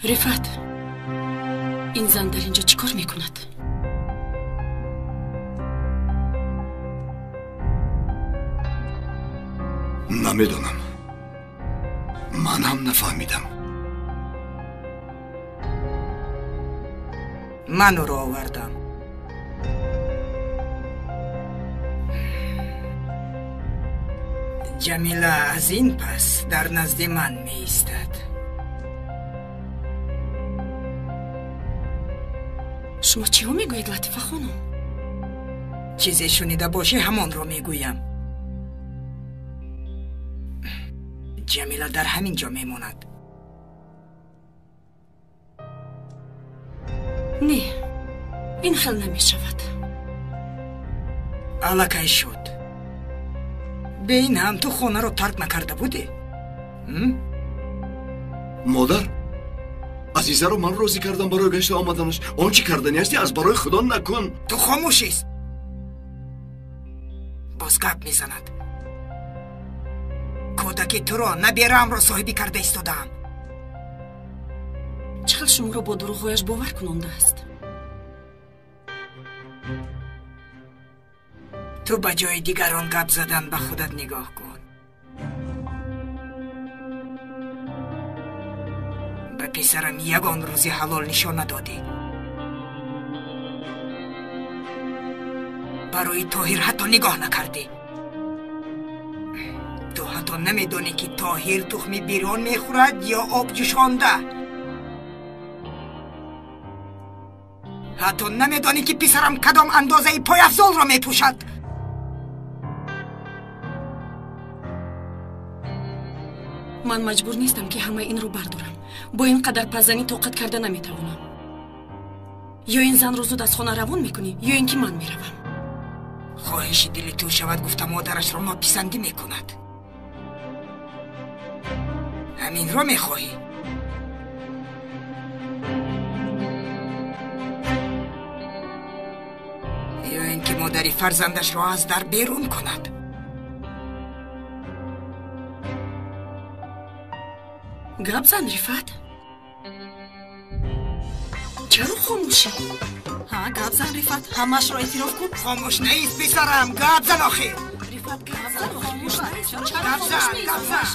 Рифат, ин зан дар инҷо чӣ кор мекунад? Намедонам. Ман ҳам нафаҳмидам. Ман ӯро овардам. Ҷамила аз ин пас дар назди ман меистад. Шумо чиҳо мегӯед, Латифа хонум? Чизе шунида бошӣ, ҳамонро мегӯям. Ҷамила дар ҳамин ҷо мемонад. Не, ин хел намешавад. Аллакай шуд. Бе ин ҳам ту хонаро тарк накарда будӣ? Модар, Азизаро ман розӣ кардам барои гашта омаданаш. Он чӣ кардани ҳастӣ, аз барои Худо накун. Ту хомӯшист. Боз гап мезанад. Кӯдаки туро, набераамро соҳибӣ карда истодаам. Чӣ хел шуморо бо дурӯғҳояш бовар кунондааст? Ту ба ҷои дигарон гап задан ба худат нигоҳ кун. Ба писарам ягон рӯзи ҳалол нишон надодӣ. Барои Тоҳир ҳатто нигоҳ накардӣ. Ту ҳатто намедонӣ, ки Тоҳир тухми бирён мехӯрад ё об ҷӯшонда. Ҳатто намедонӣ, ки писарам кадом андозаи пойафзолро мепӯшад. Ман маҷбур нестам, ки ҳамаи инро бардорам. Бо ин қадар паззанӣ тоқат карда наметавонам. Ё ин занро зуд аз хона равон мекунӣ, ё ин ки ман меравам. Хоҳиши дили ту шавад, гуфта модарашро нописандӣ мекунад. Ҳаминро мехоҳӣ? Ё ин ки модари фарзандашро аз дар берун кунад? Гап зан, Рифат. Чаро хомӯшӣ? Ҳа, гап зан, Рифат, ҳамаашро эътироф кун. Хомӯш неист, писарам, гап зан охир. Рифат, гап зан, хомӯш неист. Гап зан, гап зан.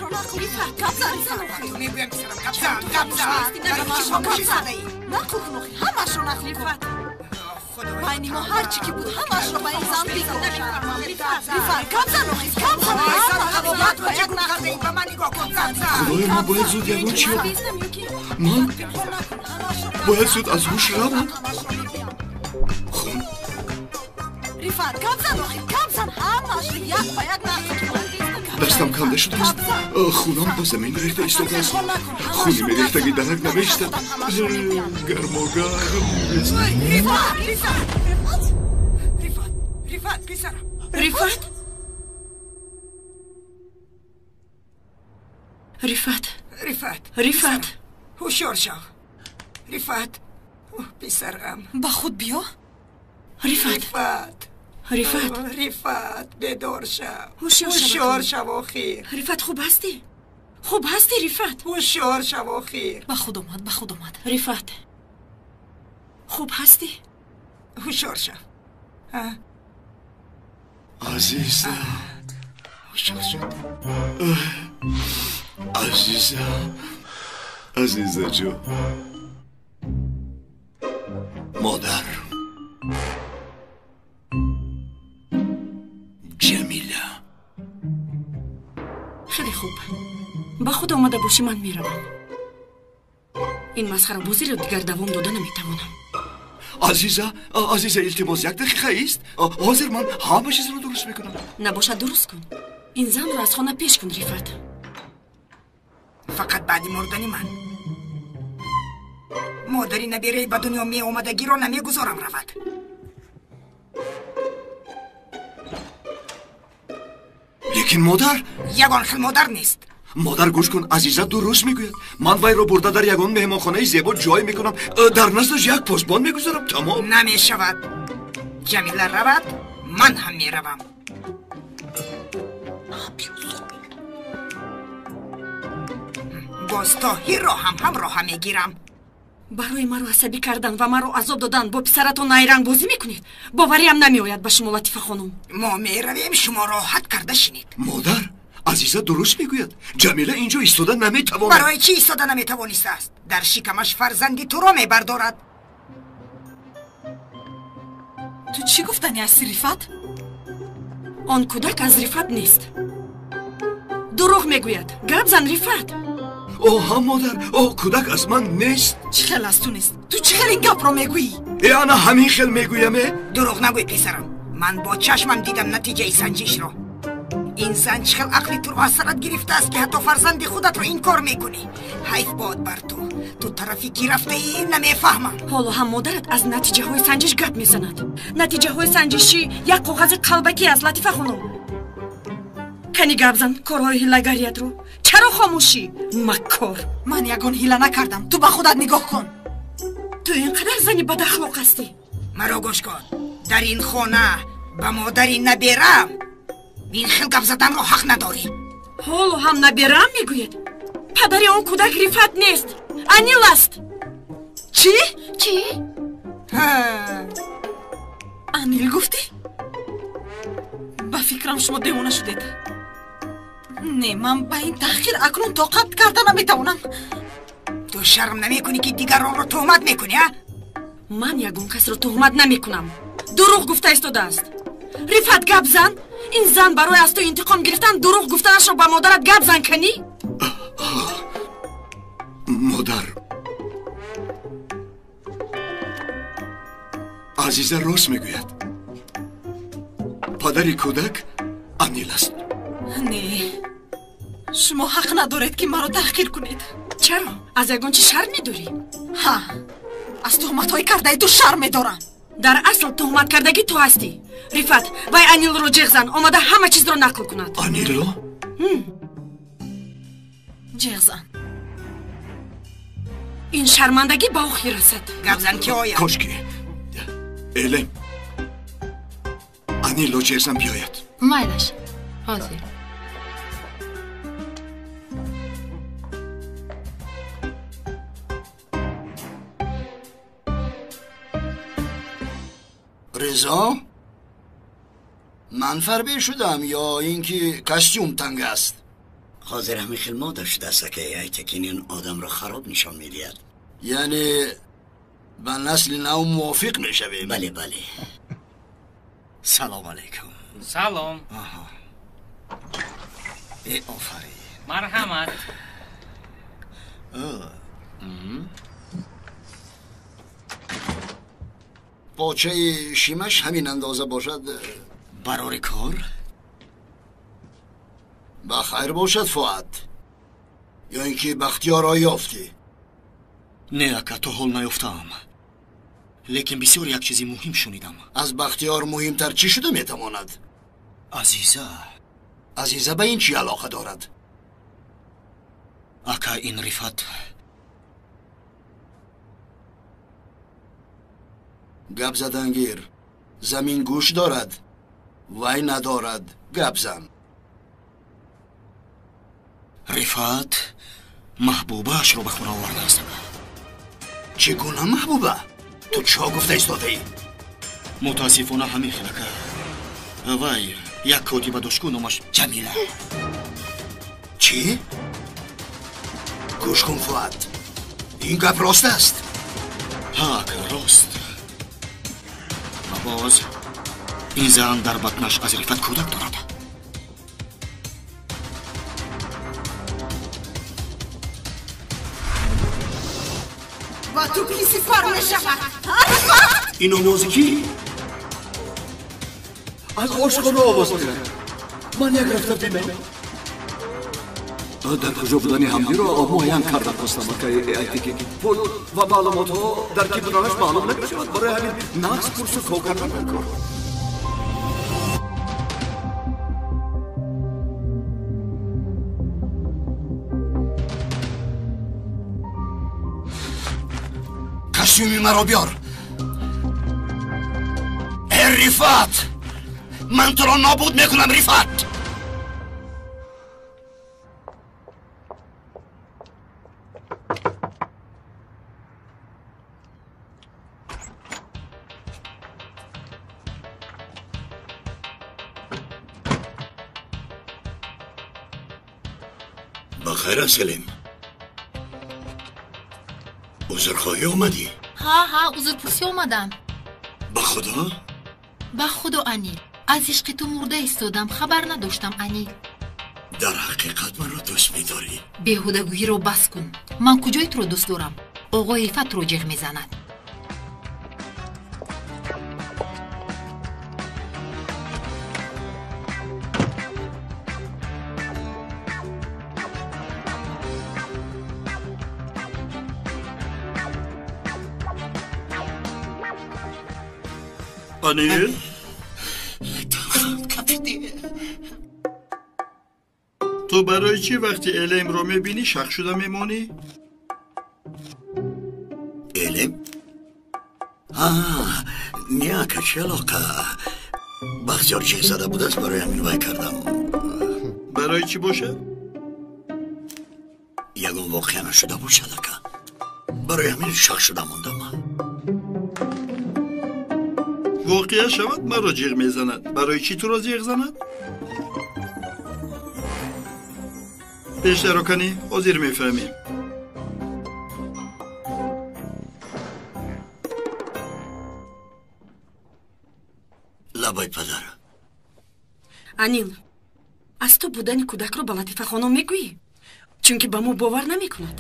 Рифат, гап зан, Рифат. Ту мегӯям, писарам, гап зан, гап зан. Барои чӣ хомӯшӣ задаӣ? Нақл кун охир, ҳамаашро нақл кун. Рифат, Байни мо ҳар чӣ ки буд, ҳамаашро ба ин зан бигӯ. Рифат, гап зан охир, гап зан. Ба ман нигоҳ кун, гап зан. Худоё, ман бояд зуд ягон чӣ ёбам. Ман бояд зуд аз ҳуш равам. Хун. Рифат, гап зан охир, гап зан, ҳамаашро як ба як нақл кун. Дастам канда шудааст. Хунам ба замин рехта истодааст. Хуни мерехтагӣ дарак намеистад. Гармогарм. Рифат, Рифат, Рифат, Рифат, писарам. Рифат? Рифат. Рифат. Рифат. Ҳушёр шав. Рифат. Писарам. Ба худ биё. Рифат. Рифат. Рифат. Рифат, бедор шав. Ҳушёр шав охир. Рифат, хуб ҳастӣ? Хуб ҳастӣ, Рифат? Ҳушёр шав охир. Ба худ омад, ба худ омад. Рифат. Хуб ҳастӣ? Ҳушёр шав. Азиза. Ҳушёр шуд. Азиза. Азиза ҷон. Модар. Ҷамила. Хеле хуб. Ба худ омада бошӣ, ман меравам. Ин масхарабозиро дигар давом дода наметавонам. Азиза, Азиза, илтимос, як дақиқа ист. Ҳозир ман ҳама чизро дуруст мекунам. Набошад, дуруст кун. Ин занро аз хона пеш кун, Рифат. Фақат баъди мурдани ман. Модари набераи ба дунё меомадагиро намегузорам равад. Лекин модар, ягон хел модар нест. Модар, гӯш кун, Азиза дуруст мегӯяд. Ман вайро бурда дар ягон меҳмонхонаи зебо ҷой мекунам, дар наздаш як посбон мегузорам, тамом. Намешавад. Ҷамила равад, ман ҳам меравам. Боз Тоҳирро ҳам ҳамроҳа мегирам. Барои маро асабӣ кардан ва маро азоб додан бо писаратон найрангбозӣ мекунед? Бовариам намеояд ба шумо, Латифа хонум. Мо меравем, шумо роҳат карда шинед. Модар, Азиза дуруст мегӯяд. Ҷамила инҷо истода наметавонад. Барои чӣ истода наметавонистааст? Дар шикамаш фарзанди туро мебардорад. Ту чӣ гуфтани ҳасти, Рифат? Он кӯдак аз Рифат нест. Дурӯғ мегӯяд. Гап зан, Рифат. О, ҳа, модар, о, кӯдак аз ман нест. Чӣ хел аз ту нест? Ту чӣ хел ин гапро мегӯӣ? Э, ана ҳамин хел мегӯям, э? Дурӯғ нагӯй, писарам. Ман бо чашмам дидам натиҷаи санҷишро. Ин зан чӣ хел ақли туро аз сарат гирифтааст, ки ҳатто фарзанди худатро инкор мекунӣ. Ҳайф бод бар ту. Ту тарафи кӣ рафтаӣ, намефаҳмам. Ҳоло ҳам модарат аз натиҷаҳои санҷиш гап мезанад. Натиҷаҳои санҷишӣ як коғази қалбакӣ аст, Латифа хонум. Кани гап зан корҳои ҳилагариятро. Чаро хомӯшӣ, маккор? Ман ягон ҳила накардам. Ту ба худат нигоҳ кун. Ту ин қадар зани бадахлоқ ҳастӣ. Маро гӯш кун. Дар ин хона ба модари наберам ин хел гап заданро ҳақ надорӣ. Ҳоло ҳам наберам мегӯяд? Падари он кӯдак Рифат нест, Анил аст. Чӣ? Чӣ? Анил гуфтӣ? Ба фикрам шумо девона шудед. Не, ман ба ин таҳқир акнун тоқат карда наметавонам. Ту шарм намекунӣ, ки дигаронро туҳмат мекунӣ, а? Ман ягон касро туҳмат намекунам. Дурӯғ гуфта истодааст. Рифат, гап зан. Ин зан барои аз ту интиқом гирифтан дурӯғ гуфтанашро ба модарат гап зан канӣ? Модар, Азиза рост мегӯяд. Падари кӯдак Анил аст. Не, шумо ҳақ надоред, ки маро таҳқир кунед. Чаро? Аз ягон чӣ шарм медорӣ? Ҳа, аз туҳматҳои кардаи ту шарм медорам. Дар асл туҳматкардагӣ ту ҳастӣ. Рифат, вай Анилро ҷеғ зан, омада ҳама чизро нақл кунад. Анилро? Ҷеғ зан. Ин шармандагӣ ба охир расад. Гап зан, ки ояд. Кошки элем Анилро ҷеғ зан биёяд. Майлаш, ҳозир. Резо, ман фарбе шудам ё ин ки костюм танг аст? Ҳозир ҳамин хел мода шудааст, ки Айтакин ин одамро хароб нишон медиҳад. Яъне ба насли нав мувофиқ мешавем? Бале, бале. Салом алейкум. Салом. Э, офарин. Марҳамат. Почаи шимаш ҳамин андоза бошад. Барори кор? Ба хайр бошад, Фуад. Ё ин ки Бахтиёрро ёфтӣ? Не, ака, то ҳол наёфтаам. Лекин бисёр як чизи муҳим шунидам. Аз Бахтиёр муҳимтар чӣ шуда метавонад? Азиза. Азиза ба ин чӣ алоқа дорад? Ака, ин Рифат. Гап задан гир. Замин гӯш дорад, вай надорад. Гап зан. Рифат маҳбубаашро ба хона овардааст. Чӣ гуна маҳбуба? Ту чо гуфта истодаӣ? Мутаассифона ҳамин хел, ака. Вай як котиба дошт, номаш Ҷамила. Чӣ? Гӯш кун, Фуад. Ин гап рост аст? Ҳа, ака, рост. Ва боз ин зан дар батнаш аз Рифат кӯдак дорад. Ба ту ки сифар мешавад? Ин овози кӣ? Аз ошхона овоз меояд. Ман як рафта бинам. Дар куҷо будани ҳамдиро муайян карда хостам, акаи Айтики. Пул ва маълумотҳо дар ки буданаш маълум намешавад. Барои ҳамин нағз пурсу ков кардан даркор. Костюми маро биёр. Э, Рифат! Ман туро нобуд мекунам, Рифат! Хайр аст, Элем? Узрхоҳӣ омадӣ? Ҳа, ҳа, узрпурсӣ омадам. Ба Худо? Ба Худо, Анил. Аз ишқи ту мурда истодам, хабар надоштам, Анил. Дар ҳақиқат маро дӯст медорӣ? Беҳудагӯиро бас кун. Ман куҷои туро дӯст дорам? Оғои Рифат туро ҷеғ мезанад. Анил? Ту барои чӣ вақти Элемро мебинӣ шах шуда мемонӣ? Элем? Не, ака, чӣ алоқа? Бахтиёр ҷеғ зада будааст, барои ҳамин вай кардам. Барои чӣ бошад? Ягон воқеа нашуда бошад, ака. Барои ҳамин шах шуда мондам. Воқеа шавад, маро ҷеғ мезанад. Барои чӣ туро ҷеғ занад? Пештаро канӣ, ҳозир мефаҳмем. Лабай, падар. Анил, аз ту будани кӯдакро ба Латифа хонум мегӯӣ? Чунки ба мо бовар намекунад.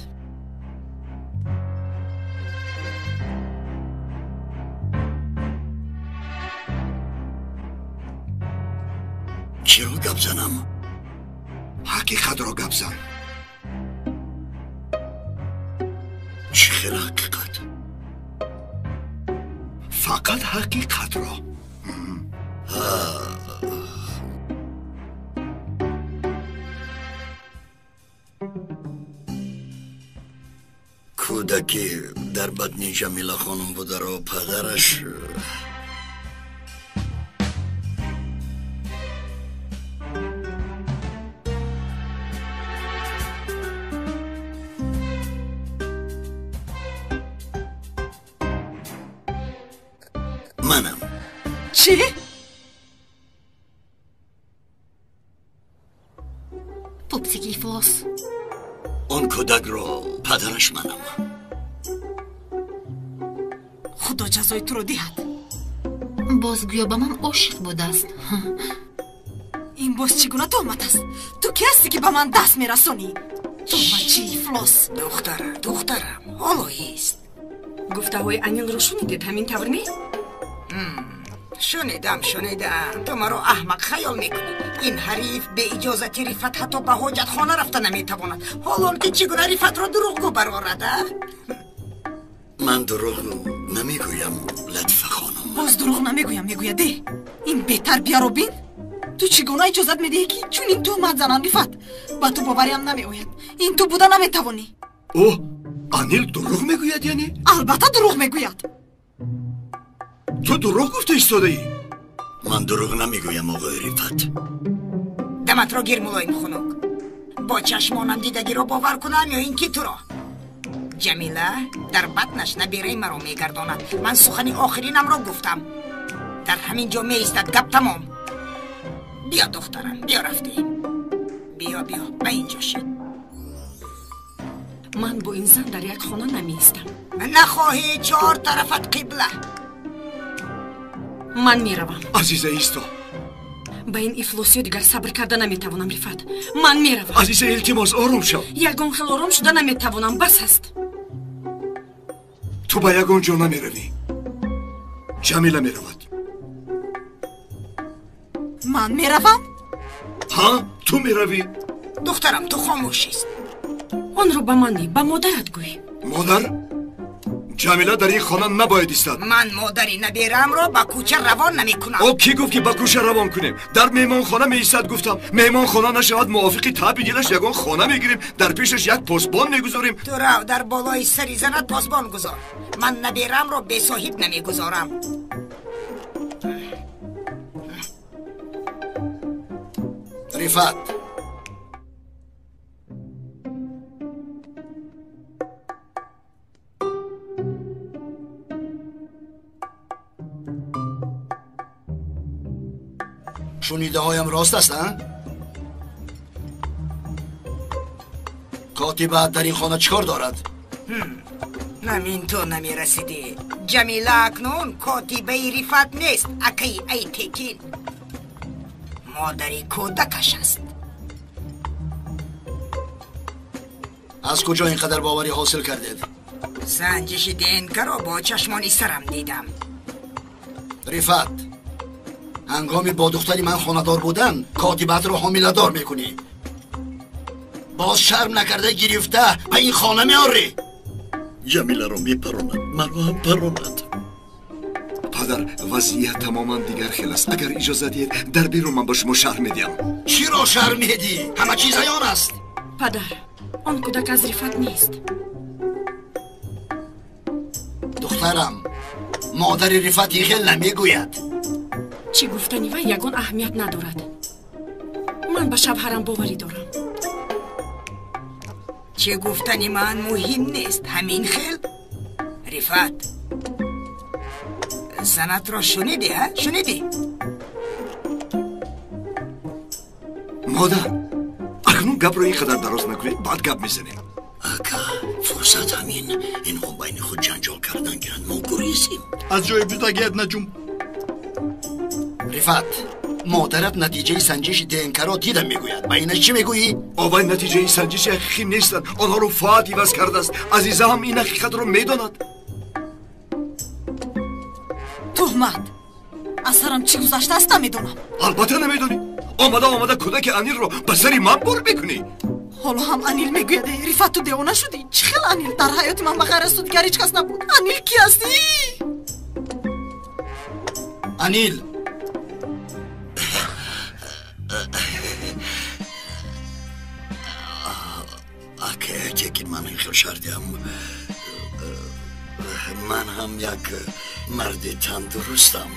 Чиро гап занам? Ҳақиқатро гап зан. Чӣ хел ҳақиқат? Фақат ҳақиқатро. Кӯдаке дар батни Ҷамила хонум бударо падараш манам. Чӣ? Пупсики ифлос. Он кӯдакро падараш манам. Худо ҷазои туро диҳад. Боз гӯё ба ман ошиқ будааст. Ин боз чӣ гуна туҳмат аст? Ту ки ҳастӣ, ки ба ман даст мерасонӣ? Туҳматчи ифлос. Духтарам, духтарам, ҳоло ист. Гуфтаҳои Анилро шунидед, ҳамин тавр не? Шунидам, шунидам. Ту маро аҳмақ хаёл мекунӣ. Ин ҳариф бе иҷозати Рифат ҳатто ба ҳоҷатхона рафта наметавонад. Ҳол он ки чӣ гуна Рифатро дурӯғгӯ барорад, а? Ман дурӯғ намегӯям, Латифа хонум. Боз дурӯғ намегӯям мегӯяд, э? Ин бетарбияро бин. Ту чӣ гуна иҷозат медиҳӣ, ки чунин туҳмат зананд, Рифат? Ба ту бовариам намеояд. Ин ту буда наметавонӣ. О, Анил дурӯғ мегӯяд, яъне? Албатта дурӯғ мегӯяд. Ту дурӯғ гуфта истодаӣ? Ман дурӯғ намегӯям, оғои Рифат. Даматро гир, мулоим хунук. Бо чашмонам дидагиро бовар кунам ё ин ки туро? Ҷамила дар батнаш набираи маро мегардонад. Ман сухани охиринамро гуфтам. Дар ҳамин ҷо меистад, гап тамом. Биё, духтарам, биё, рафтем. Биё, биё, ба ин ҷо шид. Ман бо ин зан дар як хона намеистам. Нахоҳӣ, чор тарафат қибла. Ман меравам. Азиза, исто. Ба ин ифлосиё дигар сабр карда наметавонам, Рифат. Ман меравам. Азиза, илтимос, ором шав. Ягон хел ором шуда наметавонам, бас аст. Ту ба ягон ҷо намеравӣ. Ҷамила меравад. Ман меравам? Ҳа, ту меравӣ. Духтарам, ту хомӯш ист. Онро ба ман не, ба модарат гӯй. Модар? Ҷамила дар ин хона набояд истад. Ман модари набераамро ба кӯча равон намекунам. О, кӣ гуфт, ки ба кӯча равон кунем? Дар меҳмонхона меистад гуфтам. Меҳмонхона нашавад, мувофиқи таъби дилаш ягон хона мегирем, дар пешаш як посбон мегузорем. Ту рав, дар болои сари занат посбон гузор. Ман набераамро бесоҳиб намегузорам. Рифат, шунидаҳоям рост аст, а? Котиба дар ин хона чӣ кор дорад? Намин ту намерасидӣ. Ҷамила акнун котибаи Рифат нест, акаи Айтекин. Модари кӯдакаш аст. Аз куҷо ин қадар боварӣ ҳосил кардед? Санҷиши ДНК-ро бо чашмони сарам дидам. Рифат, ҳангоми бо духтари ман хонадор будан, котибатро ҳомиладор мекунӣ. Боз шарм накарда гирифта ба ин хона меорӣ. Ҷамиларо мепаронад, маро ҳам паронад. Падар, вазъият тамоман дигар хел аст. Агар иҷоза диҳед, дар берун ман ба шумо шарҳ медиҳам. Чиро шарҳ медиҳӣ? Ҳама чиз аён аст. Падар, он кӯдак аз Рифат нест. Духтарам, модари Рифат ин хел намегӯяд. Чӣ гуфтани вай ягон аҳамият надорад. Ман ба шавҳарам боварӣ дорам. Чӣ гуфтани ман муҳим нест. Ҳамин хел? Рифат, занатро шунидӣ, ҳа? Шунидӣ? Модар, акнун гапро ин қадар дароз накунед, баъд гап мезанем. Ака, фурсат ҳамин. Инҳо байни худ ҷанҷол кардан гиранд, мо гурезем. Аз ҷои будагият наҷум. Рифат, модарат натиҷаи санҷиши ДНК-ро дидам мегӯяд. Ба инаш чӣ мегӯӣ? Овай натиҷаи санҷиши ҳақиқӣ нестанд. Онҳоро Фуат иваз кардааст. Азиза ҳам ин ҳақиқатро медонад. Туҳмат! Аз сарам чӣ гузаштааст намедонам. Албатта намедонӣ. Омада омада кӯдаки Анилро ба сари ман бор мекунӣ. Ҳоло ҳам Анил мегӯяд. Рифат, ту девона шудӣ? Чӣ хел Анил? Дар ҳаёти ман ба ғайр аз ту дигар ҳеҷ кас набуд. Анил ки ҳастӣ? Анил! Ака, Айтекин, ман ин хел шардиам. Ман ҳам як марди тандурустам.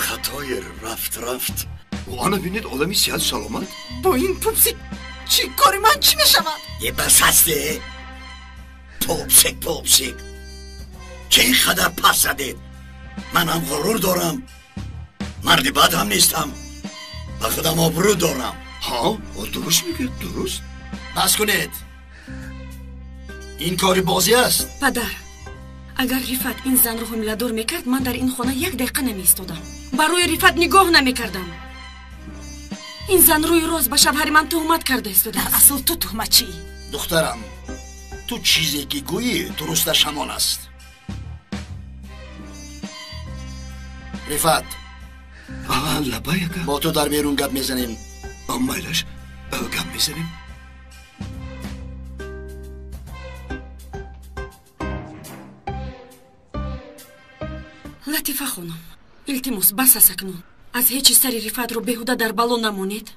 Хатои рафт рафт. Ана бинед, одами сиҳату саломат. Бо ин пупсик чӣ кори ман чӣ мешавад? Е, бас ҳасте. Пупсик, пупсик. Чӣ ин қадар пас задед? Ман ҳам ғурур дорам. Марди бад ҳам нестам. Ба худам обрӯ дорам. Ҳа, дуруст мегӯяд, дуруст. Бас кунед. Ин кори бозӣ аст. Падар, агар Рифат ин занро ҳомиладор мекард, ман дар ин хона як дақиқа намеистодам. Барои Рифат нигоҳ намекардам. Ин зан рӯи рост ба шавҳари ман туҳмат карда истодааст. Дар асл ту туҳматчӣ. Духтарам, ту чизе ки гӯӣ дурусташ ҳамон аст. Рифат, лабай ака, бо ту дар берун гап мезанем. Майлаш, гап мезанем. Латифа хонум, илтимос, бас аст акнун. Аз ҳеҷ чиз сари Рифатро беҳуда дар бало намонед.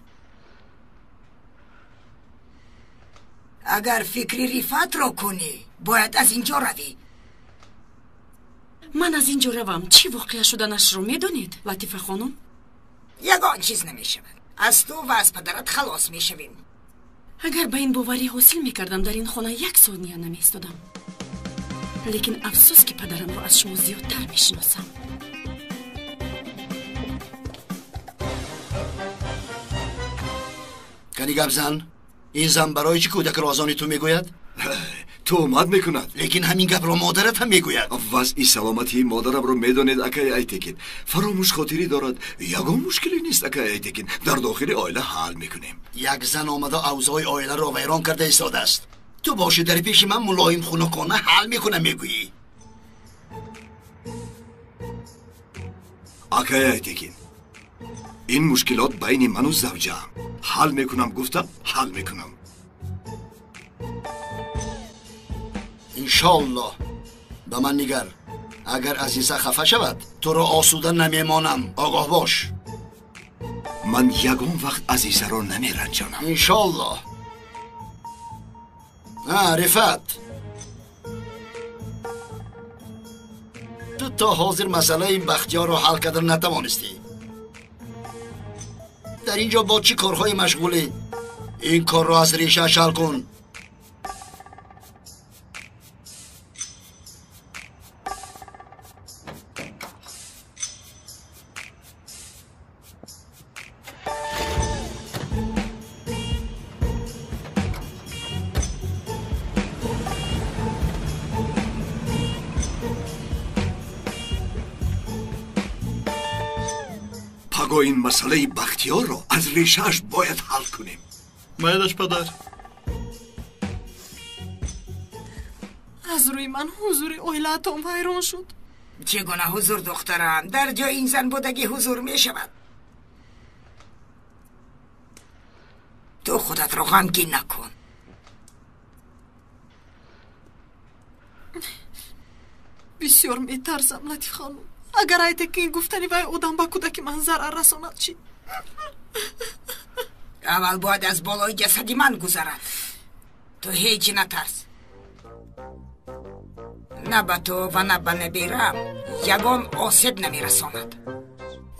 Агар фикри Рифатро кунӣ, бояд аз ин ҷо равӣ. Ман аз ин ҷо равам, чӣ воқеа шуданашро медонед, Латифа хонум? Ягон чиз намешавад. Аз ту ва аз падарат халос мешавем. Агар ба ин боварӣ ҳосил мекардам, дар ин хона як сония намеистодам. Лекин афсӯс, ки падарамро аз шумо зиёдтар мешиносам. Кани гап зан, ин зан барои чӣ кӯдакро аз они ту мегӯяд? Туҳмат мекунад. Лекин ҳамин гапро модарат ҳам мегӯяд. Вазъи саломатии модарамро медонед, акаи Айтекин. Фаромӯшхотирӣ дорад. Ягон мушкиле нест, акаи Айтекин. Дар дохили оила ҳал мекунем. Як зан омада авзои оиларо вайрон карда истодааст. Ту боши дар пеши ман мулоим хунукона ҳал мекунам мегӯӣ. Акаи Айтекин, ин мушкилот байни ману завҷаам. Ҳал мекунам гуфтам, ҳал мекунам. Иншоаллоҳ. Ба ман нигар, агар Азиза хафа шавад, туро осуда намемонам. Огоҳ бош. Ман ягон вақт Азизаро намеранҷонам. Иншоаллоҳ. Рифат, ту то ҳозир масъалаи Бахтиёрро ҳал карда натавонистӣ. Дар ин ҷо бо чӣ корҳое машғулӣ? Ин корро аз решааш ҳал кун. Паго ин масъалаи Бахтиёрро аз решааш бояд ҳал кунем. Майлаш, падар. Аз рӯи ман ҳузури оилаатон вайрон шуд. Чӣ гуна ҳузур, духтарам? Дар ҷои ин зан будагӣ ҳузур мешавад. Ту худатро ғамгин накун. Бисёр метарсам, Латиф хонум. Агар Айтекин гуфтани вай одам ба кӯдаки ман зарар расонад чӣ? Аввал бояд аз болои ҷасади ман гузарад. Ту ҳеҷ натарс. На ба ту ва на ба набирам ягон осеб намерасонад.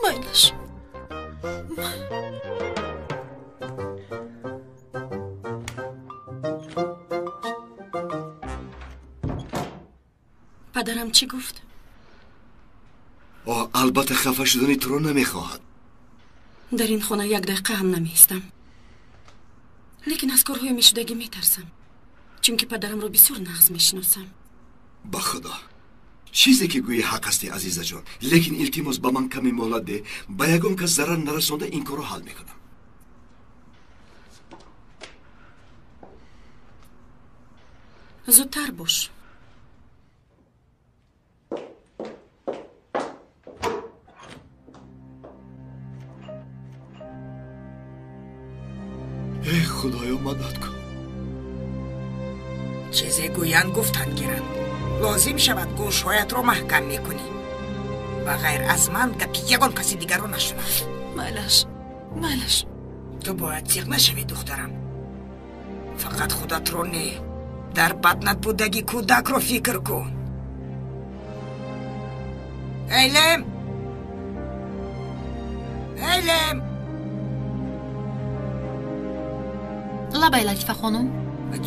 Майлаш. Падарам чӣ гуфт? Албатта хафа шудани туро намехоҳад. Дар ин хона як дақиқа ҳам намеистам. Лекин аз корҳои мешудагӣ метарсам, чунки падарамро бисёр нағз мешиносам. Ба худо, чизе ки гӯӣ ҳақ ҳасти, азизаҷон, лекин илтимос ба ман каме муҳлат деҳ, ба ягон кас зарар нарасонда ин корро ҳал мекунам. Зудтар бош. Эй худоё, мадад кун. Чизе гӯянд гуфтан гиранд. Лозим шавад гӯшҳоятро маҳкам мекунӣ. Ба ғайр аз ман гапи ягон каси дигарро нашунав. Майлаш, майлаш. Ту бояд зиқ нашавӣ, духтарам. Фақат худатро не, дар батнат будаги кӯдакро фикр кун. Эйлем! Эйлем! Лабай, Латифа хонум.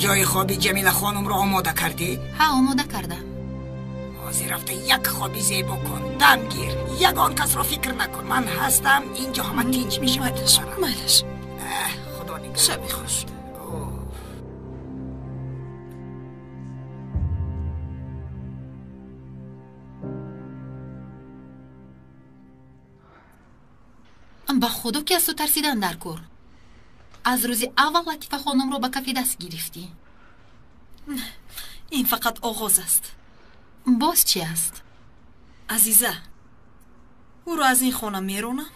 Ҷои хоби Ҷамила хонумро омода кардӣ? Ҳа, омода кардам. Ҳозир рафта як хоби зебо кун, дам гир, ягон касро фикр накун. Ман ҳастам, инҷо ҳама тинҷ мешавад. Майлаш. Худо нигаҳ. Шаби хуш. Ба худо ки аз ту тарсидан дар кор. Аз рӯзи аввал Латифа хонумро ба кафи даст гирифтӣ. Ин фақат оғоз аст. Боз чӣ аст? Азиза, ӯро аз ин хона меронам.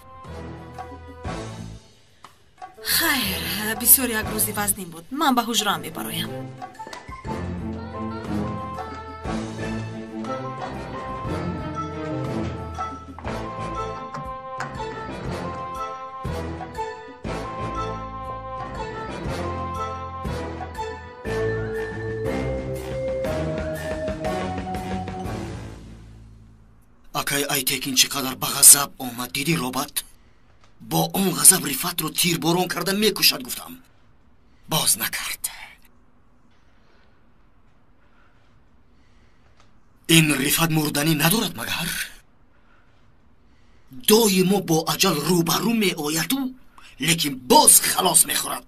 Хайр, бисёр як рӯзи вазнин буд. Ман ба ҳуҷраам мебароям. Акай Айтекин чӣ қадар ба ғазаб омад, дидӣ, робот? Бо он ғазаб Рифатро тирборон карда мекушад, гуфтам. Боз накард. Ин Рифат мурданӣ надорад магар? Доимо бо аҷал рӯбарӯ меояду, лекин боз халос мехӯрад.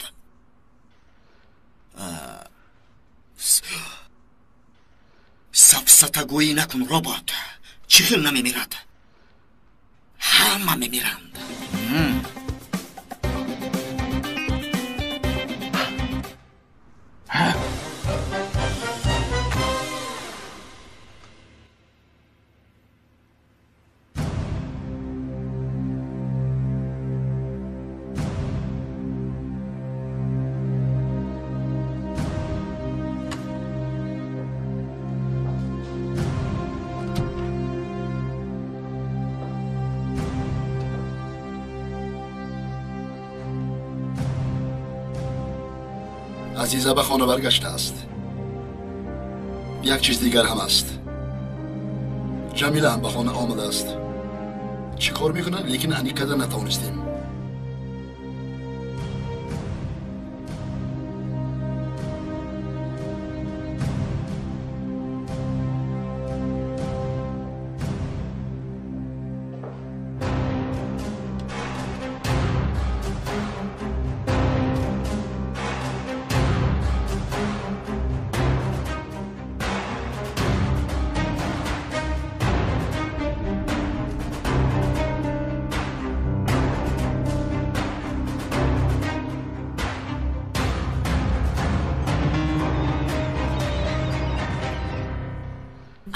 Сафсатагӯӣ накун, робот. Чӣ хел намемирад? Ҳама мемиранд. Азиза ба хона баргаштааст. Як чиз дигар ҳам аст. Ҷамила ҳам ба хона омадааст. Чӣ кор мекунад, лекин аниқ карда натавонистем.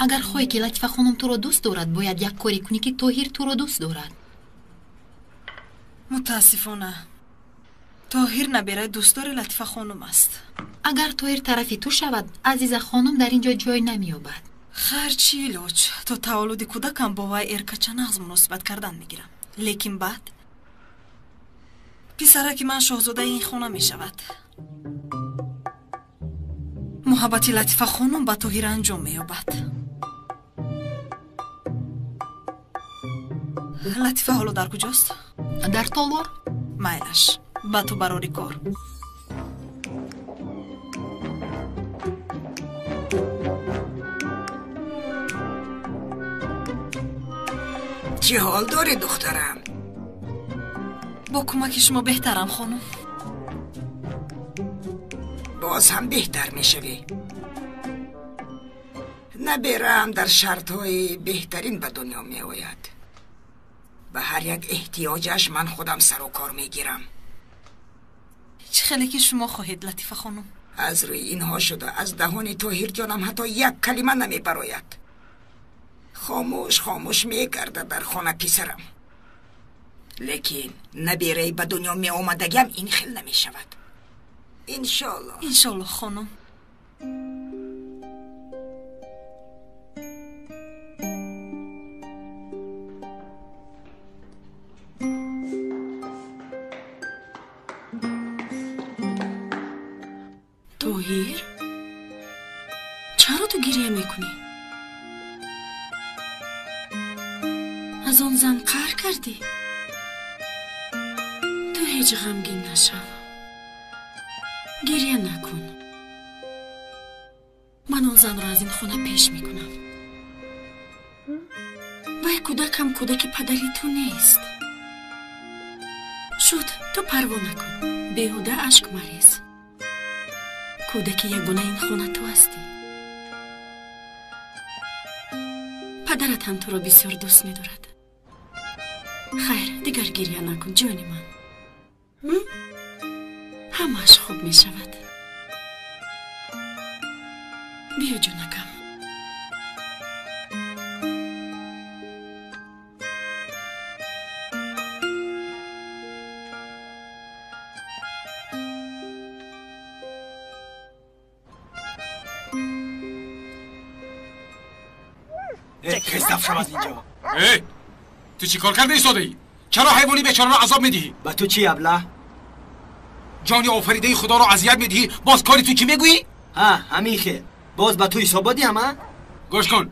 Агар хоҳӣ ки Латифа хонум туро дӯст дорад, бояд як коре кунӣ ки Тоҳир туро дӯст дорад. Мутаассифона, Тоҳир набераи дӯстдори Латифа хонум аст. Агар Тоҳир тарафи ту шавад, Азиза хонум дар ин ҷо ҷой намеёбад. Хайр, чӣ илоҷ? То таваллуди кӯдакам бо вай эркача нағз муносибат кардан мегирам. Лекин баъд писараки ман шоҳзодаи ин хона мешавад. Муҳаббати Латифа хонум ба Тоҳир анҷом меёбад. Латифа ҳоло дар куҷост? Дар толор. Майлаш, ба ту барори кор. Чӣ ҳол дорӣ, духтарам? Бо кӯмаки шумо беҳтарам, хонум. Боз ҳам беҳтар мешавӣ. Набераам дар шартҳои беҳтарин ба дунё меояд. Ба ҳар як эҳтиёҷаш ман худам сару кор мегирам. Чӣ хеле ки шумо хоҳед, Латифа хонум. Аз рӯи инҳо шуда аз даҳони Тоҳирҷонам ҳатто як калима намебарояд. Хомӯш хомӯш мегардад дар хона писарам. Лекин набераи ба дунё меомадагиам ин хел намешавад. Иншоалло. Иншоалло, хонум. Тоҳир, чаро ту гиря мекунӣ? Аз он зан қаҳр кардӣ? Ту ҳеҷ ғамгин нашав. Гиря накун. Ман он занро аз ин хона пеш мекунам. Вай кӯдакам кӯдаки падари ту нест. Шуд, ту парво накун. Беҳуда ашк марез. Кӯдаки ягона ин хона ту ҳастӣ. Падарат ҳам туро бисёр дӯст медорад. Хайр, дигар гиря накун, ҷони ман. Ҳамааш хуб мешавад. Биё, ҷонакам. Хез шав аз инҷо. Эй, ту чӣ кор карда истодаӣ? Чаро ҳайвони бечораро азоб медиҳӣ? Ба ту чӣ, абла? Ҷони офаридаи худоро азият медиҳӣ, боз кори ту чӣ мегӯӣ? Ҳа, ҳамин хел. Боз ба ту ҳисобот диҳам, а? Гӯш кун.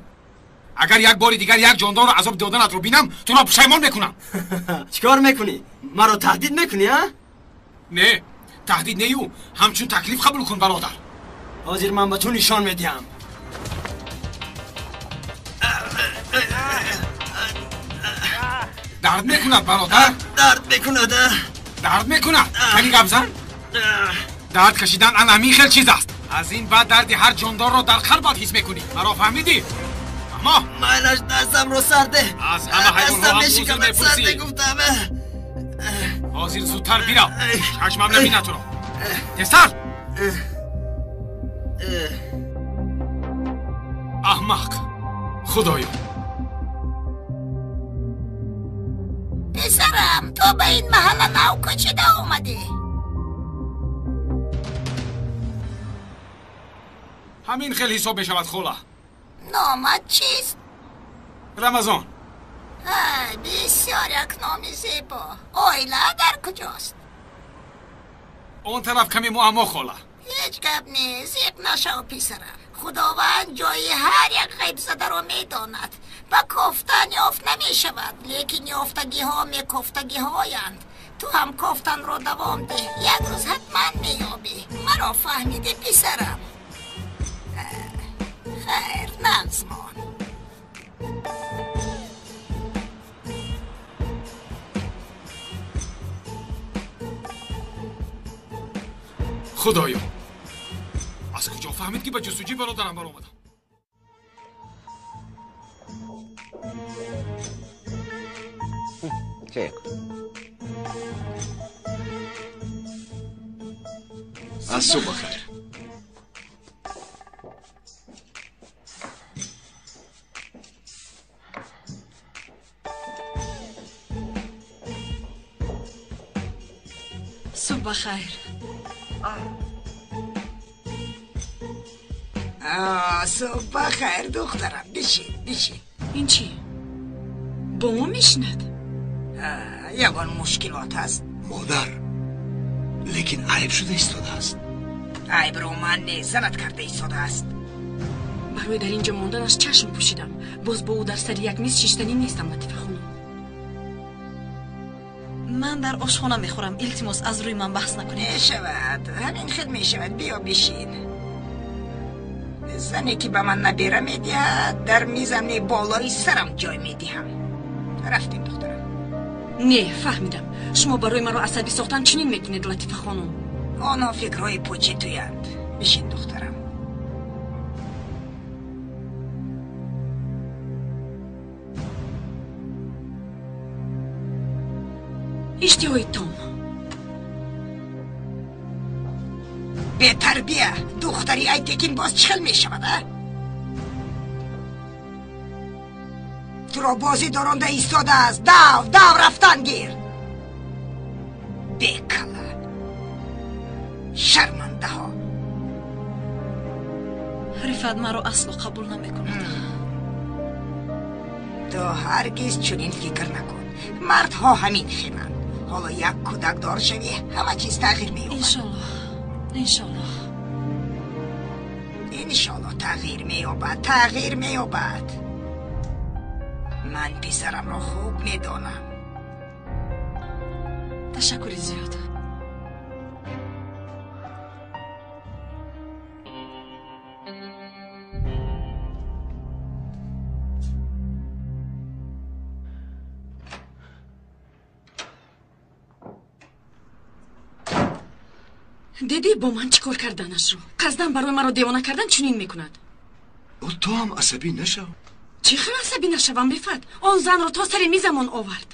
Агар як бори дигар як ҷондорро азоб доданатро бинам, туро пушаймон мекунам. Чӣ кор мекунӣ? Маро таҳдид мекунӣ, а? Не, таҳдид нею, ҳамчун таклиф қабул кун, бародар. Ҳозир ман ба ту нишон медиҳам. Дард мекунад, бародар. Дард мекунад, а? Дард мекунад. Кани гап зан. Дард кашидан ан ҳамин хел чиз аст. Аз ин баъд дарди ҳар ҷондорро дар қалбат ҳис мекунӣ. Маро фаҳмидӣ? Аммо майлаш, дастамро сарде. Аз ҳама ҳайвонҳо ҳам узр мепурсӣ. Гуфтам. Ҳозир зудтар бирав. Чашмам набинад туро. Тезтар. Аҳмақ. Худоё. Писарам, ту ба ин маҳалла нав кӯчида омадӣ. Ҳамин хел ҳисоб мешавад, хола. Номат чист? Рамазон. Бисёр як номи зебо. Оила дар куҷост? Он тараф каме муаммо, хола. Ҳеҷ гап нест, зиқ нашав, писарам. Худованд ҷои ҳар як ғайбзадаро медонад. Ба кофтан ёфт намешавад, лекин ёфтагиҳо мекофтагиҳоянд. Ту ҳам кофтанро давом деҳ, як рӯз ҳатман меёбӣ. Маро фаҳмидӣ, писарам? Хайр, нағз мон. Худоё, аз куҷо фаҳмид ки ба ҷустуҷӯи бародарам баромадам? Аз субҳ бахайр. Субҳ бахайр. Субҳ бахайр, духтарам. Бишин, бишин. Ин чӣ? Бо мо мешинад? Ягон мушкилот ҳаст? Модар, лекин айб шуда истодааст. Айбро ман не, занат карда истодааст. Барои дар ин ҷо монданаш чашм пӯшидам. Боз бо ӯ дар сари як миз шиштанӣ нестам, Латифа хонум. Ман дар ошхона мехӯрам. Илтимос, аз рӯи ман баҳс накунед. Мешавад, ҳамин хел мешавад. Биё бишин. Зане ки ба ман набера медиҳад, дар мизам не, болои сарам ҷой медиҳам. Рафтем, духтарам. Не, фаҳмидам. Шумо барои маро асабӣ сохтан чунин мекунед, Латифа хонум. Онҳо фикрҳои пучи туянд. Бишин, духтарам. Иштиҳои том. Бетарбия, духтари Айтекин боз чӣ хел мешавад, а? Туро бозӣ доронда истодааст. Дав, дав, рафтан гир. Бекала, шармандаҳо. Рифат маро асло қабул намекунад. Ту ҳаргиз чунин фикр накун. Мардҳо ҳамин хеланд. Ҳоло як кӯдакдор шавӣ, ҳама чиз тағйир меёбад. Иншоллоҳ, иншоллоҳ. Иншоллоҳ тағйир меёбад, тағйир меёбад. Ман писарамро хуб медонам. Ташаккури зиёд. Дидӣ бо ман чӣ кор карданашро? Қасдан барои маро девона кардан чунин мекунад. Ту ҳам асабӣ нашав. Чӣ хел асабӣ нашавам, Рифат? Он занро то сари мизамон овард.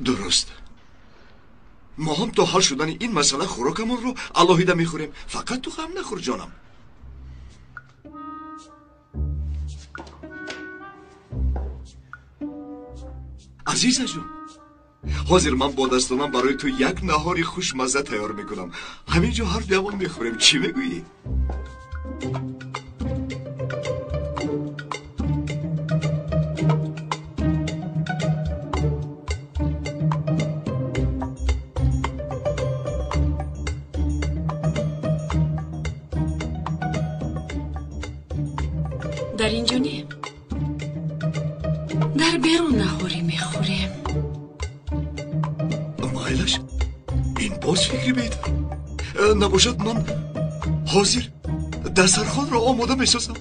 Дуруст. Мо ҳам то ҳал шудани ин масъала хӯрокамонро алоҳида мехӯрем. Фақат ту ғам нахӯр, ҷонам. Азизаҷон, ҳозир ман бо дастонам барои ту як наҳори хушмазза тайёр мекунам. Ҳамин ҷо ҳар дуямон мехӯрем. Чӣ мегӯӣ? Дар ин ҷо не, дар берун наҳорӣ мехӯрем. Майлаш, ин боз фикри беҳтар. Набошад, ман ҳозир дастархонро омода месозам.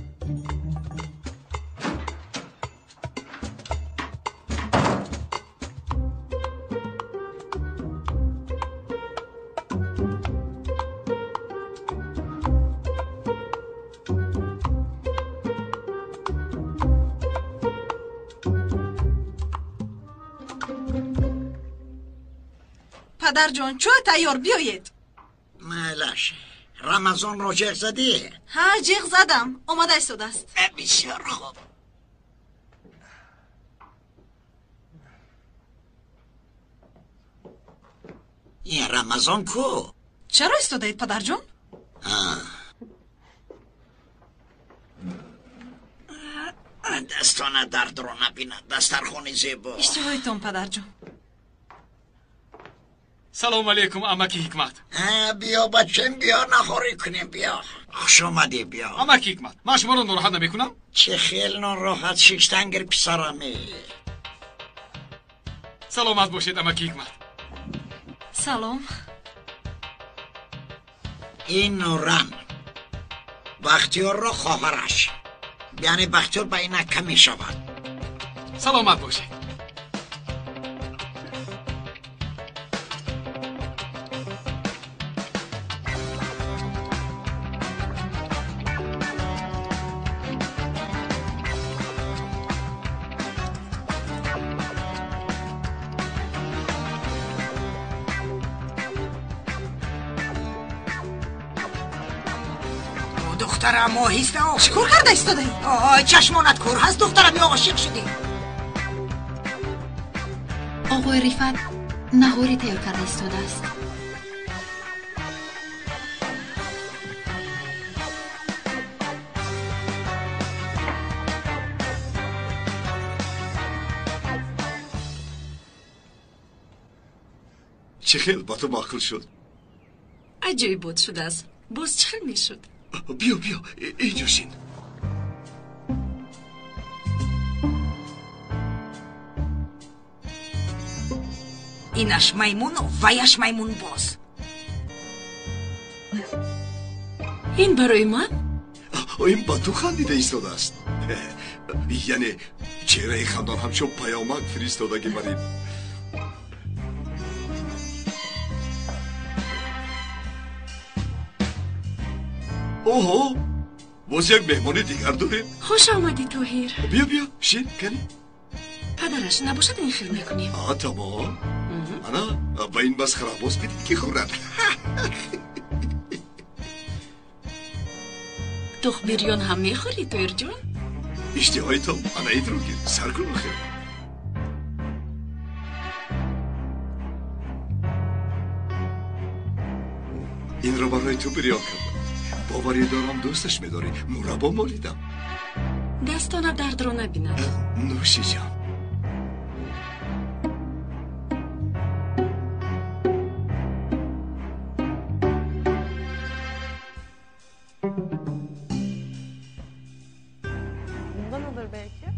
Падарҷон, чой тайёр, биёед. Майлаш, Рамазонро ҷеғ задӣ? Ҳа, ҷеғ задам. Омада истодааст. Бисёр хуб. Ин Рамазон ку? Чаро истодаед, падарҷон? Дастона дардро набинад, дастархони зебо. Иштиҳоятон, падарҷон. Салом алейкум, амаки Ҳикмат. Биё бачам, биё нахорӣ кунем, биё. Хуш омадӣ, биё. Амаки Ҳикмат, ман шуморо нороҳат намекунам? Чӣ хел нороҳат шиштангир, писараме. Саломат бошед, амаки Ҳикмат. Салом. Ин Нуран Бахтиёрро хоҳараш, яъне Бахтиёр ба ин ака мешавад. Саломат бошед. Духтарам, оҳиста. Чӣ кор карда истодаӣ? Чашмонат кӯр ҳаст, духтарам, ё ошиқ шудӣ? Оғои Рифат наҳорӣ тайёр карда истодааст. Чӣ хел ба ту маъқул шуд? Аҷоибот шудааст. Боз чӣ хел мешуд? Биё, биё, инҷо шин. Инаш маймуну ваяш маймунбоз. Ин барои ман? Ин ба ту хандида истодааст. Яъне чеҳраи хандон ҳамчун паёмак фиристодагӣ бар ин. Оҳо, боз як меҳмони дигар дорем. Хуш омадӣ, Тоҳир. Биё, биё, шин, кани. Падараш набошад, ин хел мекунем. А, тамом. Ана, ба ин масхарабоз бидид ки хӯрад. Тухм бирён ҳам мехӯрӣ, Тоҳирҷон? Иштиҳои том, ана инро гир, сар кун охир. Инро барои ту бирён кардам. Боварӣ дорам дӯсташ медорӣ. Мураббо молидам. Дастона дардро набинад. Нӯши ҷон. Bundan olur belki.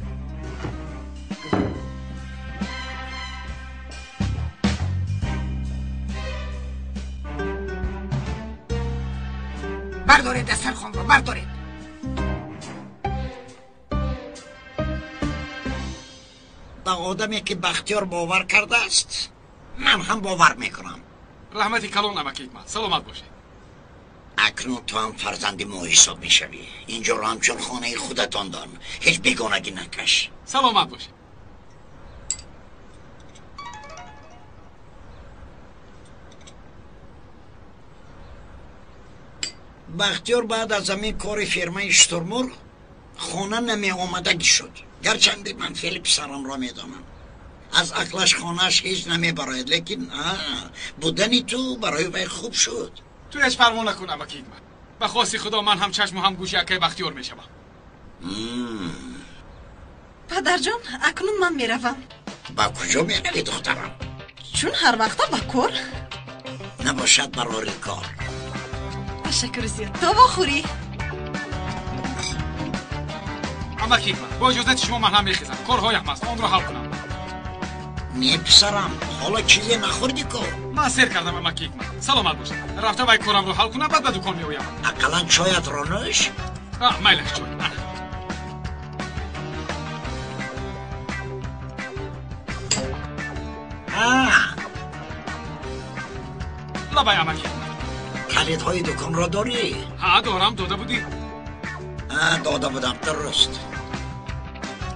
Бардоред дастархонро, бардоред. Ба одаме ки Бахтиёр бовар кардааст, ман ҳам бовар мекунам. Раҳмати калон, амаки Ҳикмат, саломат бошед. Акнун ту ҳам фарзанди мо ҳисоб мешавӣ. Инҷоро ҳамчун хонаи худатон дон, ҳеҷ бегонагӣ накаш. Саломат бошед. Бахтиёр баъд аз ҳамин кори фирмаи шутурмурғ хона намеомадагӣ шуд. Гарчанде ман феъли писарамро медонам, аз ақлаш хонааш ҳеҷ намебарояд, лекин будани ту барои вай хуб шуд. Ту ҳеҷ парво накун, амаки Ҳикмат. Ба хости Худо ман ҳам чашму ҳам гӯши акаи Бахтиёр мешавам. Падарҷон, акнун ман меравам. Ба куҷо меравӣ, духтарам? Чун ҳар вақта ба кор. Набошад барори кор. Ташаккур зиёд. То вохӯрӣ. Амаки Ҳикмат, бо иҷозати шумо ман ҳам мехезам. Корҳоям аст, онро ҳал кунам. Не, писарам, ҳоло чизе нахӯрдӣ ку? Ман сер кардам, амаки Ҳикмат. Саломат бошед. Рафта вай корамро ҳал кунам, баъд ба дукон меоям. Ақаллан чоятро нӯш. Майлаш, чой. Лабай, амаки Ҳикмат. Калидҳои дуконро дорӣ? Ҳа, дорам, дода будӣ. Дода будам, дуруст.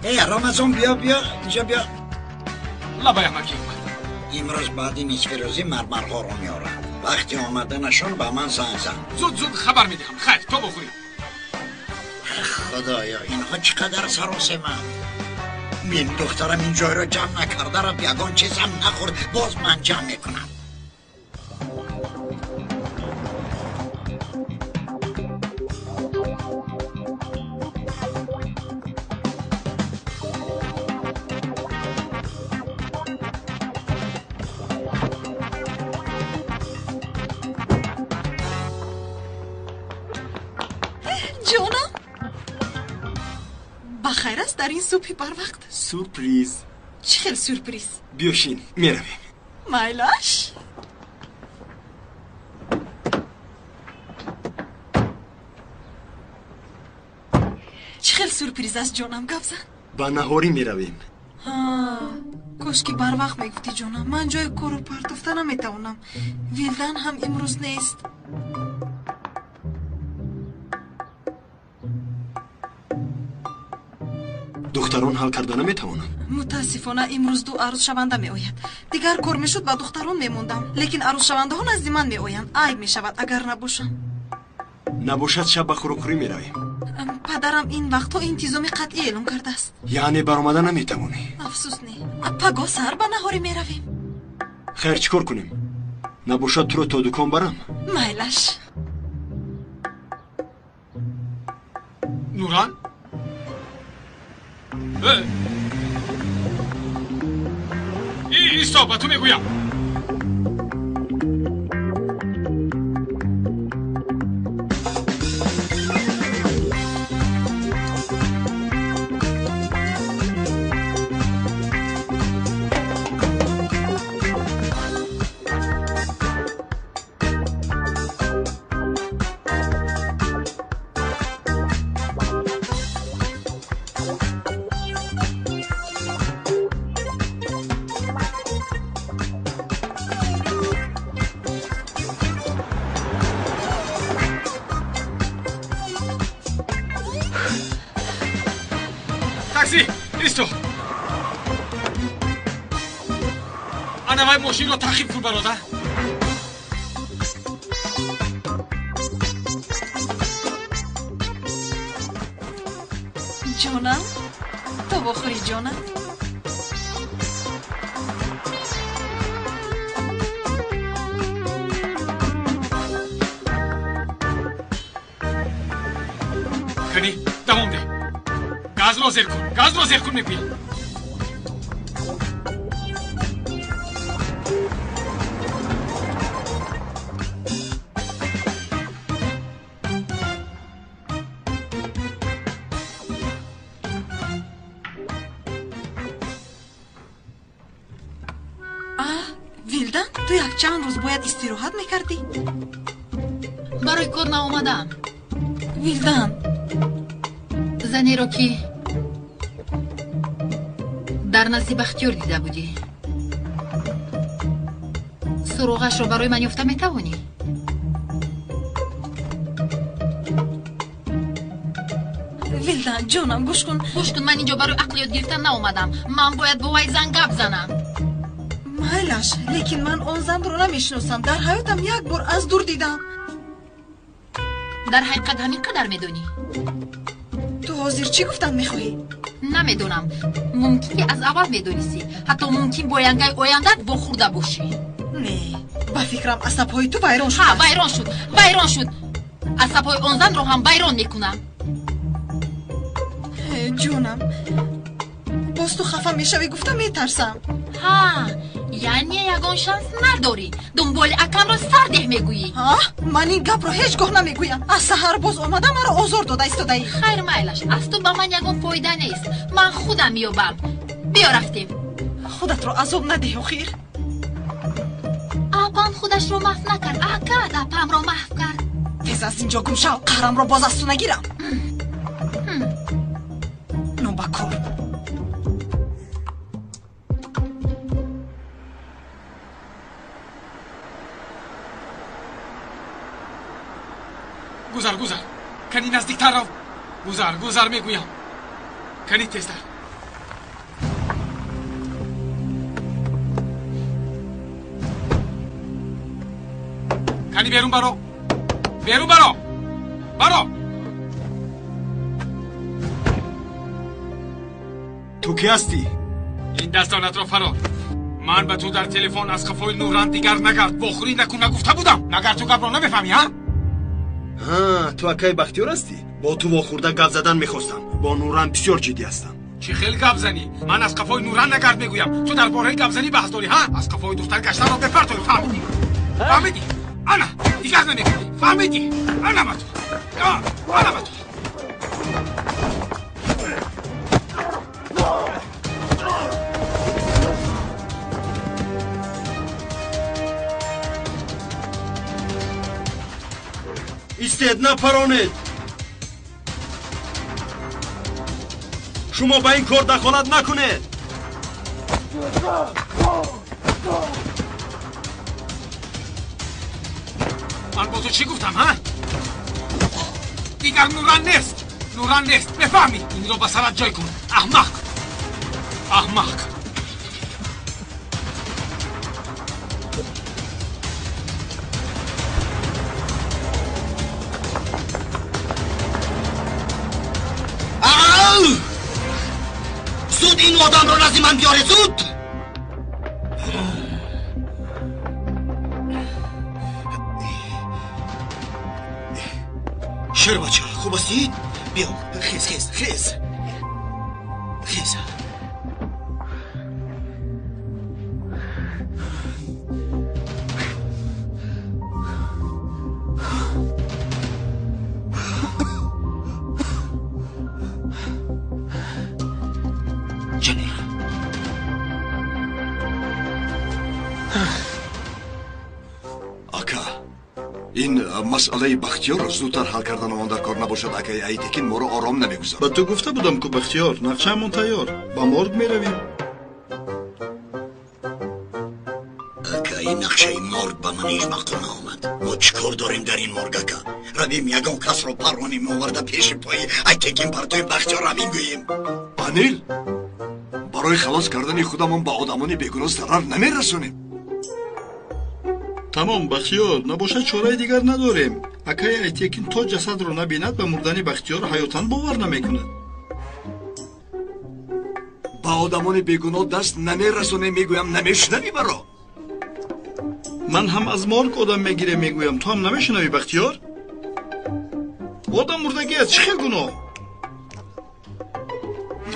Э, Рамазон, биё, биё, инҷо биё. Лабай, амаки Ҳикмат. Имрӯз баъди нисфирӯзӣ мармарҳоро меоранд. Вақти омаданашон ба ман занг зан. Зуд зуд хабар медиҳам. Хайр, то бохӯрӣ. Худоё, инҳо чӣ қадар саросеманд. Мин духтарам ин ҷойро ҷамъ накарда рафт, ягон чизам нахӯрд, боз ман ҷамъ мекунам. Ҷонам, ба хайр аст дар ин субҳи барвақт? Сюрприз. Чӣ хел сюрприз? Биё шин, меравем. Майлаш. Чӣ хел сюрприз аст, ҷонам, гап зан. Ба наҳорӣ меравем. Кошки барвақт мегуфтӣ, ҷонам. Ман ҷои корро партофта наметавонам. Вилдан ҳам имрӯз нест. Духтарон ҳал карда наметавонанд. Мутаассифона имрӯз ду арӯзшаванда меояд. Дигар кор мешуд, ба духтарон мемондам, лекин арӯзшавандаҳо назди ман меоянд. Айб мешавад агар набошам. Набошад, шаб ба хӯрокхӯрӣ меравем. Падарам ин вақтҳо интизоми қатъӣ эълон кардааст. Яъне баромада наметавонӣ? Афсӯс, не. Пагоҳ саҳар ба наҳорӣ меравем. Хайр, чӣ кор кунем? Набошад, туро то дукон барам? Майлаш. Нуран? Исто, ба ту мегӯям. Такси, исто. Ана вай мошинро таъқиб кун, бародар. Ҷонам, то бохӯрӣ, ҷонам. Кани, давом деҳ. Газро зер кун, газро зер кун, мегӯям. Вилдан, ту якчанд рӯз бояд истироҳат мекардӣ. Барои кор наомадам. Вилдан, занеро ки дар назди Бахтиёр дида будӣ, суроғашро барои ман ёфта метавонӣ? Вилдан, ҷонам, гӯш кун. Гӯш кун, ман инҷо барои ақл ёд гирифтан наомадам. Ман бояд бо вай зан гап занам. Майлаш, лекин ман он занро намешиносам. Дар ҳаётам як бор аз дур дидам. Дар ҳақиқат ҳамин қадар медонӣ? Ту ҳозир чӣ гуфтан мехоҳӣ? Намедонам. Мумкин ки аз аввал медонистӣ. Ҳатто мумкин бо янгаи ояндаат вохӯрда бошӣ. Не, ба фикрам асабҳои ту вайрон Ҳа, шудааст. Вайрон шуд, вайрон шуд. Асабҳои он занро ҳам вайрон мекунам. Ҷонам, боз ту хафа мешавӣ гуфта метарсам. Ҳа, яъне ягон шанс надорӣ. Дунболи акамро сардеҳ мегӯӣ. Ҳа, ман ин гапро ҳеҷ гоҳ намегӯям. Аз саҳар боз омада маро озор дода истодаӣ. Хайр, майлаш, аз ту ба ман ягон фоида нест. Ман худам меёбам. Биё, рафтем. Худатро азоб надеҳ, охир. Апам худашро маҳв накард, акат апамро маҳв кард. Тез аз инҷо гум шав, қаҳрамро боз аз ту нагирам. Нобакор. Гузар, гузар. Кани, наздиктар рав. Гузар, гузар мегӯям. Кани, тезтар. Кани, берун баро. Берун баро. Баро. Ту кӣ ҳастӣ? Ин дастонатро фарор. Ман ба ту дар телефон аз қафои Нуран дигар нагард, вохӯрӣ накун нагуфта будам. Магар ту гапро намефаҳмӣ, ҳа? Ҳа, ту акаи Бахтиёр ҳастӣ? Бо ту вохӯрда гап задан мехостам. Бо Нуран бисёр ҷиддӣ ҳастам. Чӣ хел гап занӣ? Ман аз қафои Нуран нагард мегӯям. Ту дар бораи гапзанӣ баҳс дорӣ, ҳа? Аз қафои духтар гаштанро бепартоӣ, фаҳмидӣ? Фаҳмидӣ? Ана, дигар намекунӣ. Фаҳмидӣ? Ана ба ту. Ана ба ту. Истед, напаронед! Шумо ба ин кор дахолат накунед! Ман бо ту чӣ гуфтам, ҳа? Дигар Нуран нест. Нуран нест. Бефаҳмӣ? Инро ба сарат ҷой кун. Аҳмақ. Аҳмақ. Ау! Зуд ин одамро назди ман биёре, зуд! Шербача, хуб ҳастӣ? Биё, хез, хез, хез. Хез. Ҷанир. Ака, ин масъалаи Бахтиёрро зудтар ҳал кардан он дар кор набошад, акаи Айтекин моро ором намегузорад. Ба ту гуфта будам ку, Бахтиёр, нақшаамон тайёр. Ба морг меравем. Ака, ин нақшаи морг ба ман ҳеҷ маъқул наомад. Мо чӣ кор дорем дар ин морг, ака? Равем, ягон касро парронем, оварда пеши пои Айтекин партоем, Бахтиёр равем гӯем. Анил, барои халос кардани худамон ба одамони бегуноҳ зарар намерасонем. Тамом, Бахтиёр, набошад чораи дигар надорем. Акаи Айтекин то ҷасадро набинад, ба мурдани Бахтиёр ҳаётан бовар намекунад. Ба одамони бегуноҳ даст намерасонем, мегӯям, намешунавӣ маро? Ман ҳам аз морг одам мегирем, мегӯям, ту ҳам намешунавӣ, Бахтиёр? Одам мурдагӣ аст, чӣ хел гуноҳ?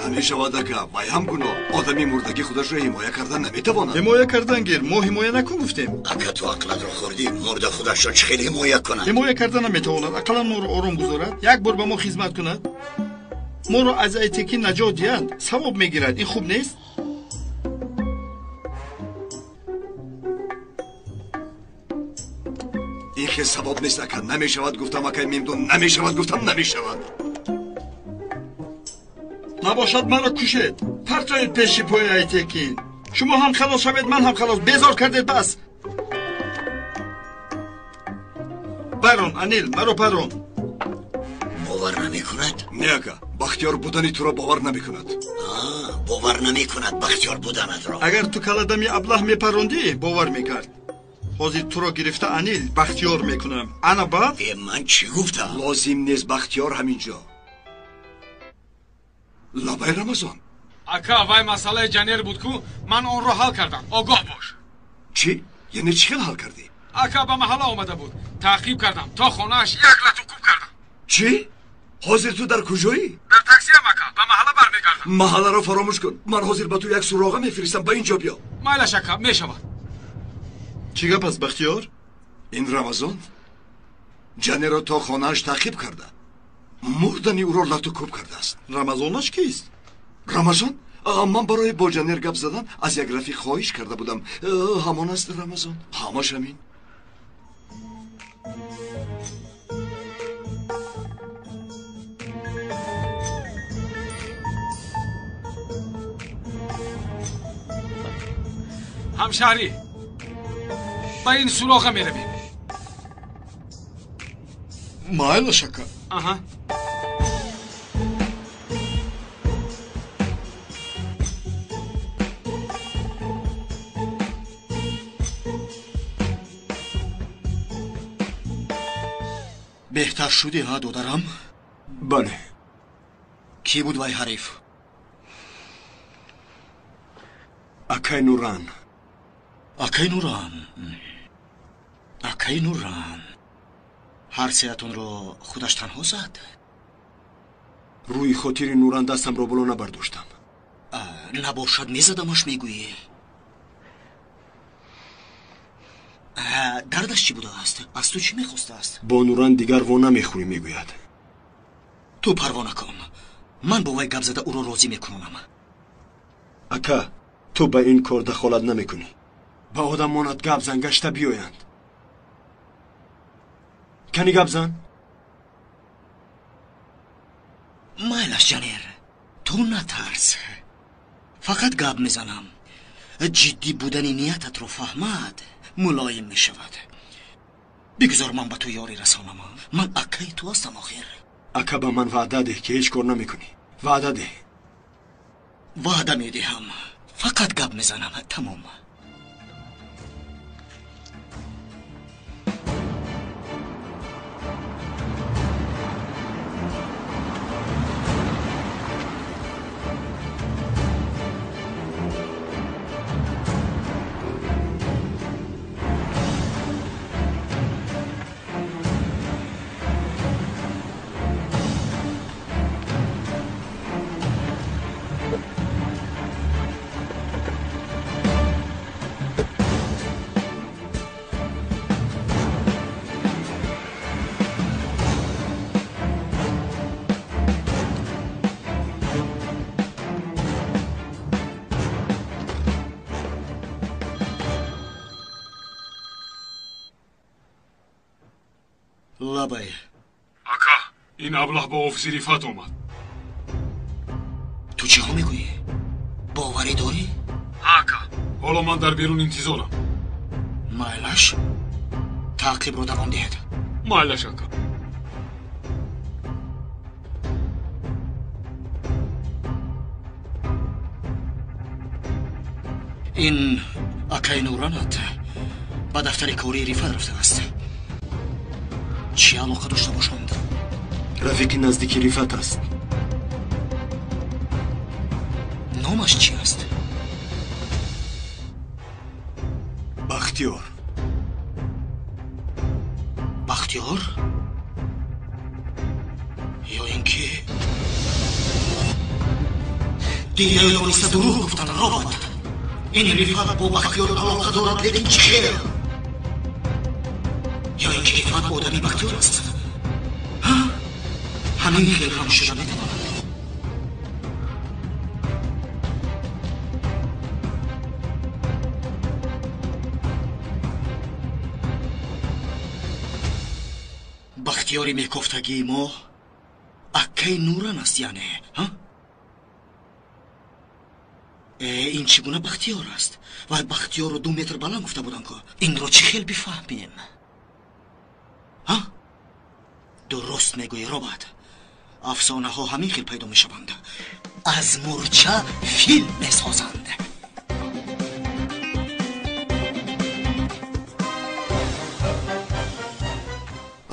Намешавад, ака, вай ҳам гуноҳ. Одами мурдагӣ худашро ҳимоя кардан наметавонад. Ҳимоя кардан гир, мо ҳимоя накун гуфтем. Ака, ту ақлатро хӯрдӣ, мурда худашро чӣ хел ҳимоя кунад? Ҳимоя кардан наметавонад, ақаллан моро ором гузорад, як бор ба мо хизмат кунад, моро аз Айтекин наҷот диҳад, савоб мегирад. Ин хуб нест? Ин хел савоб нест, ака. Намешавад гуфтам, акай Мемдун, намешавад гуфтам, намешавад. Набошад маро кушед, партоед пеши пои Айтекин. Шумо ҳам халос шавед, ман ҳам халос. Безор кардед, бас. Барон, Анил, маро парон. Бовар намекунад? Не, ака, Бахтиёр будани туро бовар намекунад. Бовар намекунад Бахтиёр буданатро. Агар ту каладами аблаҳ мепарондӣ, бовар мекард. Ҳозир туро гирифта, Анил, Бахтиёр мекунам. Ана баъд? Ман чӣ гуфтам? Лозим нест Бахтиёр ҳамин ҷо. Лабай, Рамазон. Ака, вай масъалаи Ҷанер буд ку, ман онро ҳал кардам, огоҳ бош. Чӣ? Яъне чӣ хел ҳал кардӣ? Ака, ба маҳалла омада буд, таъқиб кардам, то хонааш як лату кӯб кардам. Чӣ? Ҳозир ту дар куҷоӣ? Дар таксиам, ака, ба маҳалла бармегардам. Маҳалларо фаромӯш кун, ман ҳозир ба ту як суроға мефиристам, ба ин ҷо биё. Майлаш, ака, мешавад. Чӣ гап аст, Бахтиёр? Ин Рамазон Ҷанеро то хонааш таъқиб карда, мурдани ӯро лату кӯб кардааст. Рамазонаш кист? Рамазон? Ман барои бо Ҷанер гап задан аз як рафиқ хоҳиш карда будам. Ҳамон аст Рамазон, ҳамаш ҳамин. Ҳамшаҳрӣ, ба ин суроға меравем. Майлаш, ака. Аҳа. Беҳтар шудӣ, ҳа, додарам? Бале. Кӣ буд вай ҳариф? Акай Нуран. Акай Нуран, акай Нуран. Ҳар сеатонро худаш танҳо зад? Рӯи хотири Нуран дастамро боло набардоштам. Набошад мезадамаш, мегӯӣ. Дардаш чӣ будааст? Аз ту чӣ мехостааст? Бо Нуран дигар во намехӯрӣ, мегӯяд. Ту парво накун, ман бо вай гап зада ӯро розӣ мекунонам. Ака, ту ба ин кор дахолат намекунӣ. Ба одамонат гап зан, гашта биёянд. Кани гап зан. Майлаш, Ҷанер, ту натарс, фақат гап мезанам. Ҷиддӣ будани ниятатро фаҳмад, мулоим мешавад. Бигузор ман ба ту ёрӣ расонам, ман акаи ту ҳастам охир. Ака, ба ман ваъда деҳ, ки ҳеҷ кор намекунӣ. Ваъда деҳ. Ваъда медиҳам, фақат гап мезанам, тамом. Лабай. Ака, ин аблаҳ ба офиси Рифат омад. Ту чиҳо мегӯӣ? Боварӣ дорӣ? Ҳа, ака, ҳоло ман дар берун интизорам. Майлаш, таъқибро давом диҳед. Майлаш, ака. Ин акаи Нуранат ба дафтари кории Рифат рафтааст. Чӣ алоқа дошта бошанд? Рафиқи наздики Рифат аст. Номаш чӣ аст? Бахтиёр. Бахтиёр? Ё ин ки дида дониста дурӯғ гуфтанд, робот. Ин Рифат бо Бахтиёр алоқа дорад, лекин чӣ хел? Ё ин ки Рифат одами Бахтиёр аст? Ҳамин хел ҳам шуда метавонад. Бахтиёри мекофтагии мо аккаи Нуран аст, яъне ин чӣ гуна Бахтиёр аст? Вай Бахтиёрро 2 метр баланд гуфта буданд ку. Инро чӣ хел бифаҳмем? Дуруст мегӯӣ, робот. Афсонаҳо ҳамин хел пайдо мешаванд. Аз мурча фил месозанд.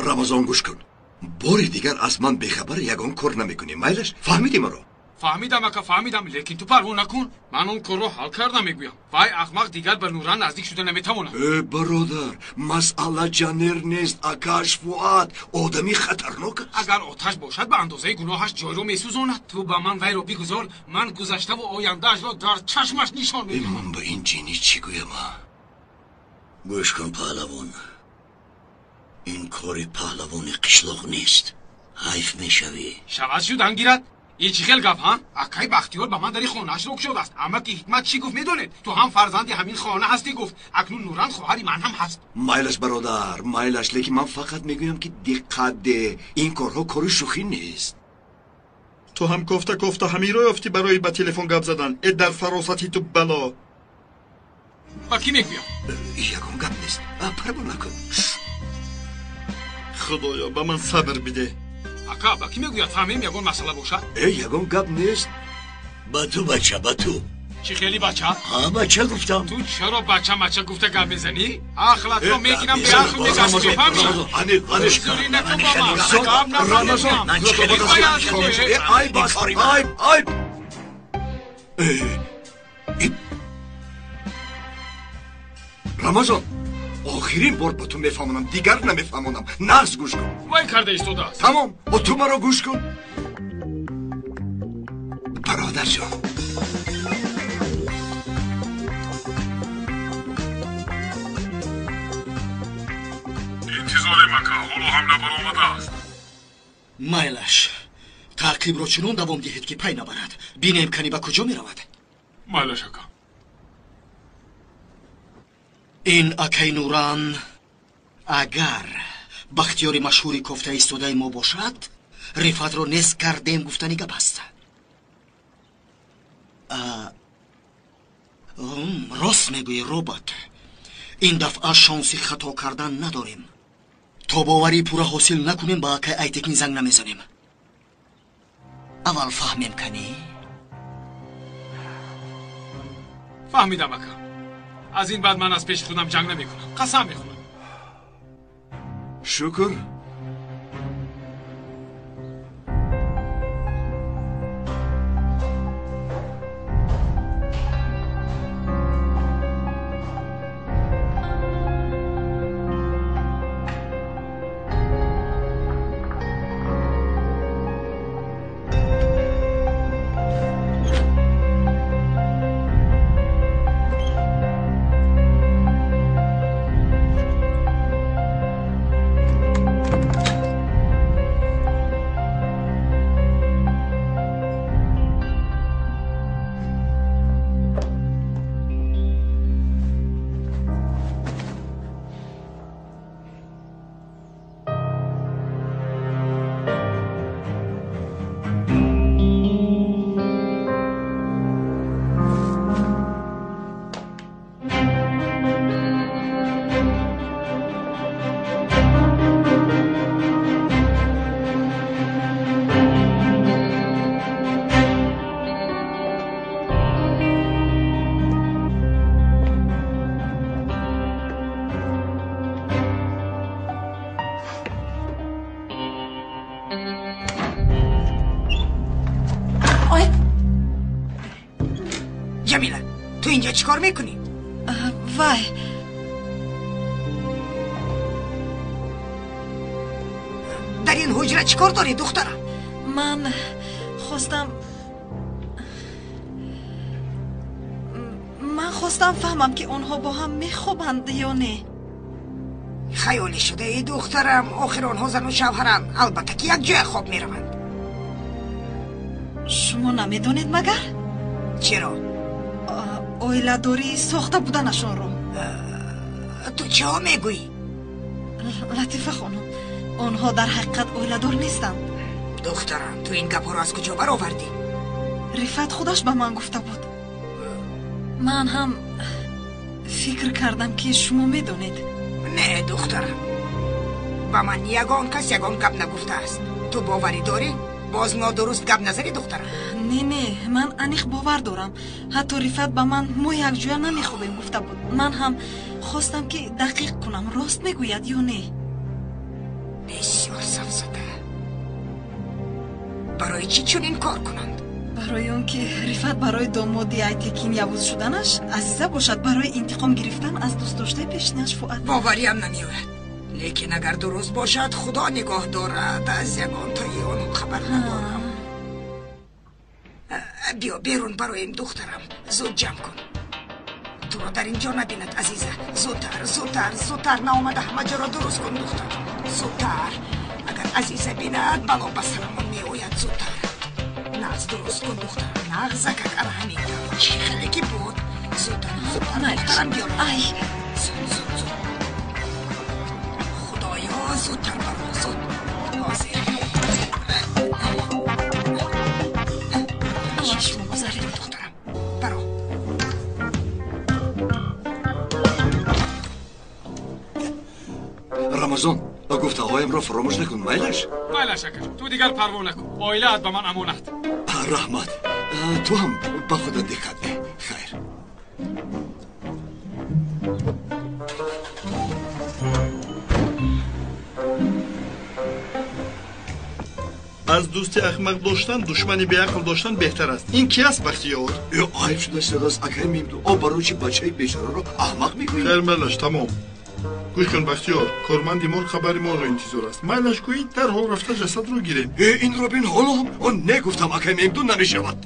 Рамазон, гӯш кун. Бори дигар аз ман бехабар ягон кор намекунӣ, майлаш? Фаҳмидӣ маро? Фаҳмидам, ака, фаҳмидам, лекин ту парво накун. Ман он корро ҳал кардам, мегӯям. Вай ахмақ дигар ба Нуран наздик шуда наметавонад. Э, бародар, масъала Ҷанер нест, акаш Фуад одами хатарнок аст. Агар оташ бошад, ба андозаи гуноҳаш ҷойро месӯзонад. Ту ба ман вайро бигузор, ман гузаштаву ояндаашро дар чашмаш нишон медиҳам. Ман ба ин ҷинӣ чӣ гӯям? Гӯш кун, паҳлавон. Ин кори паҳлавони қишлоқ нест. Ҳайф мешавӣ. Шавад шудан гирад. Ин чӣ хел гап, ҳа? Акай Бахтиёр ба ман дари хонаашро кушодааст. Амаки Ҳикмат чӣ гуфт медонед? Ту ҳам фарзанди ҳамин хона ҳастӣ, гуфт. Акнун Нуран хоҳари ман ҳам ҳаст. Майлаш, бародар, майлаш, лекин ман фақат мегӯям ки диққат де. Ин корҳо кори шӯхӣ нест. Ту ҳам кофта кофта ҳаминро ёфтӣ барои ба телефон гап задан. Э, дар фаросати ту бало. Ба кӣ мегӯям? Ягон гап нест. Парво накун. Худоё, ба ман сабр бидеҳ. Ака, ба кӣ мегӯяд? Фаҳмем ягон масъала бошад? Э, ягон гап нест. Ба ту, бача, ба ту. Чӣ хели бача? Ҳа, бача гуфтам. Ту чаро бача мача гуфта гап мезанӣ? Ахлатро мекунам, беақл мегашти, фаҳмӣ? Анил, анил. Зурӣ накун ба ман. Гап Рамазон, айб аст, айб, айб. Рамазон, охирин бор ба ту мефаҳмонам, дигар намефаҳмонам. Нағз гӯш кун. Вай карда истодааст. Тамом, бо ту маро гӯш кун. Бародарҷон. Интизорем, ака, ҳоло ҳам набаромадааст. Майлаш, таъқибро чунон давом диҳед, ки пай набарад. Бинем, кани ба куҷо меравад. Майлаш, ака. Ин акаи Нуран агар Бахтиёри машҳури кофта истодаи мо бошад, Рифатро нест кардем гуфтани гап аст. Рост мегӯӣ, робот. Ин дафъа шонси хато кардан надорем. То боварии пурра ҳосил накунем, ба акаи Айтекин занг намезанем. Аввал фаҳмем, канӣ? Фаҳмидам, ака. Аз ин баъд ман аз пеши худам ҷанг намекунам. Қасам мехӯрам. Шукр. Ҷамила, ту инҷо чӣ кор мекунӣ? Вай, дар ин ҳуҷра чӣ кор дорӣ, духтарам? Ман хостам фаҳмам, ки онҳо бо ҳам мехобанд ё не. Хаёлӣ шудаи, духтарам. Охир онҳо зану шавҳаранд, албатта ки якҷоя хоб мераванд. Шумо намедонед магар? Чиро? Оиладорӣ сохта буданашонро. Ту чиҳо мегӯӣ? Латифа хонум, онҳо дар ҳақиқат оиладор нестанд. Духтарам, ту ин гапҳоро аз куҷо баровардӣ? Рифат худаш ба ман гуфта буд. Ман ҳам фикр кардам, ки шумо медонед. Не, духтарам, ба ман ягон кас ягон гап нагуфтааст. Ту боварӣ дорӣ? Боз нодуруст гап назанӣ, духтарам. Не, не, ман аниқ бовар дорам. Ҳатто Рифат ба ман мо якҷоя намехобем гуфта буд. Ман ҳам хостам, ки дақиқ кунам, рост мегӯяд ё не. Бисёр сафсата. Барои чӣ чунин кор кунанд? Барои он ки Рифат барои домоди Айтекин Явуз шуданаш, Азиза бошад барои интиқом гирифтан аз дӯстдоштаи пешинаш Фуат. Бовариам намеояд, лекин агар дуруст бошад, худо нигоҳ дорад, аз ягонтои он хабар надорам. Биё берун бароем, духтарам, зуд ҷамъ кун. Туро дар ин ҷо набинад Азиза. Зудтар, зудтар, зудтар, наомада ҳама ҷоро дуруст кун, духтарам, зудтар. Агар Азиза бинад, бало ба сарамон меояд. Зудтар, нағз дуруст кун, духтарам, нағзакак, ана ҳамин тавр, чӣ хеле ки буд. Зудтар, зудтар, духтарам, биёр. Ай, зуд, зуд, зуд. Худоё, зудтар баро, зуд, ҳозир. Шумо гузаред, духтарам, баро. Рамазон, ба гуфтаҳоямро фаромӯш накун, майлаш? Майлаш, акаҷон, ту дигар парво накун, оилаат ба ман амонат. Раҳмат, ту ҳам ба худат диққат деҳ. Хайр. Аз дӯсти аҳмақ доштан душмани беақл доштан беҳтар аст. Ин ки аст, Бахтиёр? Ё айб шуда истодааст, акай Мимду. О, барои чи бачаи бечораро аҳмақ мегӯӣ? Хайр, майлаш, тамом. Гӯш кун, Бахтиёр, корманди морг хабари моро интизор аст. Майлаш гӯӣ, дарҳол рафта ҷасадро гирем. Э, инро бин, ҳоло ҳам он не гуфтам, акай Мимду, намешавад.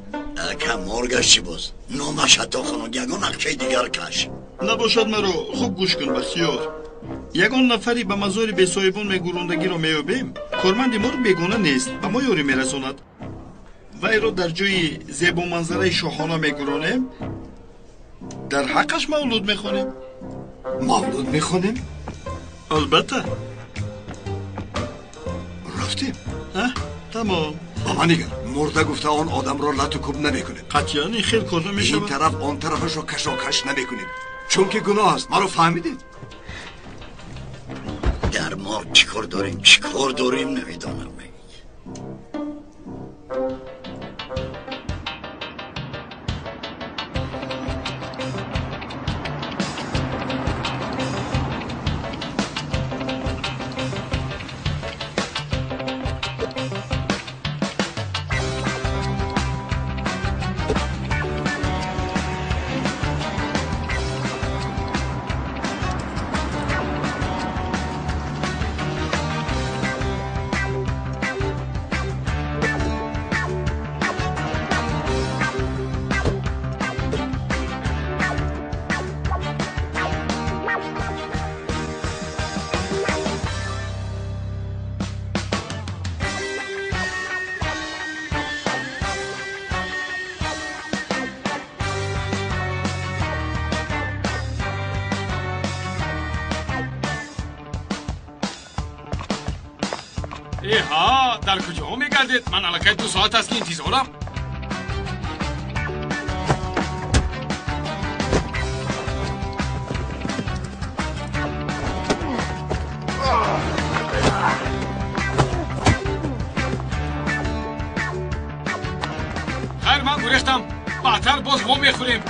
Ака, моргаш чӣ боз? Номаш ҳатто хунук, ягон нақшаи дигар каш. Набошад, маро хуб гӯш кун, Бахтиёр. Ягон нафаре ба мазори бесоҳибон мегурондагиро меёбем, корманди морг бегона нест, ба мо ёрӣ мерасонад. Вайро дар ҷои зебоманзараи шоҳона мегуронем, дар ҳаққаш мавлуд мехонем. Мавлуд мехонем? Албатта. Рафтем. Тамом. Ба ман нигар, мурда гуфта он одамро лату куб намекунем. Қатъиян ин хел кор намешавад. Ин тараф он тарафашро кашокаш намекунем, чунки гуноҳ аст. Маро фаҳмидед? Дар морг чӣ кор дорем, чӣ кор дорем, намедонам. Эҳа, дар куҷоҳо мегардед? Ман аллакай 2 соат аст, ки интизорам. Хайр, ман гурехтам, баъдтар боз во мехӯрем.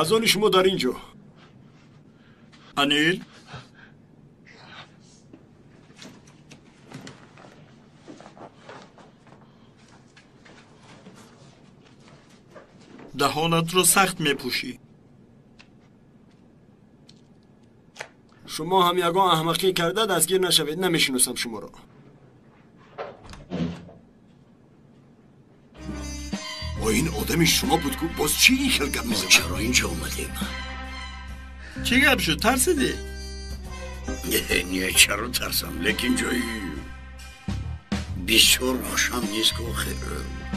Аз они шумо дар ин ҷо. Анил, даҳонатро сахт мепӯшӣ. Шумо ҳам ягон аҳмақӣ карда дастгир нашавед, намешиносам шуморо. О, ин одами шумо буд ку, боз чӣ ин хел гап мезанад? Чаро инҷо омадем? Чӣ гап шуд, тарсидӣ? Не, чаро тарсам, лекин ҷои бисёр хушам нест ку охир.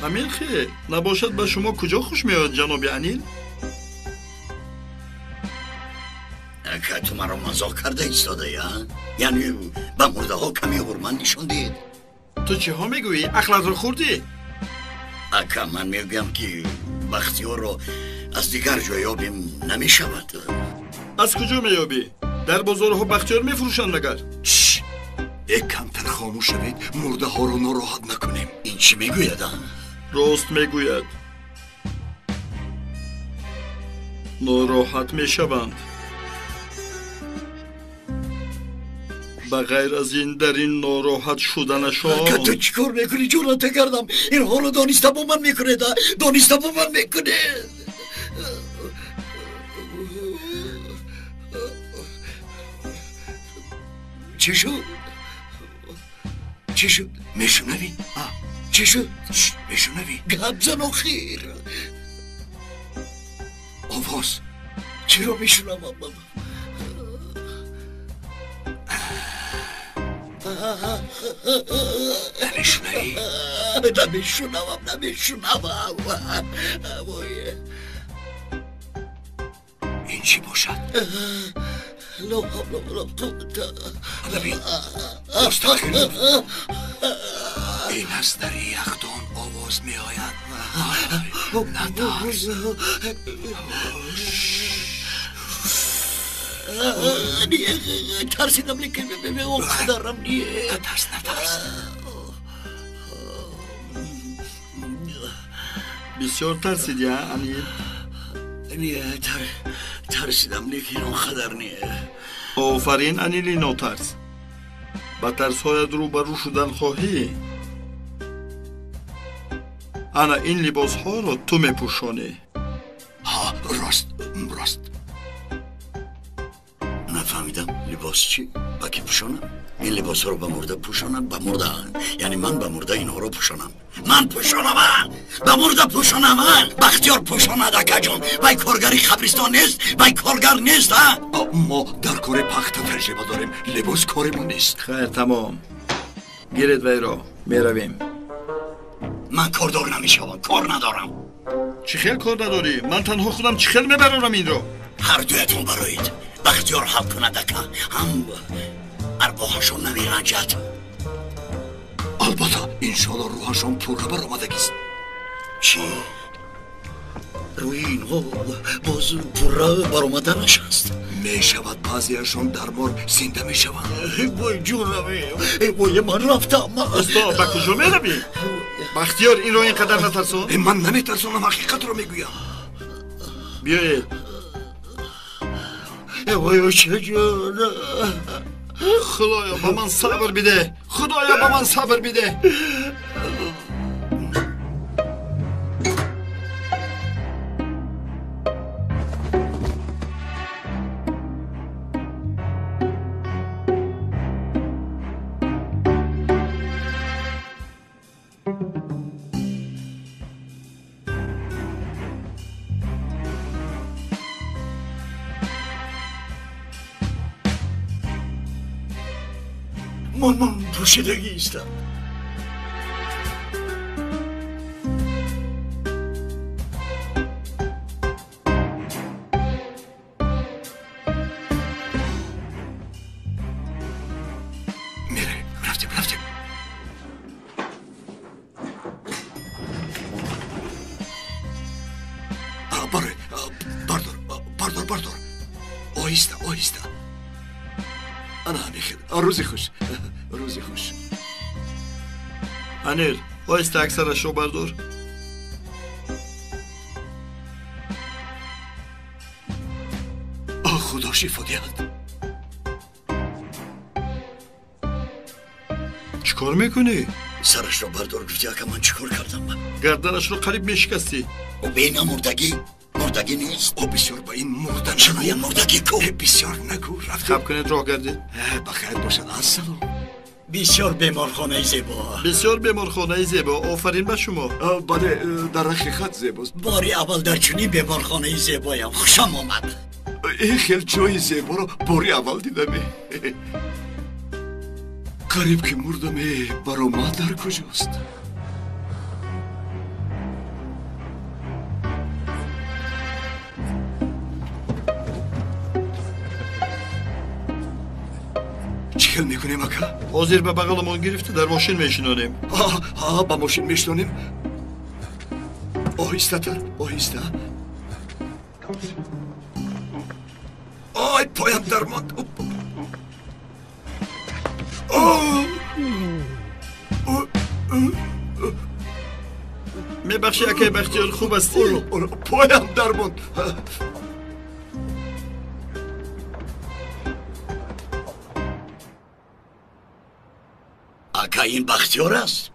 Ҳамин хел набошад, ба шумо куҷо хуш меояд, ҷаноби Анил? Ака, ту маро мазоқ карда истодаи, а? Яъне ба мурдаҳо каме ҳурмат нишон диҳед. Ту чиҳо мегӯӣ? Ақлатро хӯрдӣ? Ака, ман мегӯям ки Бахтиёрро аз дигар ҷой ёбем намешавад. Аз куҷо меёбӣ? Дар бозорҳо Бахтиёр мефурӯшанд магар? Э, камтар хомӯш шавед, мурдаҳоро нороҳат накунем. Ин чӣ мегӯяд, а? Рост мегӯяд. Нороҳат мешаванд. Ба ғайр аз ин, дар ин нороҳат шуданашон. Ака, ту чӣ кор мекунӣ? Ҷуръата кардам. Инҳоро дониста бо ман мекунед, а? Дониста бо ман мекунед. Чӣ шуд? Чӣ шуд? Мешунавӣ? Чӣ шуд? Мешунавӣ? Гап зан охир. Овоз. Чиро мешунавам? Намешунавӣ? Намешунавам, намешунавам. Ин чӣ бошад? Ла ҳавла вала қуввата. Бибин, мустақил. Ин аз дари яхдон овоз меояд. Натарс. Тарсидам, лекин он қадарам не. Натарс, натарс. Бисёр тарсидӣ, а, Анил? Не, тарсидам, лекин он қадар не. Офарин, Анили нотарс. Ба тарсҳоят рӯбарӯ шудан хоҳӣ? Ана ин либосҳоро ту мепӯшонӣ. Ҳа, рост, рост. Нафаҳмидам, либос чӣ? Ба кӣ пӯшонам? Ин либосҳоро ба мурда пӯшонам? Ба мурда, яъне ман ба мурда инҳоро пӯшонам? Ман пӯшонам, ба мурда пӯшонам? Бахтиёр пӯшонад, акаҷон. Вай коргари қабристон нест, вай коргар нест, а? Мо дар кори пахта таҷриба дорем, либос кори мо нест. Хайр, тамом. Гиред вайро, меравем. Ман кордор намешавам, кор надорам. Чӣ хел кор надорӣ? Ман танҳо худам чӣ хел мебарорам инро? Ҳар дуятон бароед. Бахтиёр ҳал кунад, ака, ҳам арвоҳашон намеранҷад. Албатта, иншоалло рӯҳашон пурра баромадагист. Чӣ? Рӯи инҳо боз пурра баромаданаш аст? Мешавад, баъзеашон дар мор зинда мешаванд. Вой ҷонаме, вой, ман рафтам. Усто, ба куҷо меравӣ? Бахтиёр, инро ин қадар натарсон. Ман наметарсонам, ҳақиқатро мегӯям. Биёед. Вой очаҷон. Худоё, ба ман сабр бидеҳ. Худоё, ба ман сабр бидеҳ. Ман пӯшидагӣ истам. Меравем, рафтем, рафтем. Барой, бардор, бардор, бардор. Оҳиста, оҳиста. Ана ҳамин хел. Рӯзи хуш, рӯзи хуш. Анил, оҳиста аксарашро бардор. Худо шифо диҳад. кор мекунӣ? Сарашро бардор гуфти ака, ман чӣ кор кардам? Гарданашро қариб мешикастӣ. Ӯ бена мурдагӣ, мурдагӣ нест. Ӯ бисёр ба ин мурда чароя мурдагӣ ку? Бисёр нагӯ, рафтем. Хаб кунед, роҳ гардед. Ба хайр бошад, ассалом. Бисёр беморхонаи зебо. Бисёр беморхонаи зебо. Офарин ба шумо. Бале, дар ҳақиқат зебост. Бори аввал дар чунин беморхонаи зебоям хушам омад. Ин хел ҷои зеборо бори аввал дидам. Қариб ки мурдам. Баромад дар куҷост? Чӣ хел мекунем, ака? Ҳозир ба бағаламон гирифта дар мошин мешинонем. Ҳа, ба мошин мешинонем. Оҳистатар, оҳиста. Ой, поям дармонд. Мебахши, акай Бахтиёр, хуб ҳастӣ? Поям дармонд. Ака, ин Бахтиёр аст?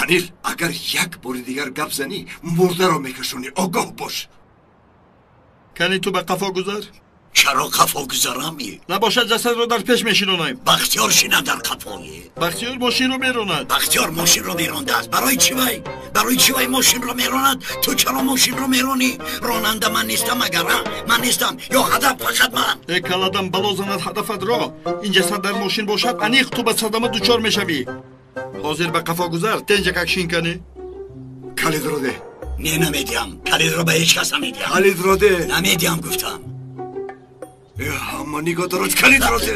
Анил, агар як бори дигар гап занӣ, мурдаро мекашонӣ, огоҳ бош. Кани ту ба қафо гузар? Чаро қафо гузарам? Набошад, ҷасадро дар пеш мешинонем. Бахтиёр шинад дар қафои. Бахтиёр мошинро меронад. Бахтиёр мошинро мерондааст. Барои чӣ вай? Барои чӣ вай мошинро меронад? Ту чаро мошинро меронӣ? Ронанда ман нестам, агар ман нестам, ё ҳадаф фақат ман? Э, каладам бало занад ҳадафатро. Ин ҷасад дар мошин бошад, аниқ ту ба садама дучор мешавӣ. Ҳозир ба қафо гузар, тенҷакак шин кани. Калидро де. Не, намедиҳам. Калидро ба ҳеҷ кас намедиҳам. Калидро де. Намедиҳам гуфтам. Ҳама нигоҳ дорад, калидро де.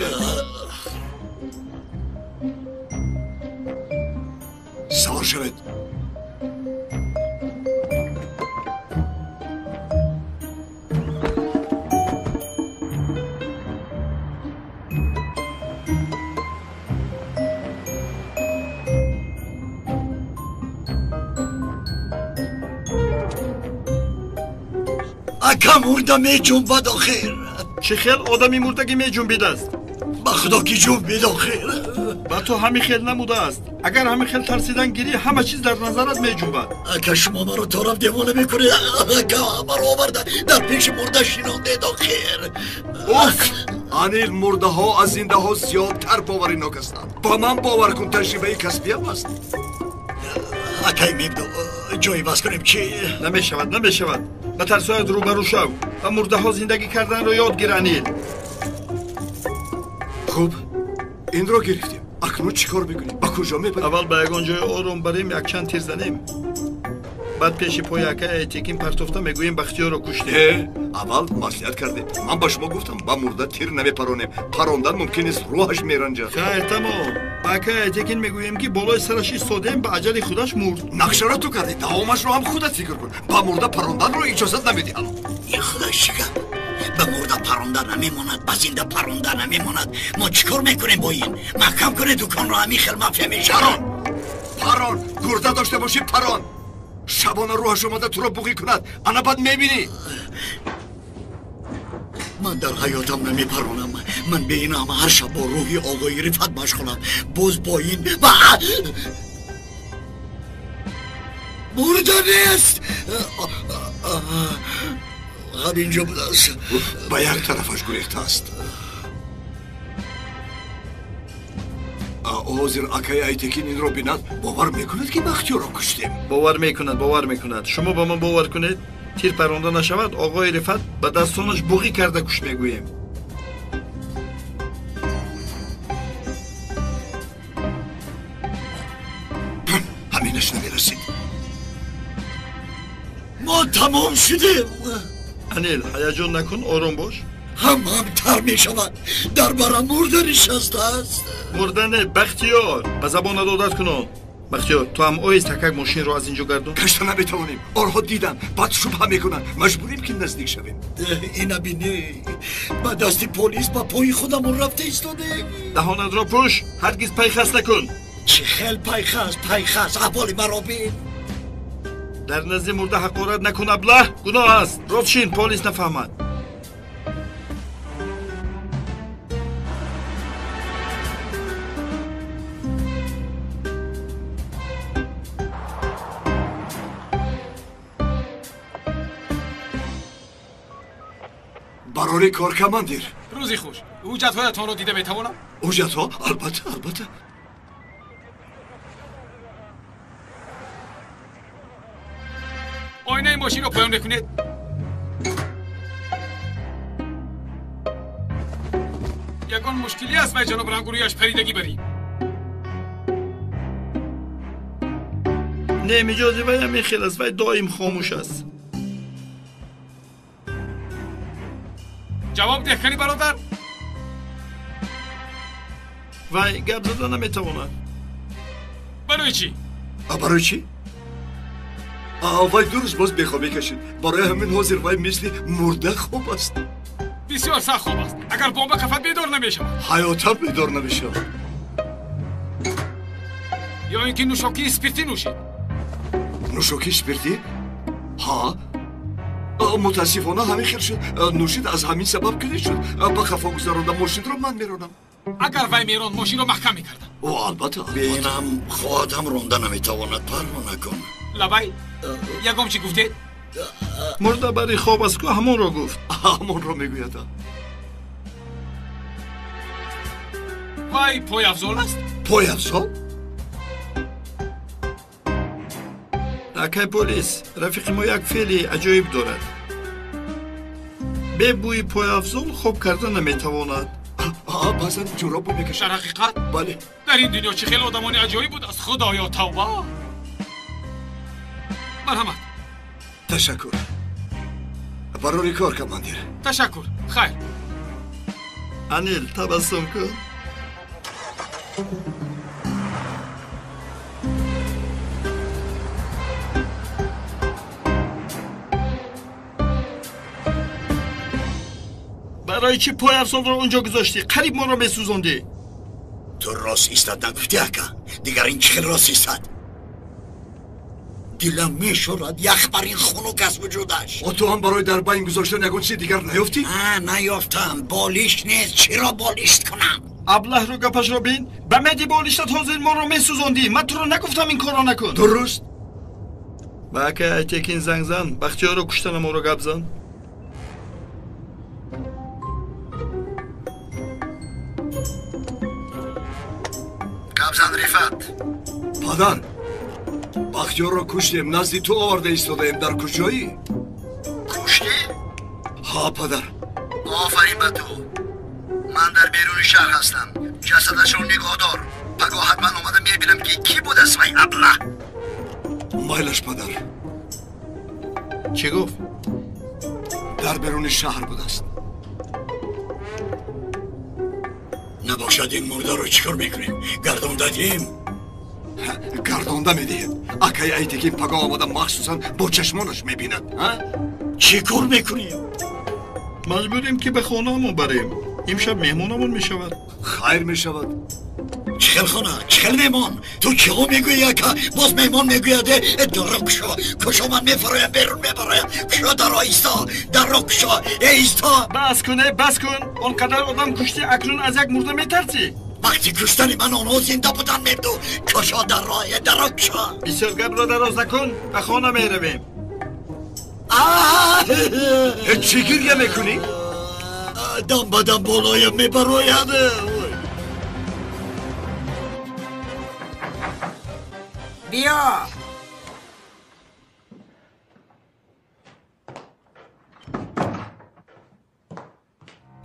Савор шавед. Ака, мурда меҷунбад охир. Чӣ хел одами мурдагӣ меҷунбидааст? Ба худо ки ҷунбид охир. Ба ту ҳамин хел намудааст. Агар ҳамин хел тарсидан гирӣ, ҳама чиз дар назарат меҷунбад. Ака, шумо маро то рафт девона мекунед. Ака, маро оварда дар пеши мурда шинондед охир. Уф! Анил, мурдаҳо аз зиндаҳо зиёдтар боваринок ҳастанд. Ба ман бовар кун, таҷрибаи касбиям аст. Акай мебдо, ҷои бас кунем чӣ? Намешавад, намешавад. Ба тарсоят рӯбарӯ шав ва мурдаҳо зиндагӣ карданро ёд гир, Анил. Хуб, инро гирифтем. Акнун чӣ кор мекунем? Ба куҷо мебарем? Аввал ба ягон ҷои ором барем, якчанд тир занем. Баъд пеши пои акай Айтекин партофта мегӯем Бахтиёрро куштем. Аввал маслиҳат кардем. Ман ба шумо гуфтам, ба мурда тир намепаронем. Парондан мумкин нест, рӯҳаш меранҷад. Хайр, тамом. Ба акай Айтекин мегӯем ки болои сараш истодем, ба аҷали худаш мурд. Нақшаро ту кардӣ, давомашро ҳам худат фикр кун. Ба мурда паронданро иҷозат намедиҳам. Ин худаш чӣ гап? Ба мурда паронда намемонад, ба зинда паронда намемонад. Мо чӣ кор мекунем бо ин? Маҳкам кунед дуконро, ҳамин хел мафия мешавад. Парон! Парон! Гурда дошта бошӣ, парон! Шабона рӯҳаш омада туро буғӣ кунад, ана баъд мебинӣ. Ман дар ҳаётам намепаронам. Ман бе ин ҳама ҳар шаб бо рӯҳи оғои Рифат машғулам. Боз бо ин мурда нест. Ғам инҷо будааст. Ба як тарафаш гурехтааст. Ҳозир акай Айтекин инро бинад, бовар мекунад ки Бахтиёрро куштем. Бовар мекунад, бовар мекунад. Шумо ба ман бовар кунед, тир паронда нашавад, оғои Рифат ба дастонаш буғӣ карда куш мегӯем. Ҳаминаш намерасид. Мо тамом шудем. Анил, ҳаяҷон накун, ором бош. Ҳамам тар мешавад. Дар барам мурда нишастааст. Мурда не, Бахтиёр. Ба забонат одат кунон. Бахтиёр, ту ҳам оист такак мошинро аз инҷо гардон. Кашта наметавонем. Онҳо диданд, баъд шубҳа мекунанд. Маҷбурем ки наздик шавем. Ина бинӣ, ба дасти полис ба пои худамон рафта истодем. Даҳонатро пӯш, ҳаргиз пайхас накун. Чӣ хел пайхас, пайхас, аҳволи маро бин. Дар назди мурда ҳақорат накун, аблаҳ, гуноҳ аст. Рост шин, полис нафаҳмад. Барори кор, командир. Рӯзи хуш. Ҳуҷҷатҳоятонро дида метавонам? Ҳуҷҷатҳо? Албатта, албатта. Оинаи мошинро поён мекунед? Ягон мушкилӣ аст вай ҷаноб рангу рӯяш паридагӣ барӣ? Не, миҷози вай ҳамин хел аст, вай доим хомӯш аст. Ҷавоб деҳ, кани бародар. Вай гап зада наметавонад. Барои чӣ? Барои чӣ? Вай ду рӯз боз бехобӣ кашид. Барои ҳамин ҳозир вай мисли мурда хоб аст. Бисёр сахт хоб аст. Агар бомба кафад бедор намешавад. Ҳаётан бедор намешавад. Ё ин ки нӯшокии спиртӣ нӯшид. Нӯшокии спиртӣ? Ҳа, мутаассифона ҳамин хел шуд. Нӯшид, аз ҳамин сабаб килид шуд. Ба хафо гузаронда мошинро ман меронам. Агар вай меронд, мошинро маҳкам мекардам. О, албатта. Бинам, хоҳатам ронда наметавонад, парво накун. Лабай, ягом чӣ гуфтед? Мурда бари хоб аст ку, ҳамонро гуфт. Ҳамонро мегӯяд. Вай пойафзол аст? Пойафзол? Акай полис, рафиқи мо як феъли аҷоиб дорад. Бе бӯи пойафзол хоб карда наметавонад. Баъзан ҷуроб бӯ мекашад. Дар ҳақиқат? Бале. Дар ин дунё чӣ хел одамони аҷоиб будааст, худоё тавба. Марҳамат. Ташаккур. Барори кор, командир. Ташаккур. Хайр. Анил, табассум кун. Барои чӣ пойафзолро унҷо гузоштӣ? Қариб моро месӯзондӣ. Ту рост истад нагуфтӣ, ака. Дигар ин чӣ хел рост истад? Дилам мешӯрад, ях бар ин хунук аст вуҷудаш. О, ту ҳам барои дар байн гузоштан ягон чизи дигар наёфтӣ? Наёфтам. Болишт нест, чиро болишт кунам? Аблаҳро гапашро бин. Ба меди болиштат ҳозир моро месӯзондӣ. Ман туро нагуфтам ин корро накун. Дуруст. Ба акай Айтекин занг зан, Бахтиёрро куштана моро гап зан. Гап зан, Рифат. Падар, Бахтиёрро куштем, назди ту оварда истодаем. Дар куҷоӣ? Куштӣ? Ҳа, падар. Офарин ба ту. Ман дар беруни шаҳр ҳастам. Ҷасадашро нигоҳ дор. Пагоҳ ҳатман омада мебинам, ки кӣ будааст вай аблаҳ. Майлаш, падар. Чӣ гуфт? Дар беруни шаҳр будааст. Набошад ин мурдаро чӣ кор мекунем? Гардонда диҳем? Гардонда медиҳем. Акай Айтекин пагоҳ омада махсусан бо чашмонаш мебинад. Чӣ кор мекунем? Маҷбурем ки ба хонаамон барем. Имшаб меҳмонамон мешавад. Хайр мешавад. Чӣ хел хона? Чӣ хел меҳмон? Ту чиҳо мегӯӣ, ака? Боз меҳмон мегӯяд. Дарро кушо, кушо, ман мефароям, берун мебароям. Кушо дарро, исто, дарро кушо, э исто. Бас кун, э бас кун. Он қадар одам куштӣ, акнун аз як мурда метарсӣ? Вақти куштани ман онҳо зинда буданд, мебду. Кушо дарро, э дарро кушо. Бисёр гапро дароз накун, ба хона меравем. Чӣ гиря мекунӣ? Дам ба дам болоям мебарояд. Биё.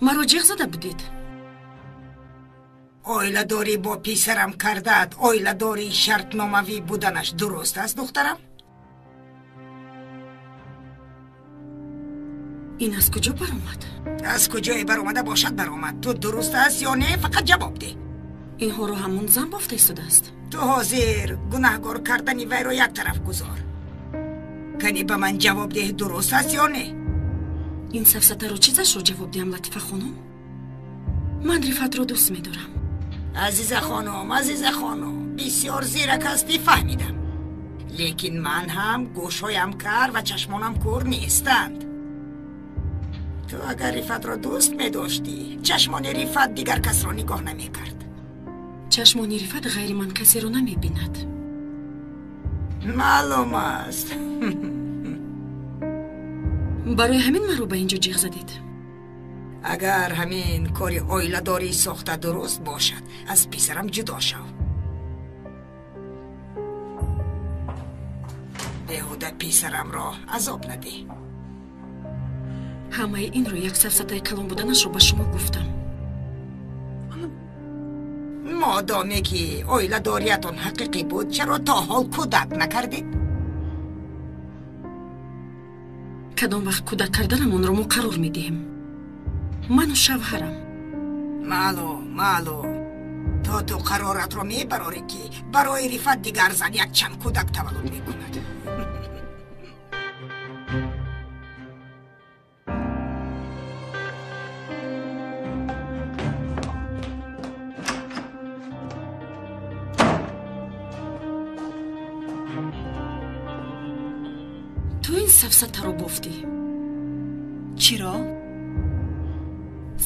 Маро ҷиғ зада будед. Оиладорӣ бо писарам кардаат. Оиладории шартномавӣ буданаш дуруст аст, духтарам? Ин аз куҷо баромад? Аз куҷое баромада бошад баромад. Ту дуруст аст ё не, фақат ҷавоб деҳ. Инҳоро ҳамон зан бофта истодааст. Ту ҳозир гунаҳгор кардани вайро як тараф гузор. Кани ба ман ҷавоб деҳ, дуруст аст ё не? Ин сафсатаро чизашро ҷавоб диҳам, Латифа хонум? Ман Рифатро дӯст медорам. Азиза хонум, Азиза хонум, бисёр зирак ҳастӣ, фаҳмидам. Лекин ман ҳам гӯшҳоям кар ва чашмонам кӯр нестанд. Ту агар Рифатро дӯст медоштӣ, чашмони Рифат дигар касро нигоҳ намекард. Чашмони Рифат ғайри ман касеро намебинад. Маълум аст. Барои ҳамин маро ба ин ҷо ҷиғ задед? Агар ҳамин кори оиладории сохта дуруст бошад, аз писарам ҷудо шав. Беҳуда писарамро азоб надиҳ. Ҳамаи инро як сафсатаи калон буданашро ба шумо гуфтам. Модоме ки оиладориятон ҳақиқӣ буд, чаро то ҳол кӯдак накардед? Кадом вақт кӯдак карданамонро мо қарор медиҳем. Ману шавҳарам. Маълум, маълум. То ту қароратро мебарорӣ, ки барои Рифат дигар зан якчанд кӯдак таваллуд мекунад. Ту ин сафсатаро бофтӣ. Чиро?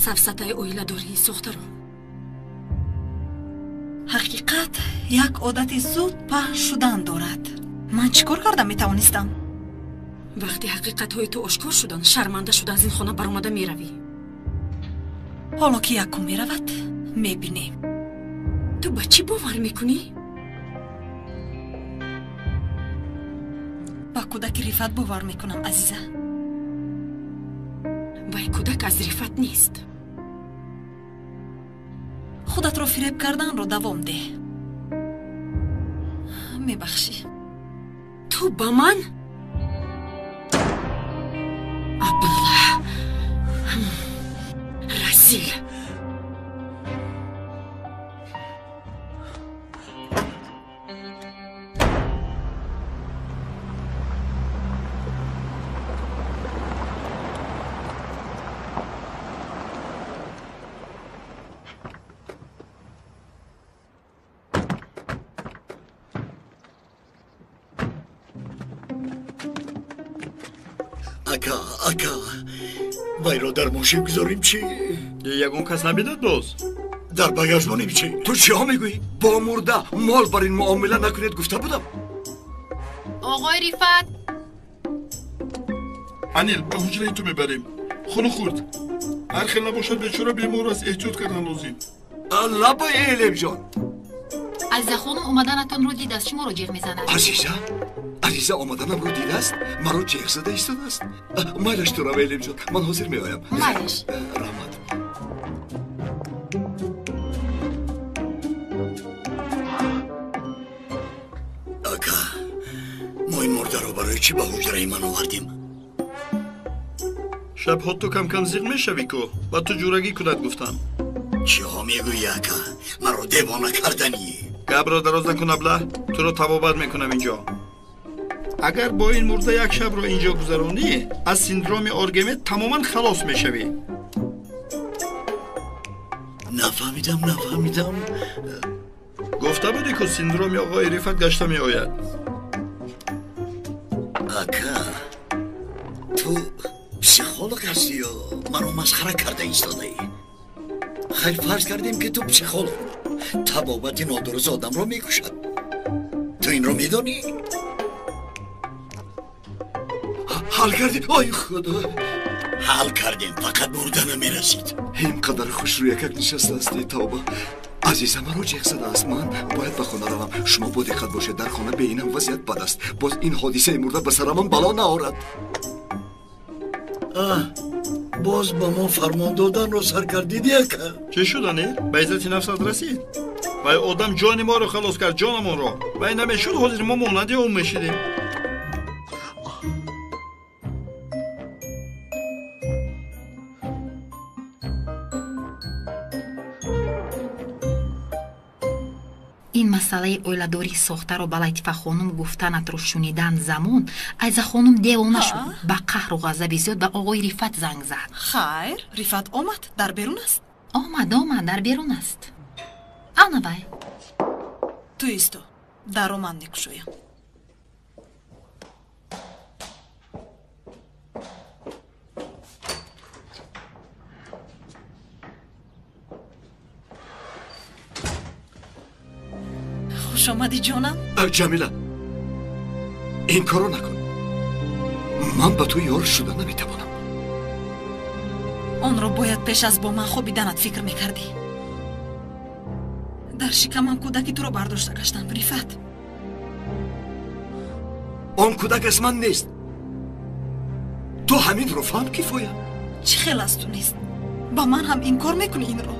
Сафсатаи оиладории сохтаро. Ҳақиқат як одати зуд паҳн шудан дорад. Ман чӣ кор карда метавонистам? Вақте ҳақиқатҳои ту ошкор шуданд, шарманда шуда аз ин хона баромада меравӣ. Ҳоло ки якум меравад, мебинем. Ту ба чӣ бовар мекунӣ? Ба кӯдаки Рифат бовар мекунам, Азиза. Вай кӯдак аз Рифат нест. Худатро фиреб карданро давом деҳ. Мебахшӣ. Ту ба ман? Абла! Разил! Ака, ака, вайро дар мошин гузорим чӣ? Ягон кас набинад боз? Дар багаж монем чӣ? Ту чиҳо мегӯӣ? Бо мурда мол бар ин муомила накунед гуфта будам. Оғои Рифат. Анил, ба ҳуҷраи ту мебарем. Хуну хурд. Ҳар хел набошад, бечора бемор аст, эҳтиёт кардан лозим. Лабай, Элемҷон. Азиза хонум омаданатонро дидааст, шуморо ҷеғ мезанад. Азиза? Азиза омаданамро дидааст, маро ҷеғ зада истодааст. Майлаш ту рав, Элемҷон, ман ҳозир меоям. Майлаш. Раҳмат. Ака, мо ин мурдаро барои чӣ ба ҳуҷраи ман овардем? Шабҳо ту кам-кам зиқ мешавӣ ку, ба ту ҷурагӣ кунад гуфтам. Чиҳо мегӯӣ, ака? Маро девона карданӣ. Гапро дароз накун, абла, туро табобат мекунам инҷо. Агар бо ин мурда як шабро инҷо гузаронӣ, аз синдроми Оргемет тамоман халос мешавӣ. Нафаҳмидам, нафаҳмидам. Гуфта будӣ ку синдроми оғои Рифат гашта меояд. Ака, ту психолог ҳастӣ ё маро масхара карда истодаӣ? Хайр, фарз кардем ки ту психолог. Табобати нодуруст одамро мекушад. Ту инро медонӣ? Ҳал кардем, ой худо. Ҳал кардем, фақат мурда намерасид. Ин қадар хушрӯякак нишастааст, тавба. Азиза маро ҷеғ задааст. Ман бояд ба хона равам. Шумо бо диққат бошед, дар хона беинам вазъият бад аст. Боз ин ҳодисаи мурда ба сарамон бало наорад. Боз ба мо фармон доданро сар кардиди, ака? Чӣ шуд, Анил? Ба иззати нафсат расид? Вай одам ҷони моро халос кард, ҷонамонро. Вай намешуд, ҳозир мо монанди ӯ мешидем. Ин масъалаи оиладории сохтаро ба Латифа хонум гуфтанатро шунидан замон Азиза хонум девона шуд. Ба қаҳру ғазаби зиёд ба оғои Рифат занг зад. Хайр, Рифат омад, дар берун аст. Омад, омад, дар берун аст. Ана вай. Ту исто, даро ман мекушоям. Хуш омадӣ, ҷонам. Ҷамила, ин корро накун. Ман ба ту ёр шуда наметавонам. Онро бояд пеш аз бо ман хобиданат фикр мекардӣ. Дар шикамам кӯдаки туро бардошта гаштам, Рифат. Он кӯдак аз ман нест. Ту ҳаминро фаҳм, Кифоя. Чӣ хел аз ту нест? Ба ман ҳам инкор мекунӣ инро?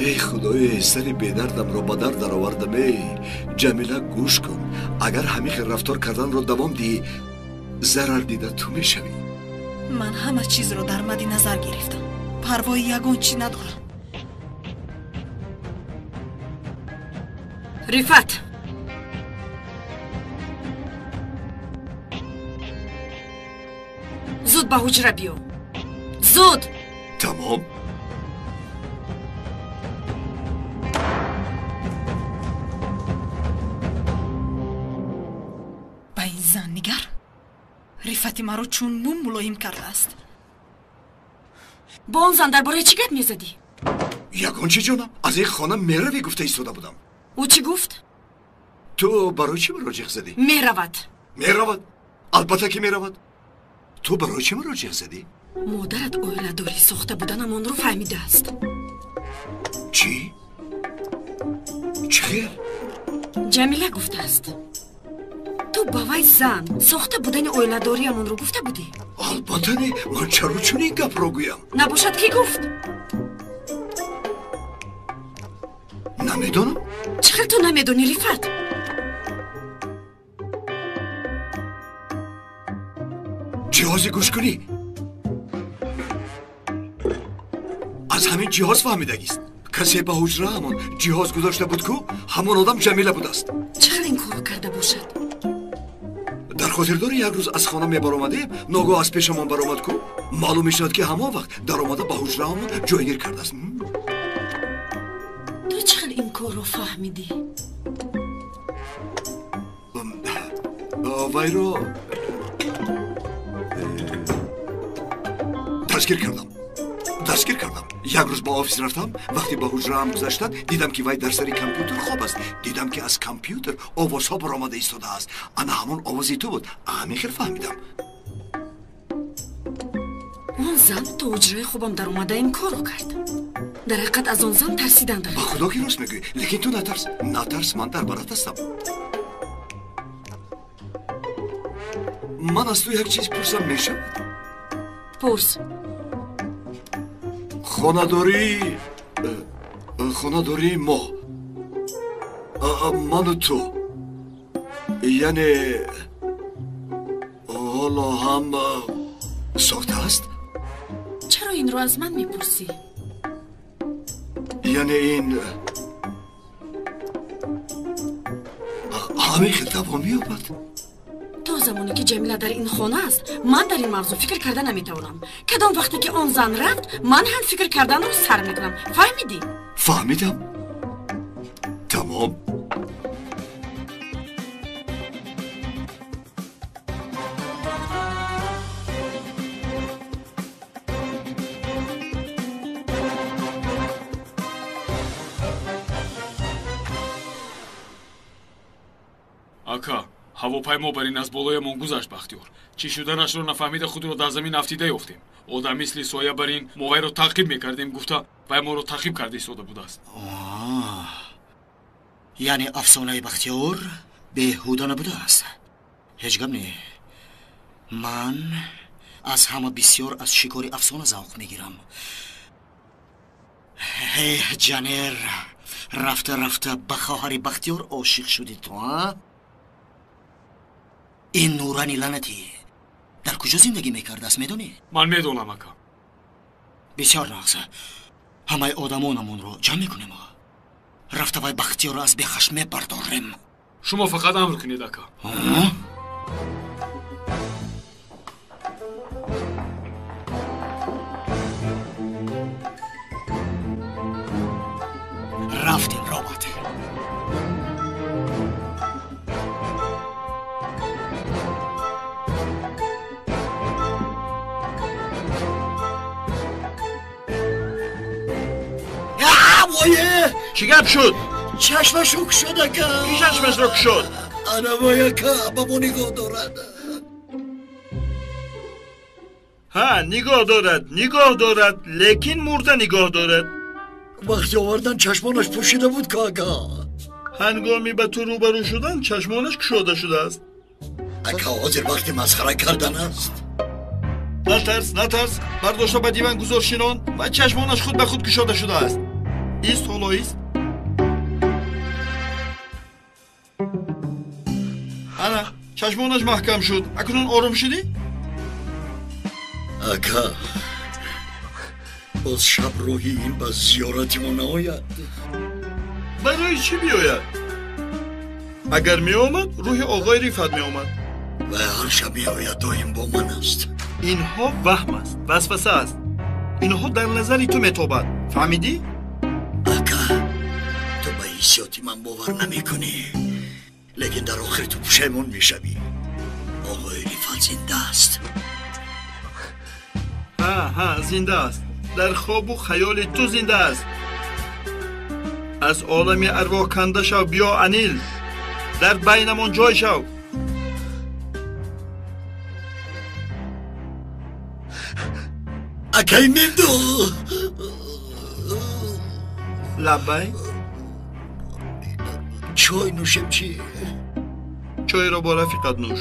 Эй худое, сари бедардамро ба дард даровардам. Эй Ҷамила, гӯш кун, агар ҳамин хел рафтор карданро давом диҳӣ, зарар дида ту мешавӣ. Ман ҳама чизро дар мадди назар гирифтам. Парвои ягон чӣ надорам. Рифат, зуд ба ҳуҷра биё, зуд. Тамом. Ба ин зан нигар, Рифати маро чун мум мулоим кардааст. Бо он зан дар бораи чӣ гап мезадӣ? Ягон чӣ, ҷонам, аз ин хона меравӣ гуфта истода будам. Ӯ чӣ гуфт? Ту барои чӣ маро ҷеғ задӣ? Меравад. Меравад, албатта ки меравад. Ту барои чӣ маро ҷеғ задӣ? Модарат оиладорӣ сохта буданам онро фаҳмидааст. Чӣ? Чӣ хел? Ҷамила гуфтааст, ту ба вай зан сохта будани оиладориамонро гуфта будӣ? Албатта не, ман чаро чунин гапро гӯям? Набошад, кӣ гуфт? Намедонам. Чӣ хел ту намедонӣ, Рифат? Ҷиҳози гӯшкунӣ аз ҳамин ҷиҳоз фаҳмидагист. Касе ба ҳуҷраамон ҷиҳоз гузошта буд ку, ҳамон одам Ҷамила будааст. Чӣ хел ин корро карда бошад? Дар хотир дорӣ, як рӯз аз хона мебаромадем, ногоҳ аз пешамон баромад ку? Маълум мешавад, ки ҳамон вақт даромада ба ҳуҷраамон ҷойгир кардааст. Ту чӣ хел ин корро фаҳмидӣ? Вайро дастгир кардам, дастгир кардам. Як рӯз ба офис рафтам, вақте ба ҳуҷраам гузаштам, дидам, ки вай дар сари компютер хоб аст. Дидам, ки аз компютер овозҳо баромада истодааст. Ана ҳамон овози ту буд. Ҳамин хел фаҳмидам. Он зан то ҳуҷраи хобам даромада ин корро кард. Дар ҳақиқат аз он зан тарсидан дар. Ба худо ки рост мегӯӣ, лекин ту натарс, натарс, ман дар барат ҳастам. Ман аз ту як чиз пурсам, мешавад? Пурс. Хонадории мо, ману ту, яъне ҳоло ҳам сохта аст? Чаро инро аз ман мепурсӣ? Яъне ин ҳамин хел давом меёбад? То замоне ки Ҷамила дар ин хона аст, ман дар ин мавзӯъ фикр карда наметавонам. Кадом вақте ки он зан рафт, ман ҳам фикр карданро сар мекунам. Фаҳмидӣ? Фаҳмидам. Тамом. Ака, ҳавопаймо бар ин аз болоямон гузашт, Бахтиёр. Чӣ шуданашро нафаҳмида худро дар замин афтида ёфтем. Одам мисли соя бар ин мо вайро таъқиб мекардем, гуфта вай моро таъқиб карда истода будааст. Яъне афсонаи Бахтиёр беҳуда набудааст. Ҳеҷ гап не. Ман аз ҳама бисёр аз шикори афсона завқ мегирам. Э Ҷанер, рафта рафта ба хоҳари Бахтиёр ошиқ шудӣ ту, а? Ин Нурани ланатӣ дар куҷо зиндагӣ мекардааст, медонӣ? Ман медонам, ака. Бисёр нағз. Ҳамаи одамонамонро ҷамъ мекунем. Рафта вай Бахтиёрро аз бехаш мебардорем. Шумо фақат амр кунед, ака. Рафтем, робот. Чӣ гап шуд? Чашмашро кушод, ака. Ки чашмашро кушод? Ана вой, ака, ба мо нигоҳ дорад. Ҳа, нигоҳ дорад, нигоҳ дорад, лекин мурда нигоҳ дорад. Вақти овардан чашмонаш пӯшида буд, ку ака. Ҳангоми ба ту рӯбарӯ шудан чашмонаш кушода шудааст. Ака, ҳозир вақти масхара кардан аст. Натарс, натарс, бардошта ба диван гузор шинон ва чашмонаш худ ба худ кушода шудааст. Ист, ҳоло ист. Ана, чашмонаш маҳкам шуд. Акнун ором шудӣ? Ака, боз шаб рӯҳи ин ба зиёрати мо наояд. Барои чӣ биёяд? Агар меомад, рӯҳи оғои Рифат меомад. Ва ҳар шаб меояд, доим бо ман аст. Инҳо ваҳм аст, васваса аст. Инҳо дар назари ту метобад. Фаҳмидӣ? Ака, ту ба ҳиссиёти ман бовар намекунӣ, лекин дар охир ту пушаймон мешавӣ. Оғои Рифат зинда аст. Ҳа, ҳа, зинда аст. Дар хобу хаёли ту зинда аст. Аз олами арвоҳ канда шав, биё Анил. Дар байнамон ҷой шав. Акай Мемду! Лаббай? Чой нӯшем чӣ? Чойро бо рафиқат нӯш.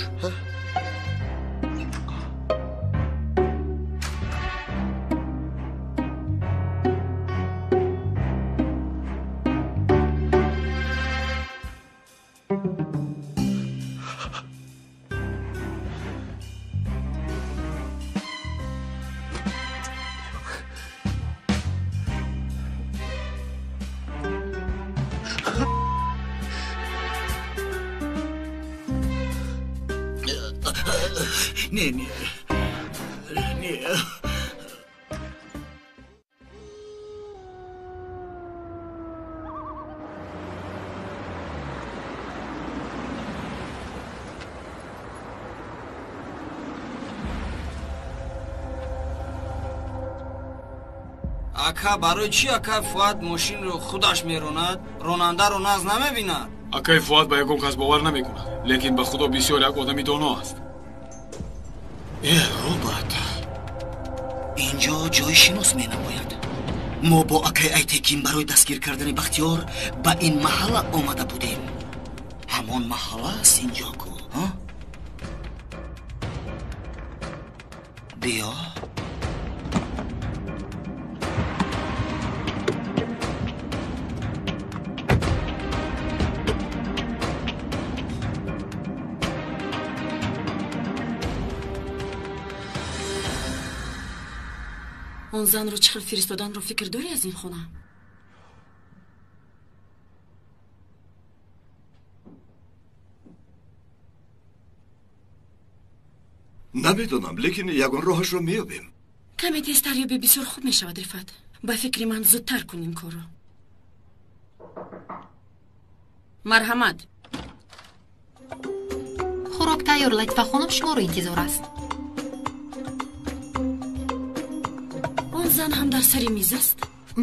Не, не, не. Ака, барои чӣ акай Фуат мошинро худаш меронад, ронандаро наз намебинад? Акай Фуат ба ягон кас бовар намекунад, лекин ба худо бисёр як одами доно аст. Э, робот, инҷо ҷои шинос менамояд. Мо бо акай Айтекин барои дастгир кардани Бахтиёр ба ин маҳалла омада будем. Ҳамон маҳалла аст инҷо ку, биё. Он занро чӣ хел фиристоданро фикр дорӣ аз ин хона? Намедонам, лекин ягон роҳашро меёбем. Каме тезтар ёбӣ бисёр хуб мешавад, Рифат. Ба фикри ман зудтар кун ин корро. Марҳамат. Хӯрок тайёр, Латифа хонум шуморо интизор аст. Он зан ҳам дар сари миз аст?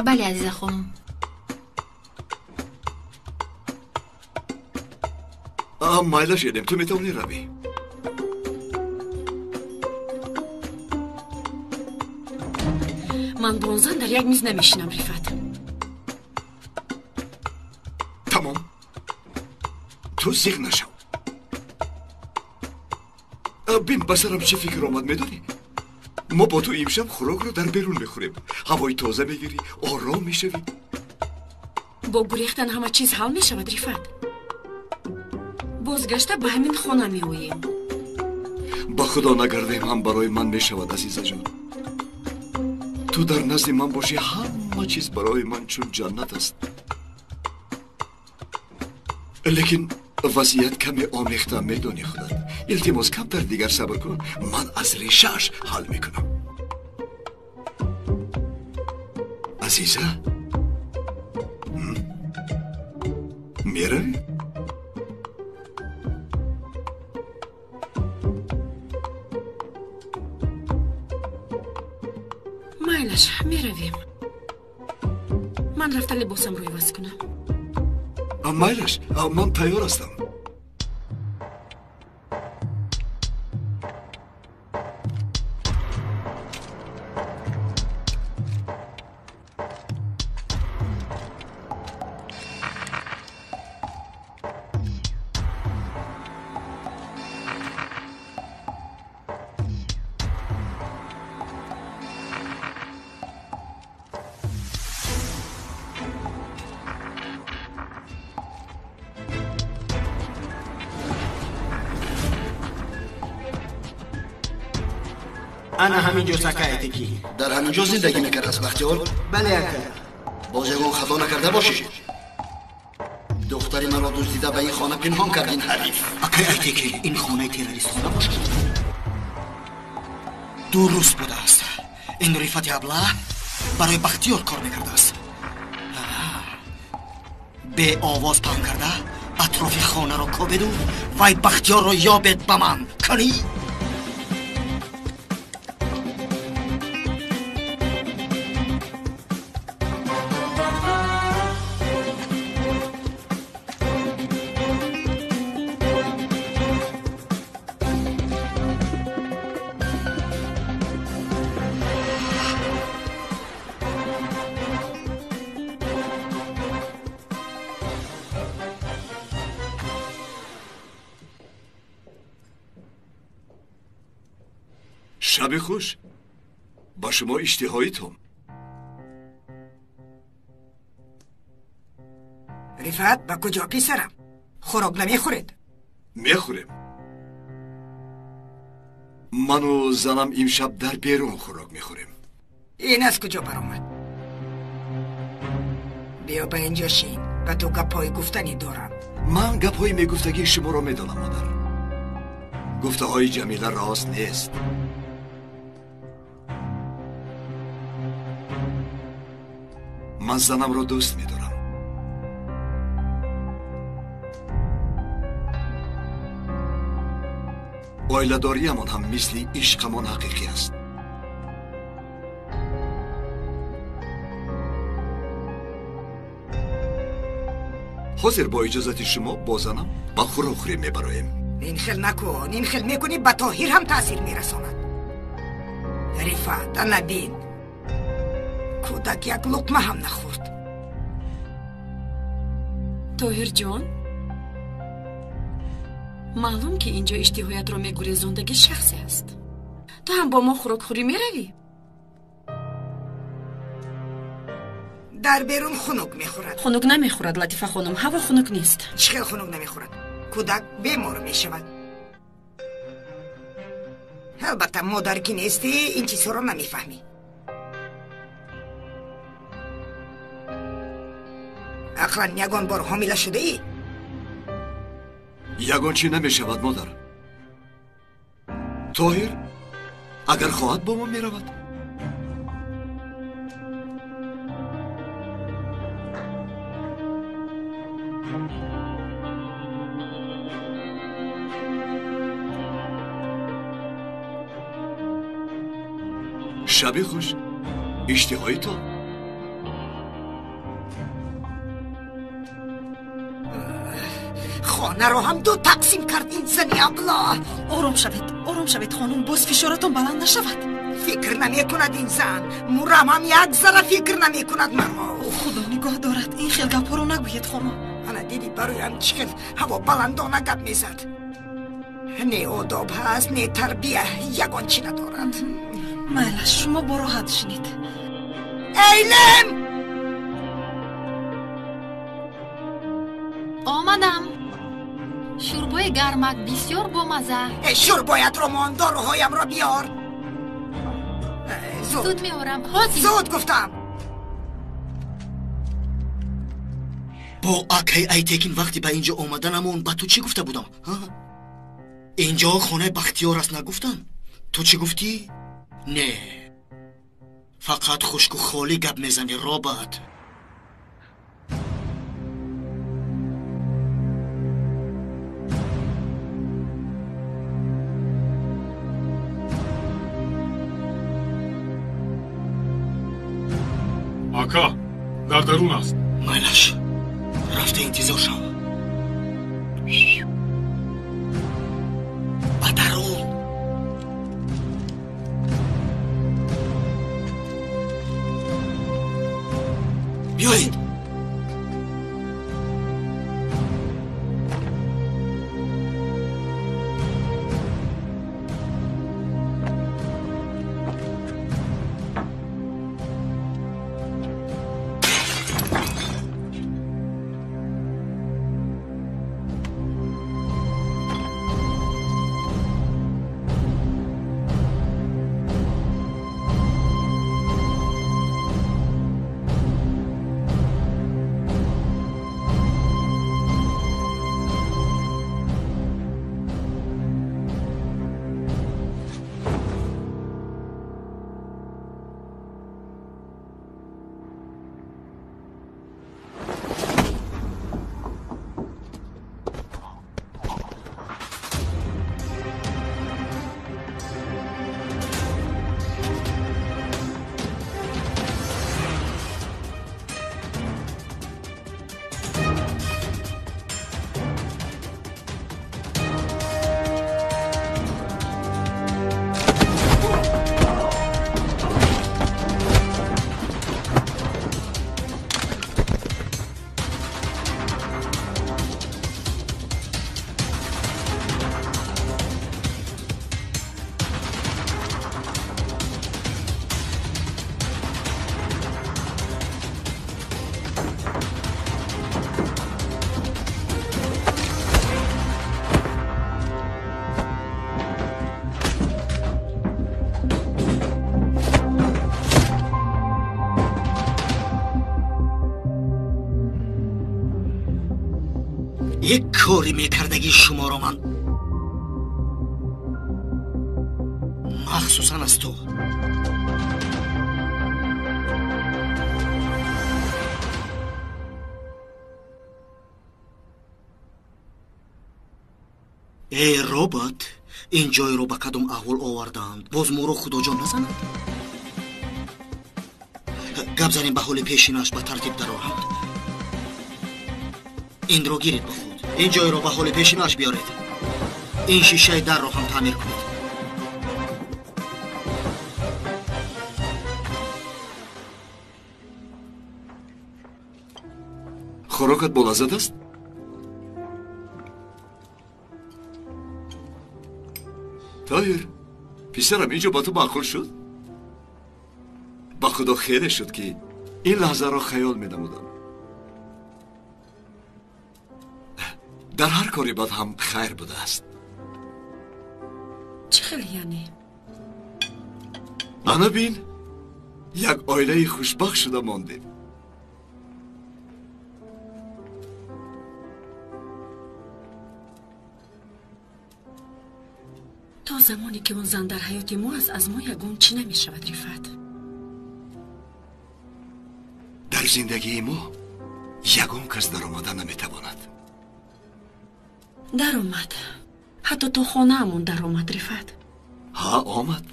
Бале, Азиза хонум. Майлаш, Эдем, ту метавонӣ равӣ. Ман бо он зан дар як миз намешинам, Рифат. Тамом, ту зиғ нашав. Бин, ба сарам чӣ фикр омад, медонӣ? Мо бо ту имшаб хӯрокро дар берун мехӯрем. Ҳавои тоза мегирӣ, ором мешавӣ. Бо гурехтан ҳама чиз ҳал мешавад, Рифат. Бозгашта ба ҳамин хона меоем. Ба худо нагардем ҳам барои ман мешавад, Азизаҷон. Ту дар назди ман бошӣ, ҳама чиз барои ман чун ҷаннат аст. Лекин вазъият каме омехта, медонӣ худат. Илтимос, камтар дигар сабр кун, ман аз решааш ҳал мекунам. Азиза, меравӣ? Майлаш, меравем. Ман рафта либосамро иваз кунам. Майлаш, ман тайёр ҳастам. Ана ҳамин ҷо ака Айтекин. Дар ҳамин ҷо зиндагӣ мекард Бахтиёр? Бале ака. Боз ягон хато накарда бошӣ? Духтари маро дуздида ба ин хона пинҳон кард ин ҳариф. Акай Айтекин, ин хонаи террористҳо набошад? Дуруст будааст. Ин Рифати абла барои Бахтиёр кор мекардааст. Беовоз паҳн карда атрофи хонаро кобеду вай Бахтиёрро ёбед ба ман. Кани? Шаби хуш. Ба шумо иштиҳоитон. Рифат, ба куҷо писарам? Хӯрок намехӯред? Мехӯрем. Ману занам имшаб дар берун хӯрок мехӯрем. Ин аз куҷо баромад? Биё ба инҷо шин, ба ту гапҳои гуфтанӣ дорам. Ман гапҳои мегуфтагии шуморо медонам, модар. Гуфтаҳои Ҷамила рост нест. Ман занамро дӯст медорам. Оиладориамон ҳам мисли ишқамон ҳақиқӣ аст. Ҳозир бо иҷозати шумо бо занам ба хӯрокхӯрӣ мебароем. Ин хел накун, ин хел мекунӣ ба Тоҳир ҳам таъсир мерасонад. Рифат, ана бин. Кӯдак як луқма ҳам нахӯрд. Тоҳирҷон, маълум ки инҷо иштиҳоятро мегурезондаги шахсе аст. Ту ҳам бо мо хӯрокхӯрӣ меравӣ? Дар берун хунук мехӯрад. Хунук намехӯрад, Латифа хонум, ҳаво хунук нест. Чӣ хел хунук намехӯрад? Кӯдак бемор мешавад. Албатта, модар ки нестӣ, ин чизҳоро намефаҳмӣ. Ақлан ягон бор ҳомила шудаӣ? Ягон чӣ намешавад, модар. Тоҳир агар хоҳад бо мо меравад. Шаби хуш, иштиҳоитон. Хонаро ҳам ду тақсим кард ин зани абла. Ором шавед, ором шавед хонум, боз фишоратон баланд нашавад. Фикр намекунад ин зан. Мурам ҳам як зарра фикр намекунад маро. Худо нигоҳ дорад, ин хел гапҳоро нагӯед хонум. Ана дидӣ бароям чӣ хел ҳаво баландона гап мезад. Не одоб ҳаст, не тарбия, ягон чӣ надорад. Майлаш, шумо бороҳат шинед. Эйлем! Омадам. Шӯрбои гармак бисёр бомаза. Шӯрбоятро мон, доруҳоямро биёр. Зуд меорам. Ҳозир. Зуд гуфтам. Бо акай Айтекин вақти ба инҷо омаданамон ба ту чӣ гуфта будам? Инҷо хонаи Бахтиёр аст нагуфтам? Ту чӣ гуфтӣ? Не, фақат хушку холӣ гап мезанӣ, робот. Ака, дар дарун аст. Майлаш, рафта интизор шав. Ба дарун. Биёед. Кори мекардагии шуморо ман махсусан аз ту. Э робот, ин ҷойро ба кадом аҳвол овардаанд? Боз моро худоҷон назанад? Гап занем ба ҳоли пешинаш ба тартиб дароранд. Инро гиред ба худ. Ин ҷойро ба ҳоли пешинаш биёред. Ин шишаи дарро ҳам таъмир кунед. Хӯрокат болаззат аст? Тоҳир, писарам, ин ҷо ба ту маъқул шуд? Ба худо хеле шуд, ки ин лаҳзаро хаёл менамудам. Дар ҳар кори бад ҳам хайр будааст. Чӣ хел яъне? Ана бин, як оилаи хушбахт шуда мондем. То замоне ки он зан дар ҳаёти мо аст, аз мо ягон чӣ намешавад, Рифат. Дар зиндагии мо ягон кас даромада наметавонад. Даромад. Ҳатто то хонаамон даромад, Рифат. Ҳа, омад.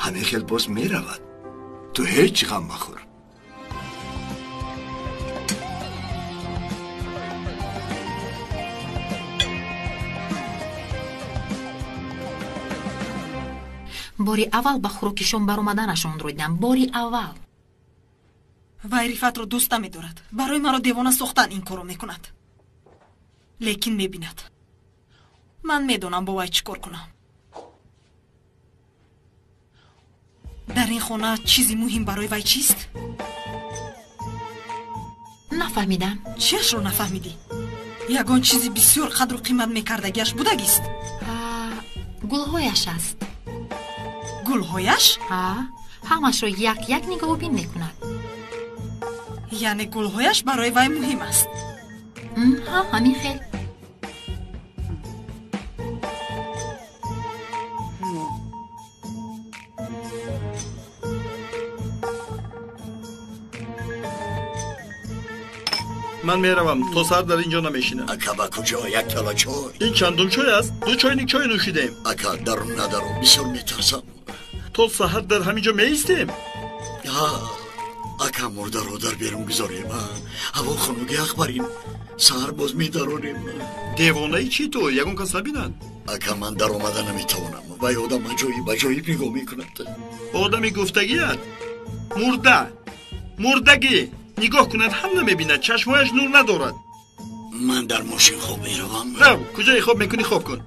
Ҳамин хел боз меравад. Ту ҳеҷ ғам махӯр. Бори аввал ба хӯрокишон баромаданашонро дидам. Бори аввал. Вай Рифатро дӯст намедорад. Барои маро девона сохтан ин корро мекунад. Лекин мебинад. Ман медонам бо вай чӣ кор кунам. Дар ин хона чизи муҳим барои вай чист? Нафаҳмидам. Чиашро нафаҳмидӣ? Ягон чизи бисёр қадру қимат мекардагиаш будагист? Гулҳояш аст. Гулҳояш? Ҳа, ҳамашро як-як нигоҳубин мекунад. Яъне гулҳояш барои вай муҳим аст? Ҳа, ҳамин хел. Ман меравам, то саҳар дар ин ҷо намешинам. Ака, ба куҷо? Як пиёла чой. Ин чандум чой аст? Ду чойник чой нӯшидем. Ака, дарун надарун, бисёр метарсам. То саҳар дар ҳамин ҷо меистем? Ака, мурдаро дар берун гузорем. Ҳаво хунук, ях барин. Саҳар боз медаронем. Девонаи чӣ ту? Ягон кас набинад. Ака, ман даромада наметавонам. Вай одам аҷоиб аҷоиб нигоҳ мекунад. Одами гуфтагият мурда, мурдагӣ. Нигоҳ кунад ҳам намебинад, чашмҳояш нур надорад. Ман дар мошин хоб меравам. Рав, куҷое хоб мекунӣ хоб кун.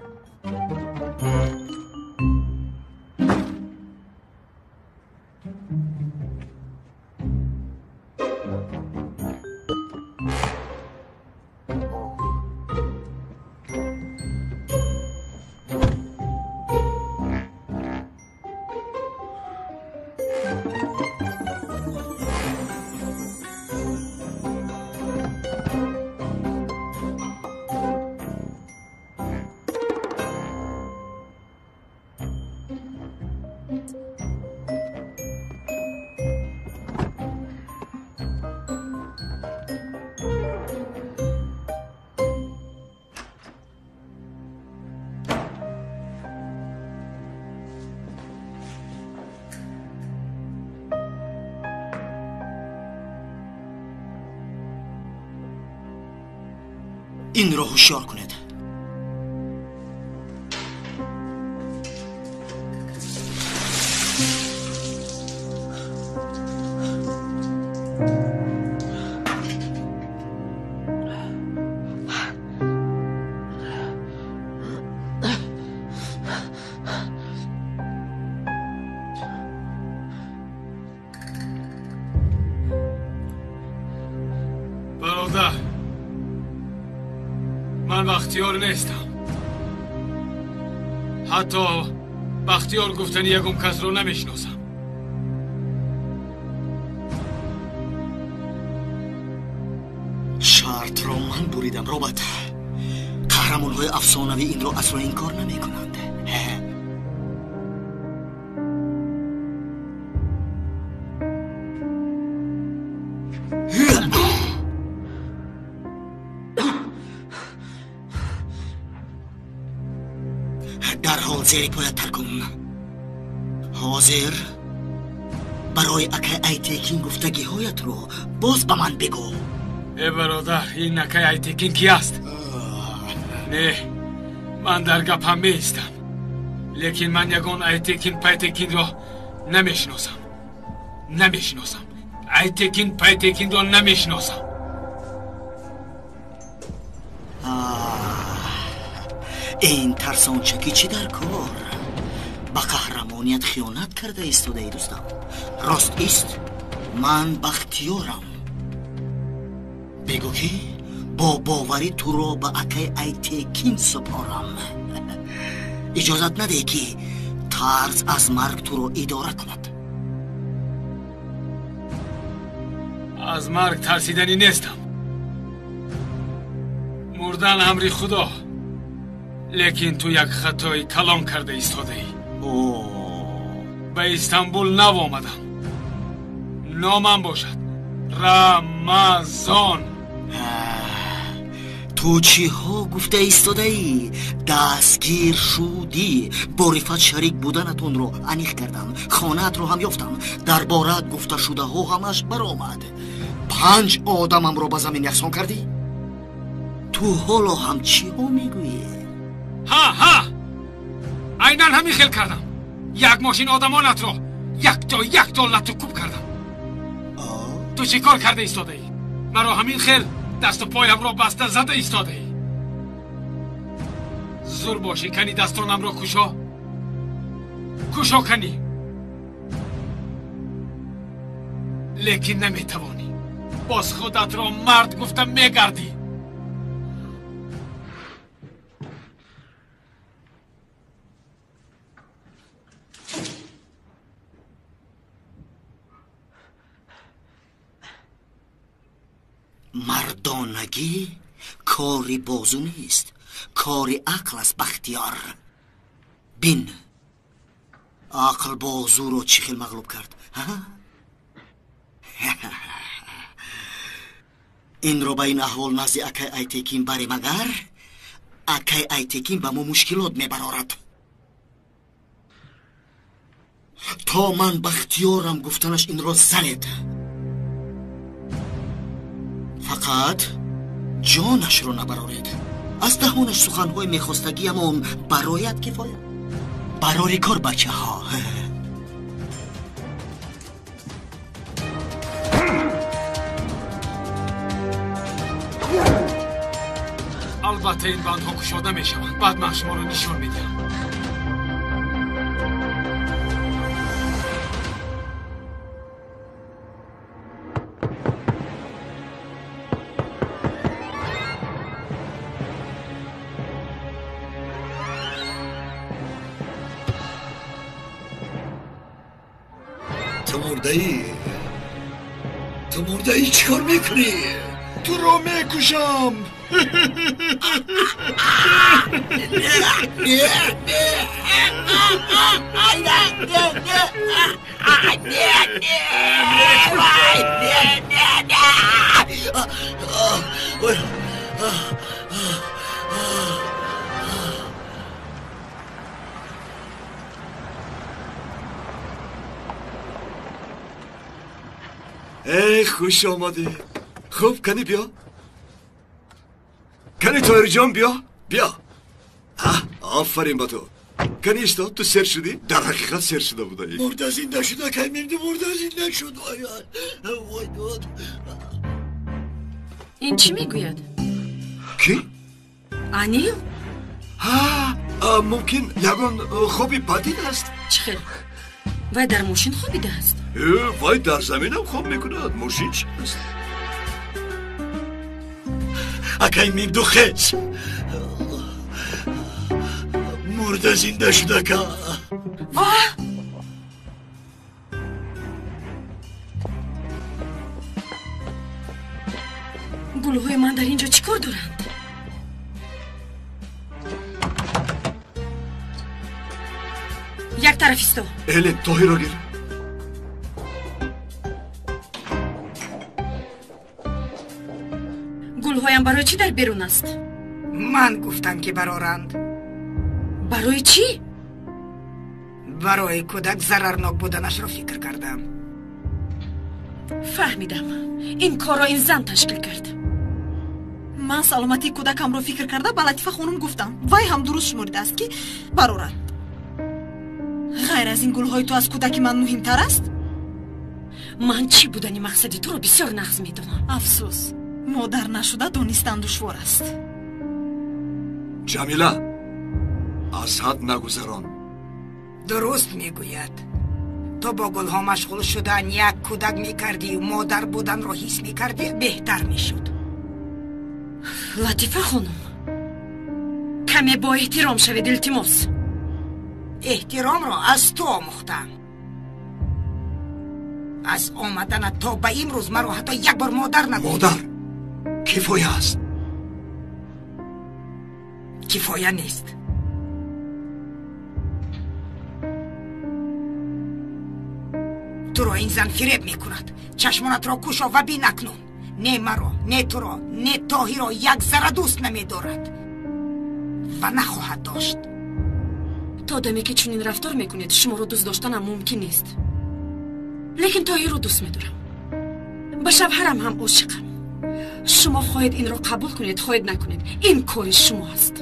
Инро ҳушёр кунед. Бародар, ман Бахтиёр нестам. Ҳатто Бахтиёр гуфтани ягон касро намешиносам. Шартро ман буридам, робот. Қаҳрамонҳои афсонавӣ инро асло инкор намекунанд. Дарҳол зери поят тар кун. Ҳозир барои акай Айтекин гуфтагиҳоятро боз ба ман бигӯ. Э бародар, ин акай Айтекин ки аст? Не, ман дар гапам меистам, лекин ман ягон Айтекин Пайтекинро намешиносам. Намешиносам. Айтекин Пайтекинро намешиносам. Ин тарсончакӣ чӣ дар кор? Ба қаҳрамоният хиёнат карда истодаи, дӯстам. Рост ист, ман Бахтиёрам. Бигӯ ки бо боварӣ туро ба акай Айтекин супорам. Иҷозат надеҳ, ки тарс аз марг туро идора кунад. Аз марг тарсиданӣ нестам. Мурдан амри Худо. Лекин ту як хатои калон карда истодаӣ. Ба Истанбул нав омадам. Номам бошад Рамазон. Ту чиҳо гуфта истодаӣ? Дастгир шудӣ. Бо Рифат шарик буданатонро аниқ кардам. Хонаатро ҳам ёфтам. Дар бораат гуфташудаҳо ҳамаш баромад. 5 одамамро ба замин яксон кардӣ? Ту ҳоло ҳам чиҳо мегӯӣ? Ҳа, ҳа, айнан ҳамин хел кардам. Як мошин одамонатро якто якто лату куб кардам. Ту чӣ кор карда истодаӣ? Маро ҳамин хел дасту поямро баста зада истодаӣ. Зур бошӣ, кани дастонамро кушо. Кушо кани. Лекин наметавонӣ. Боз худатро мард гуфта мегардӣ. Мардонагӣ кори бозу нест, кори ақл аст, Бахтиёр. Бин, ақл бозуро чӣ хел мағлуб кард. Инро ба ин аҳвол назди акай Айтекин барем, агар акай Айтекин ба мо мушкилот мебарорад. То ман Бахтиёрам гуфтанаш инро занед. Фақат ҷонашро набароред. Аз даҳонаш суханҳои мехостагиамон барояд кифоя. Барори кор, бачаҳо. Албатта ин бандҳо кушода мешаванд. Баъд ман шуморо нишон медиҳам. Ту мурдаӣ, чӣ кор мекунӣ? Туро мекушам. Эй, хуш омадӣ. Хуб, кани биё. Кани Тоҳирҷон, биё, биё. Офарин ба ту. Кани исто, ту сер шудӣ? Дар ҳақиқат сер шуда будаӣ. Мурда зинда шуд, акай мемду, мурда зинда шуд. Вой дод. Ин чӣ мегӯяд? Кӣ? Анил? Ҳа, мумкин ягон хоби бад дидааст. Чӣ хел? Вай дар мошин хобидааст? Вай дар заминам хоб мекунад. Мошин чи аст? Акай мимду, хез. Мурда зинда шуд, ака. Гулҳои ман дар ин ҷо чӣ кор доранд? Як тараф исто. Элем, Тоҳирро гир. Гулҳоям барои чӣ дар берун аст? Ман гуфтам, ки бароранд. Барои чӣ? Барои кӯдак зарарнок буданашро фикр кардам. Фаҳмидам. Ин корро ин зан ташкил кард. Ман саломатии кӯдакамро фикр карда ба Латифа хонум гуфтам. Вай ҳам дуруст шуморидааст, ки барорад. Ғайр аз ин, гулҳои ту аз кӯдаки ман муҳимтар аст? Ман чӣ будани мақсади туро бисёр нағз медонам. Афсӯс, модар нашуда донистан душвор аст. Ҷамила, аз ҳад нагузарон. Дуруст мегӯяд. То бо гулҳо машғул шудан як кӯдак мекардию модар буданро ҳис мекардӣ, беҳтар мешуд. Латифа хонум, каме бо эҳтиром шавед, илтимос. Эҳтиромро аз ту омӯхтам. Аз омаданат то ба имрӯз маро ҳатто як бор модар нагуфтӣ. Модар, кифоя аст. Кифоя нест. Туро ин зан фиреб мекунад. Чашмонатро кушо ва бин акнун. Не маро, не туро, не Тоҳиро як зарра дӯст намедорад ва нахоҳад дошт. То даме ки чунин рафтор мекунед, шуморо дӯст доштанам мумкин нест. Лекин Тоҳирро дӯст медорам. Ба шавҳарам ҳам ошиқам. Шумо хоҳед инро қабул кунед, хоҳед накунед. Ин кори шумо аст.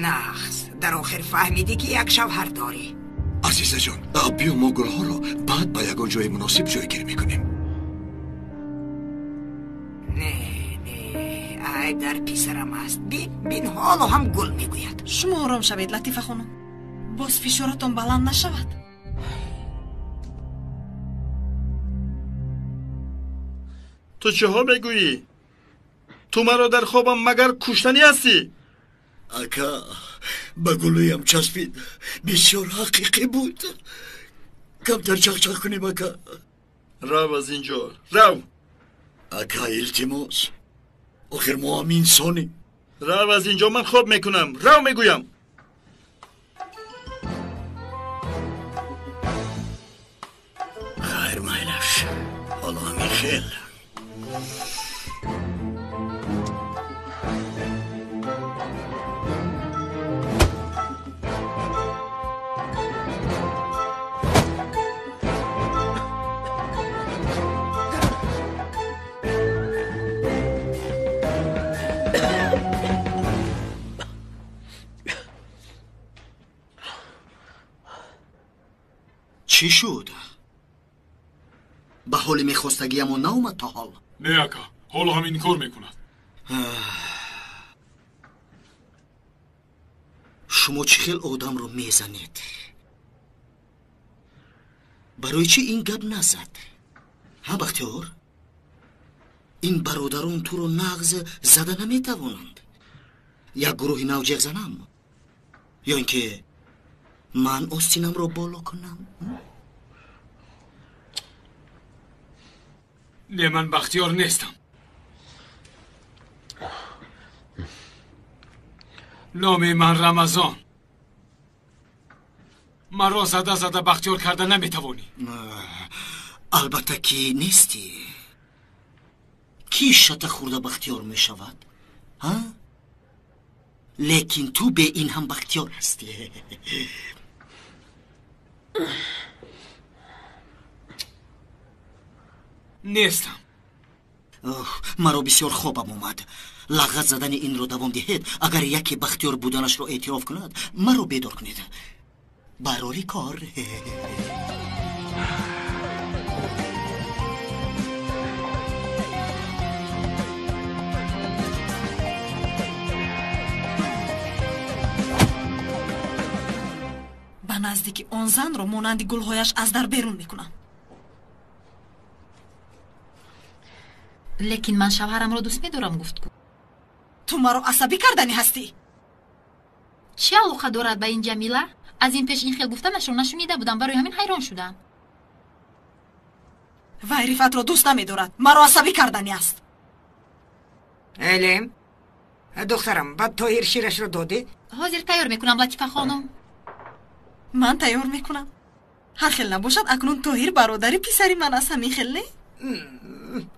Нағз, дар охир фаҳмидӣ, ки як шавҳар дорӣ. Азизаҷон, биё мо гулҳоро баъд ба ягон ҷои муносиб ҷойгир мекунем. Не, не, айб дар писарам аст. Бин, бин, ҳоло ҳам гул мегӯяд. Шумо ором шавед, Латифа хонум. Боз фишоратон баланд нашавад. Ту чиҳо мегӯӣ? Ту маро дар хобам магар куштанӣ ҳастӣ? Ака, ба гулӯям часпид. Бисёр ҳақиқӣ буд. Камтар чақчақ кунем, ака. Рав аз ин ҷо, рав. Ака, илтимос. Охир мо ҳам инсонем. Рав аз ин ҷо, ман хоб мекунам. Рав мегӯям. Хайр, майлаш. Ҳоло ҳамин хел. Чӣ шуд? Ба ҳоли мехостагиамон наомад то ҳол? Не, ака, ҳоло ҳам инкор мекунад. Шумо чӣ хел одамро мезанед? Барои чӣ ин гап назад? Ҳа, Бахтиёр? Ин бародарон туро нағз зада наметавонанд. Як гурӯҳи нав ҷеғ занам? Ё ин ки ман остинамро боло кунам? Не, ман Бахтиёр нестам. Номи ман Рамазон. Маро зада зада Бахтиёр карда наметавонӣ. Албатта ки нестӣ. Кӣ шата хӯрда Бахтиёр мешавад? Ҳа? Лекин ту бе ин ҳам Бахтиёр ҳастӣ. Нестам. Маро бисёр хобам омад. Лағғат задани инро давом диҳед. Агар яке Бахтиёр буданашро эътироф кунад, маро бедор кунед. Барори кор. Ба наздики он занро монанди гулҳояш аз дар берун мекунам. Лекин ман шавҳарамро дӯст медорам, гуфт ку. Ту маро асабӣ карданӣ ҳастӣ? Чӣ алоқа дорад ба ин Ҷамила? Аз ин пеш ин хел гуфтанашро нашунида будам, барои ҳамин ҳайрон шудам. Вай Рифатро дӯст намедорад, маро асабӣ карданӣ аст. Элем, Духтарам, ба Тоҳир ширашро додӣ? Ҳозир тайёр мекунам, Латифа хонум. Ман тайёр мекунам. Ҳар хел набошад, акнун Тоҳир бародари писари ман аст, ҳамин хел не?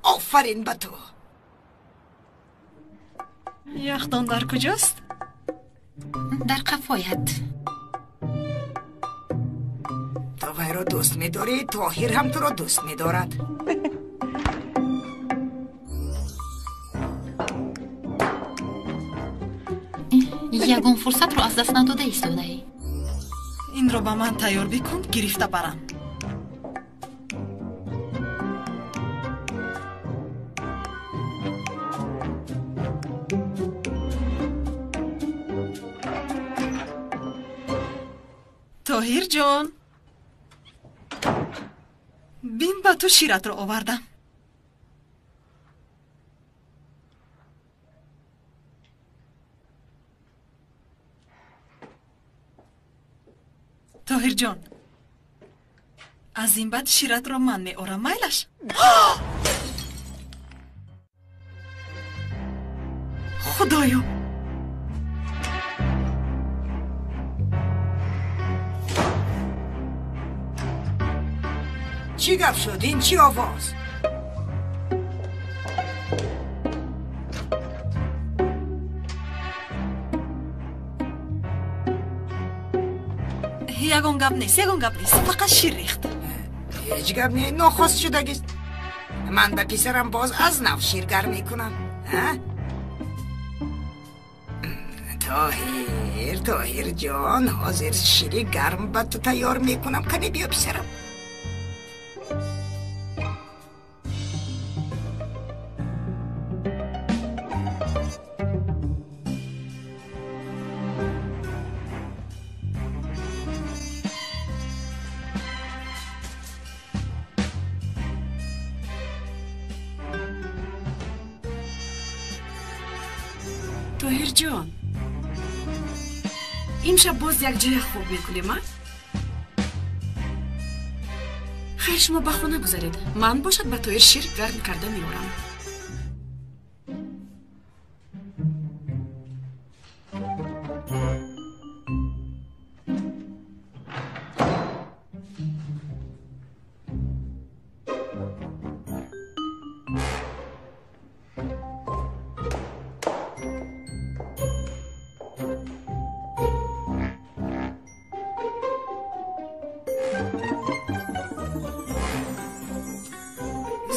Офарин ба ту. Яхдон дар куҷост? Дар қафоят. Ту вайро дӯст медорӣ, Тоҳир ҳам туро дӯст медорад. Ягон фурсатро аз даст надода истодаӣ. Инро ба ман тайёр бикун, гирифта барам. Тоҳирҷон, бин, ба ту ширатро овардам. Тоҳирҷон, аз ин баъд ширатро ман меорам, майлаш? Худоё! Чӣ гап шуд? Ин чӣ овоз? Ягон гап нест, ягон гап нест, фақат шир рехт. Ҳеҷ гап не, нохост шудагист. Ман ба писарам боз аз нав шир гарм мекунам. Тоҳир, Тоҳирҷон, ҳозир шири гарм ба ту тайёр мекунам. Кане биё, писарам. Тоҳирҷон, имшаб боз якҷоя хоб мекунем, а? Хайр, шумо ба хона гузаред, ман бошад ба Тоҳир шир гарм карда меорам.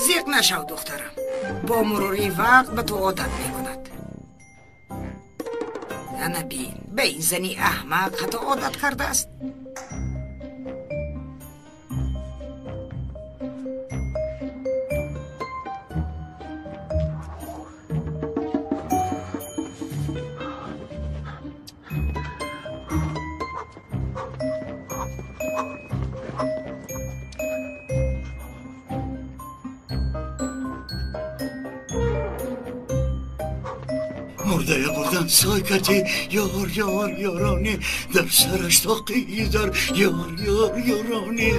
Зиқ нашав, духтарам. Бо мурури вақт ба ту одат мекунад. Ана бин, ба ин зани аҳмақ ҳатто одат кардааст. Мурдая бурдан сой кардӣ, ёр, ёр, ёрони, дар сараш тоқи дар, ёр, ёр, ёрони,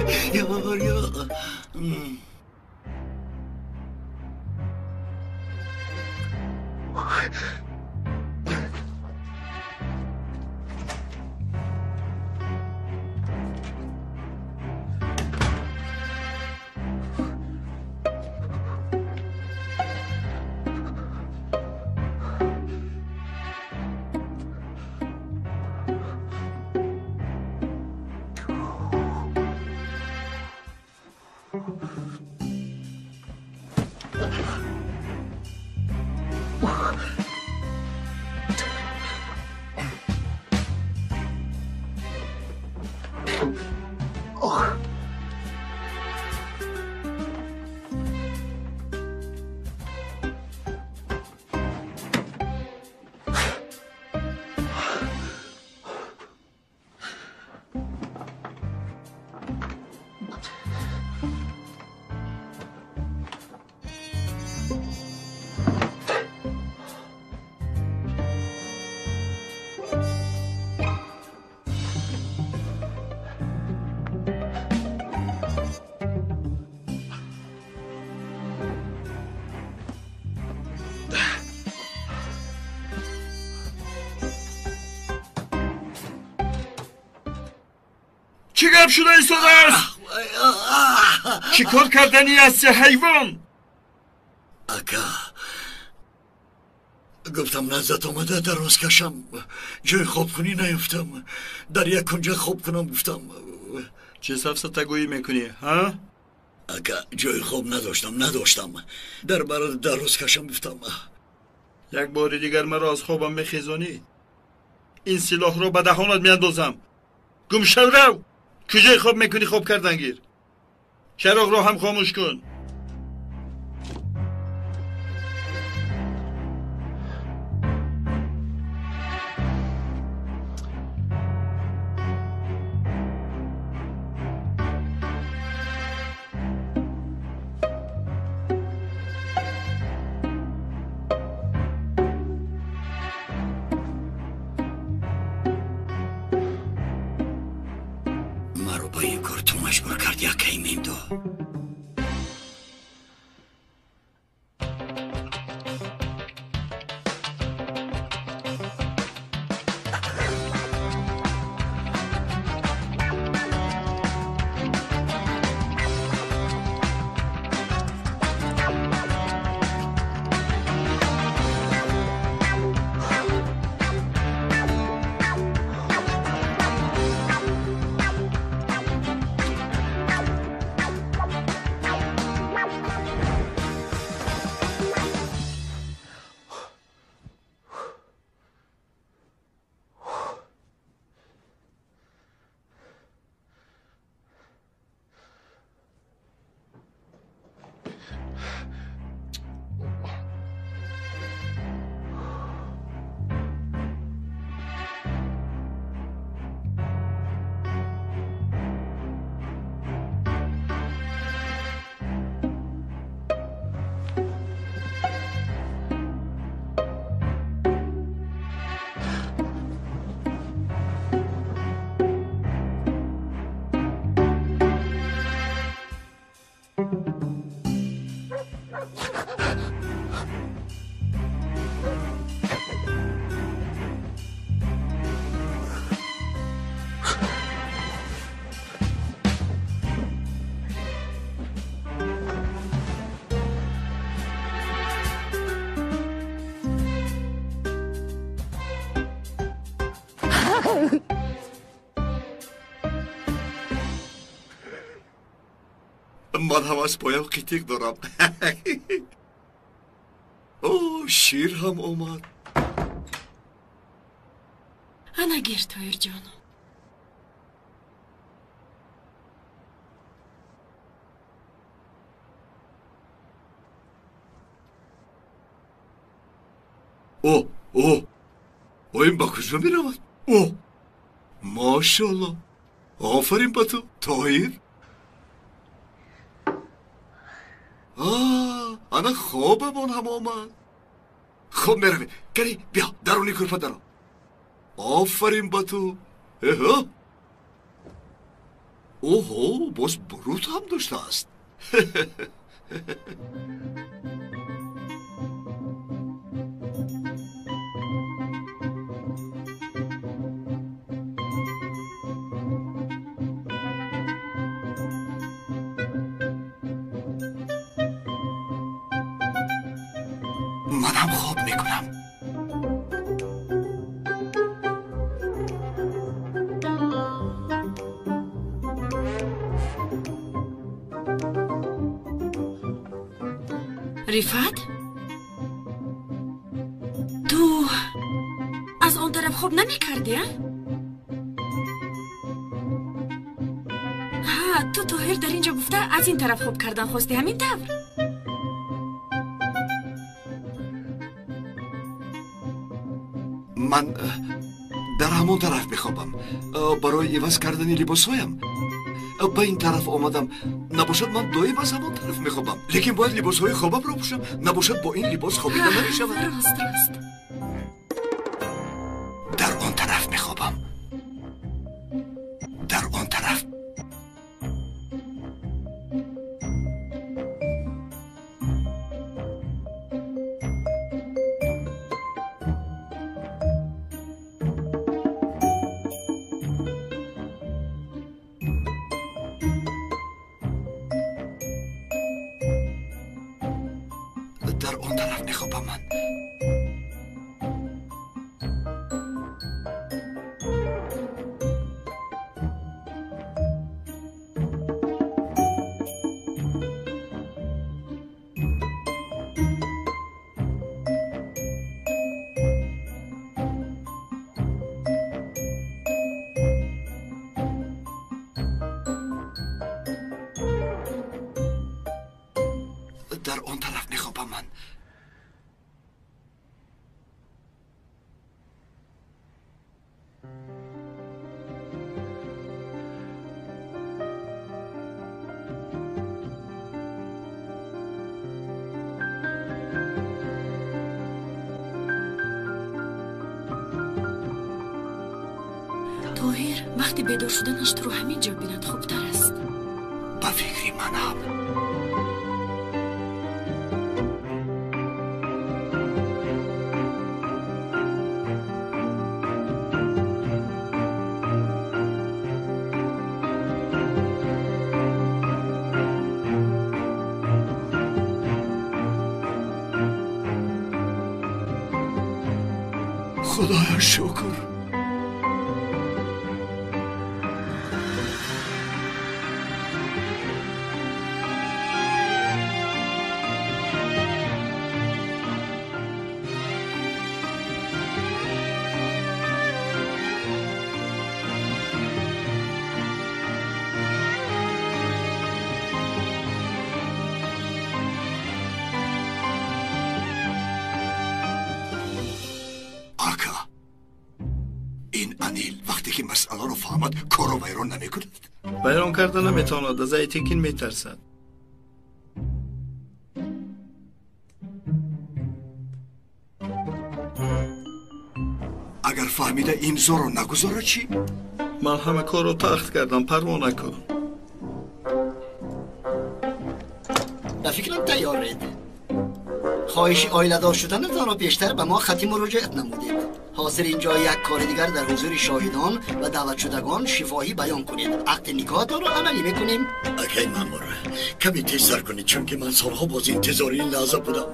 ёр, ёр. Чӣ гап шуда истодааст? Чӣ кор карданӣ ҳасти, ҳайвон? Ака, гуфтам наздат омада дароз кашам, ҷои хобкунӣ наёфтам, дар як кунҷа хоб кунам гуфтам. Чӣ сафсатагӯӣ мекунӣ, ҳа? Ака, ҷои хоб надоштам, дар барои дароз кашам гуфтам. Як бори дигар маро аз хобам мехезонӣ, ин силоҳро ба даҳонат меандозам. Гум шав, рав! Куҷои хоб мекунӣ, хоб кардан гир. Чароғро ҳам хомӯш кун. Ман ҳам аз поям қитиқ дорам. О, шир ҳам омад. Ана гир, Тоирҷон. О, о, о, ин ба куҷо меравад? О, мошалло, офарин ба ту, Тоир. Ана хобамон ҳам омад. Хоб меравем. Кани, биё, даруни кӯрпа даро. Офарин ба ту. Эҳо. Оҳо, боз бурут ҳам доштааст. Манам хоб мекунам. Рифат, ту аз он тараф хоб намекардӣ, а? Ҳа, ту Тоҳир дар ин ҷо гуфта аз ин тараф хоб кардан хостӣ, ҳамин тавр? Ман дар ҳамон тараф мехобам. Барои иваз кардани либосҳоям ба ин тараф омадам. Набошад ман доим аз ҳамон тараф мехобам. Лекин бояд либосҳои хобамро пӯшам. Набошад бо ин либос хобида намешавад. Рост, рост. Дар он тараф мехобам. Дар он тараф. Он тараф мехобам ман. Дар он тараф мехобам ман. Тоҳир вақти бедор шуданаш туро ҳамин ҷо бинад хубтар аст. Ба фикри ман ҳам. Худоё шукр. Ака, ин Анил вақте ки масъаларо фаҳмад, корро вайрон намекунад. Вайрон карда наметавонад, аз Айтекин метарсад. Агар фаҳмида имзоро нагузорад чӣ? Ман ҳама корро тахт кардам, парво накун. Ба фикрам тайёред. Хоҳиши оиладор шуданатонро пештар ба мо хати муроҷиат намудед. Ҳозир инҷо як кори дигар дар ҳузури шоҳидон ва даъватшудагон шифоҳӣ баён кунед. Ақди никоҳатонро амалӣ мекунем. Акай маъмур, каме тезтар кунед, чунки ман солҳо боз интизори ин лаҳза будам.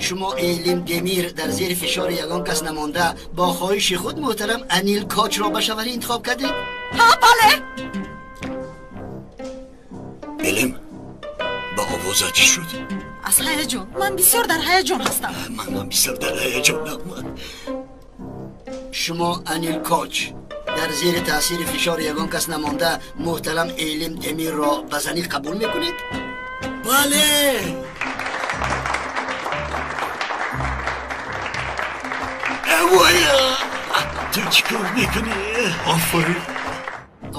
Шумо Элим Демир дар зери фишори ягон кас намонда бо хоҳиши худ муҳтарам Анил Кочро ба шавҳарӣ интихоб кардед? Ҳа, бале. Элим, ба овозат чӣ шуд? Аз ҳаяҷон. Ман бисёр дар ҳаяҷон ҳастам. Манам бисёр дар ҳаяҷонам. Шумо Анил Коч дар зери таъсири фишори ягон кас намонда муҳтарам Элим Демирро ба занӣ қабул мекунед? Бале! Ту чӣ кор мекунӣ? Офарин.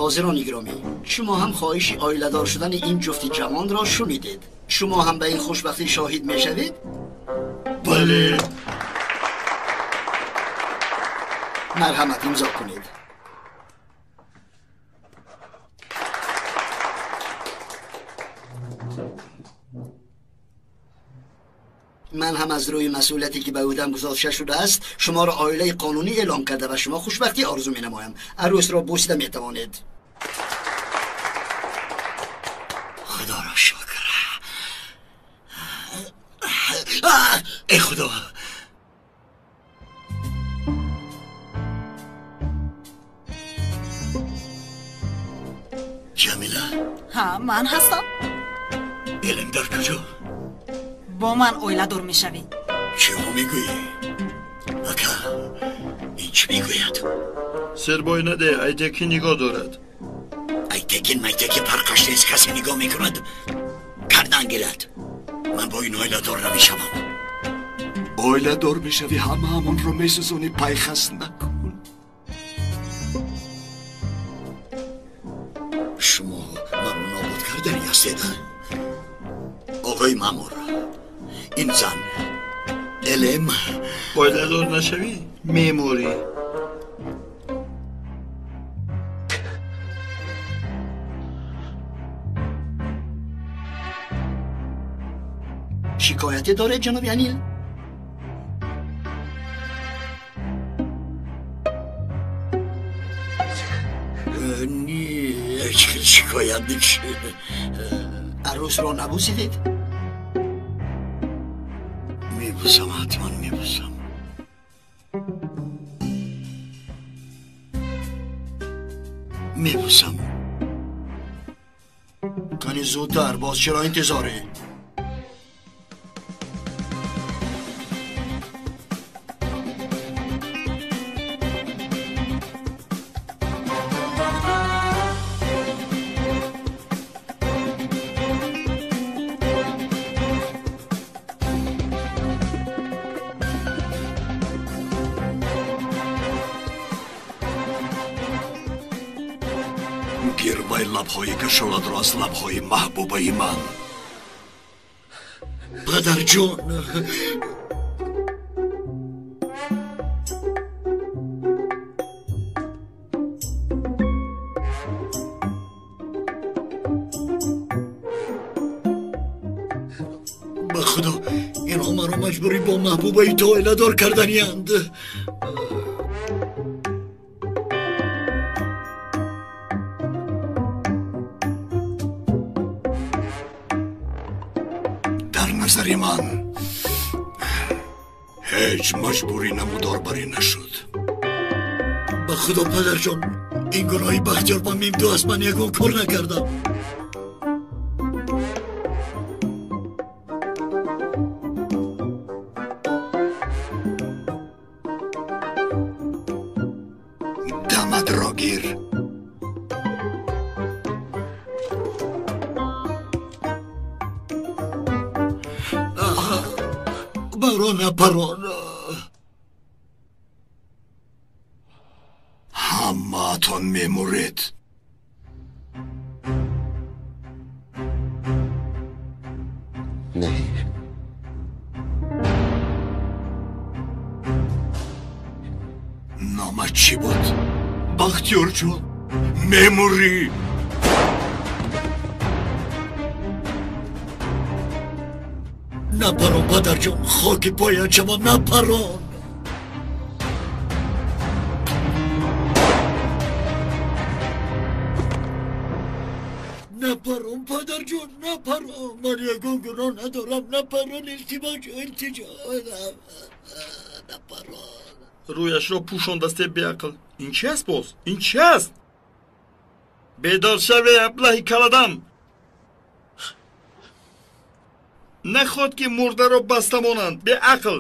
ҳозирони гиромӣ, шумо ҳам хоҳиши оиладор шудани ин ҷуфти ҷавонро шунидед. Шумо ҳам ба ин хушбахтӣ шоҳид мешавед? Бале. Марҳамат, имзо кунед. Ман ҳам аз рӯи масъулияте ки ба ӯҳдам гузошта шудааст шуморо оилаи қонунӣ эълон карда ва шумо хушбахтӣ орзу менамоям. Арӯсро бӯсида метавонед. Худоро шукр. Эй худо, Ҷамила. Ҳа, ман ҳастам. Элим дар куҷо? Бо ман оиладор мешавӣ. Чӣ мегӯӣ? Ака, ин чӣ мегӯяд? Сербой наде, Айтекин нигоҳ дорад. Айтекин майтекин фарқаш нест, касе нигоҳ мекунад, кардан гирад. Ман бо ин оиладор намешавам. Оиладор мешавӣ, ҳамаамонро месӯзонӣ, пайхас накун. Шумо маро нобуд кардани ҳастед, оғои маъмур. Ин зан Элим. Оиладор нашавӣ, меморӣ. Шикояте доред, ҷаноби Анил? Не. Чӣ хел шикоят мекушӣ? Арӯсро набусидед? Мебусам, ҳатман мебусам. Мебусам. Кани зудтар, боз чаро интизорӣ? Гирваи лабҳои кашоладро аз лабҳои маҳбубаи ман. Падарҷон, ба худо инҳо маро маҷбурӣ бо маҳбубаи ту оиладор карданиянд. Дар назари ман ҳеҷ маҷбурӣ намудорбарӣ нашуд. Ба худо падарҷон, ин гуноҳи Бахтиёр ба мимду аст, ман ягон кор накардам. Дамадро гир. Барона, барона. Ҳамаатон мемуред. Не. Номат чӣ буд? Бахтиёрҷон, мемурӣ. Напарон, падарҷон, хоки поят шавам, напарон. Напарон, падарҷон, напарон. Ман ягон гуноҳ надорам, напарон, илтимоҷ, илтиҷо, напарон. Рӯяшро пӯшондасте беақл. Ин чи аст боз? Ин чи аст? Бедор шаве, аблаҳи каладам. Наход ки мурдаро баста монанд, беақл.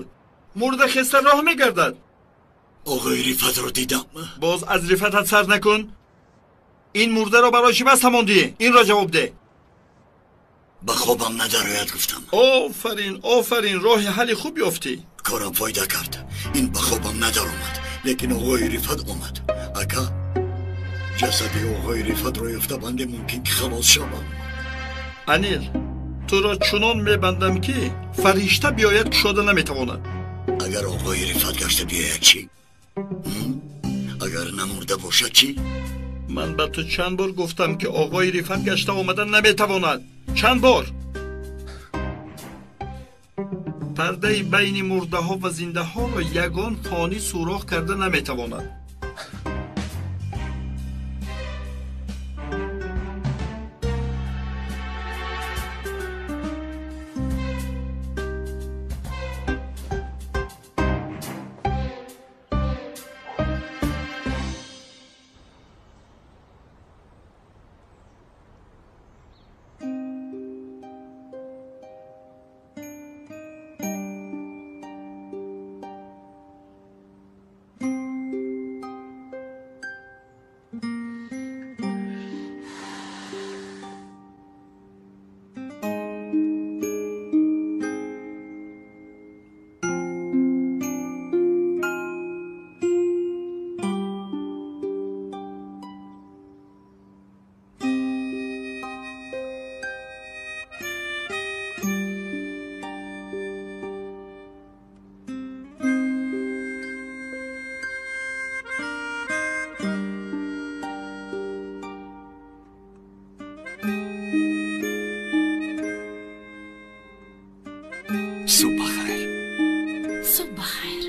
Мурда хеста роҳ мегардад. Оғои Рифатро дидам. Боз аз Рифатат сар накун. Ин мурдаро барои чӣ баста мондӣ? Инро ҷавоб деҳ. Ба хобам надарояд, гуфтам. Офарин, офарин, роҳи ҳалли хуб ёфтӣ. Корам фоида кард. Ин ба хобам надаромад, лекин оғои Рифат омад. Ака, ҷасади оғои Рифатро ёфта банде мумкин ки халос шавам. Анил, туро чунон мебандам ки фаришта биёяд кушода наметавонад. Агар оғои Рифат гашта биёяд чӣ? Агар намурда бошад чӣ? Ман ба ту чанд бор гуфтам ки оғои Рифат гашта омада наметавонад. Чанд бор? Пардаи байни мурдаҳо ва зиндаҳоро ягон фонӣ сурох карда наметавонад. Субҳ бахайр. Субҳ бахайр.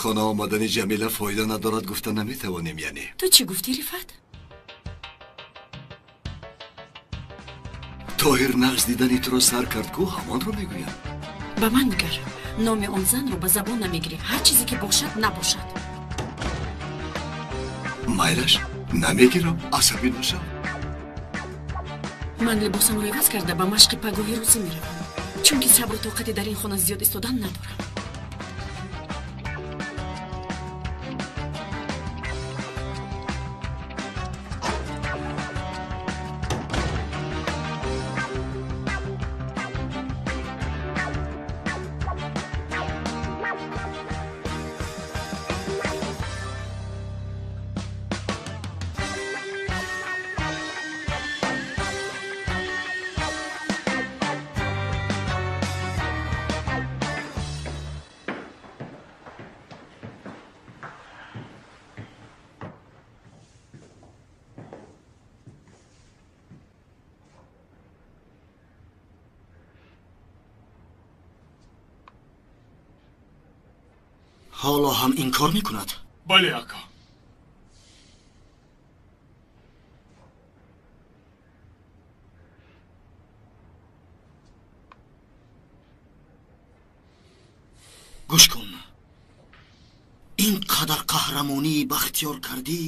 хона омадани Ҷамила фоида надорад гуфта наметавонем, яъне. Ту чӣ гуфтӣ, Рифат? Тоҳир нағз дидани туро сар кард ку, ҳамонро мегӯям. Ба ман нигар, номи он занро ба забон намегирӣ. Ҳар чизе ки бошад, набошад. Майлаш, намегирам, асабӣ нашав. Ман либосамро иваз карда ба машқи пагоҳи рӯзӣ меравам, чунки сабру тоқати дар ин хона зиёд истодан надорам. Ҳоло ҳам инкор мекунад? Бале, ака. Гӯш кун, ин қадар қаҳрамонии Бахтиёр кардӣ,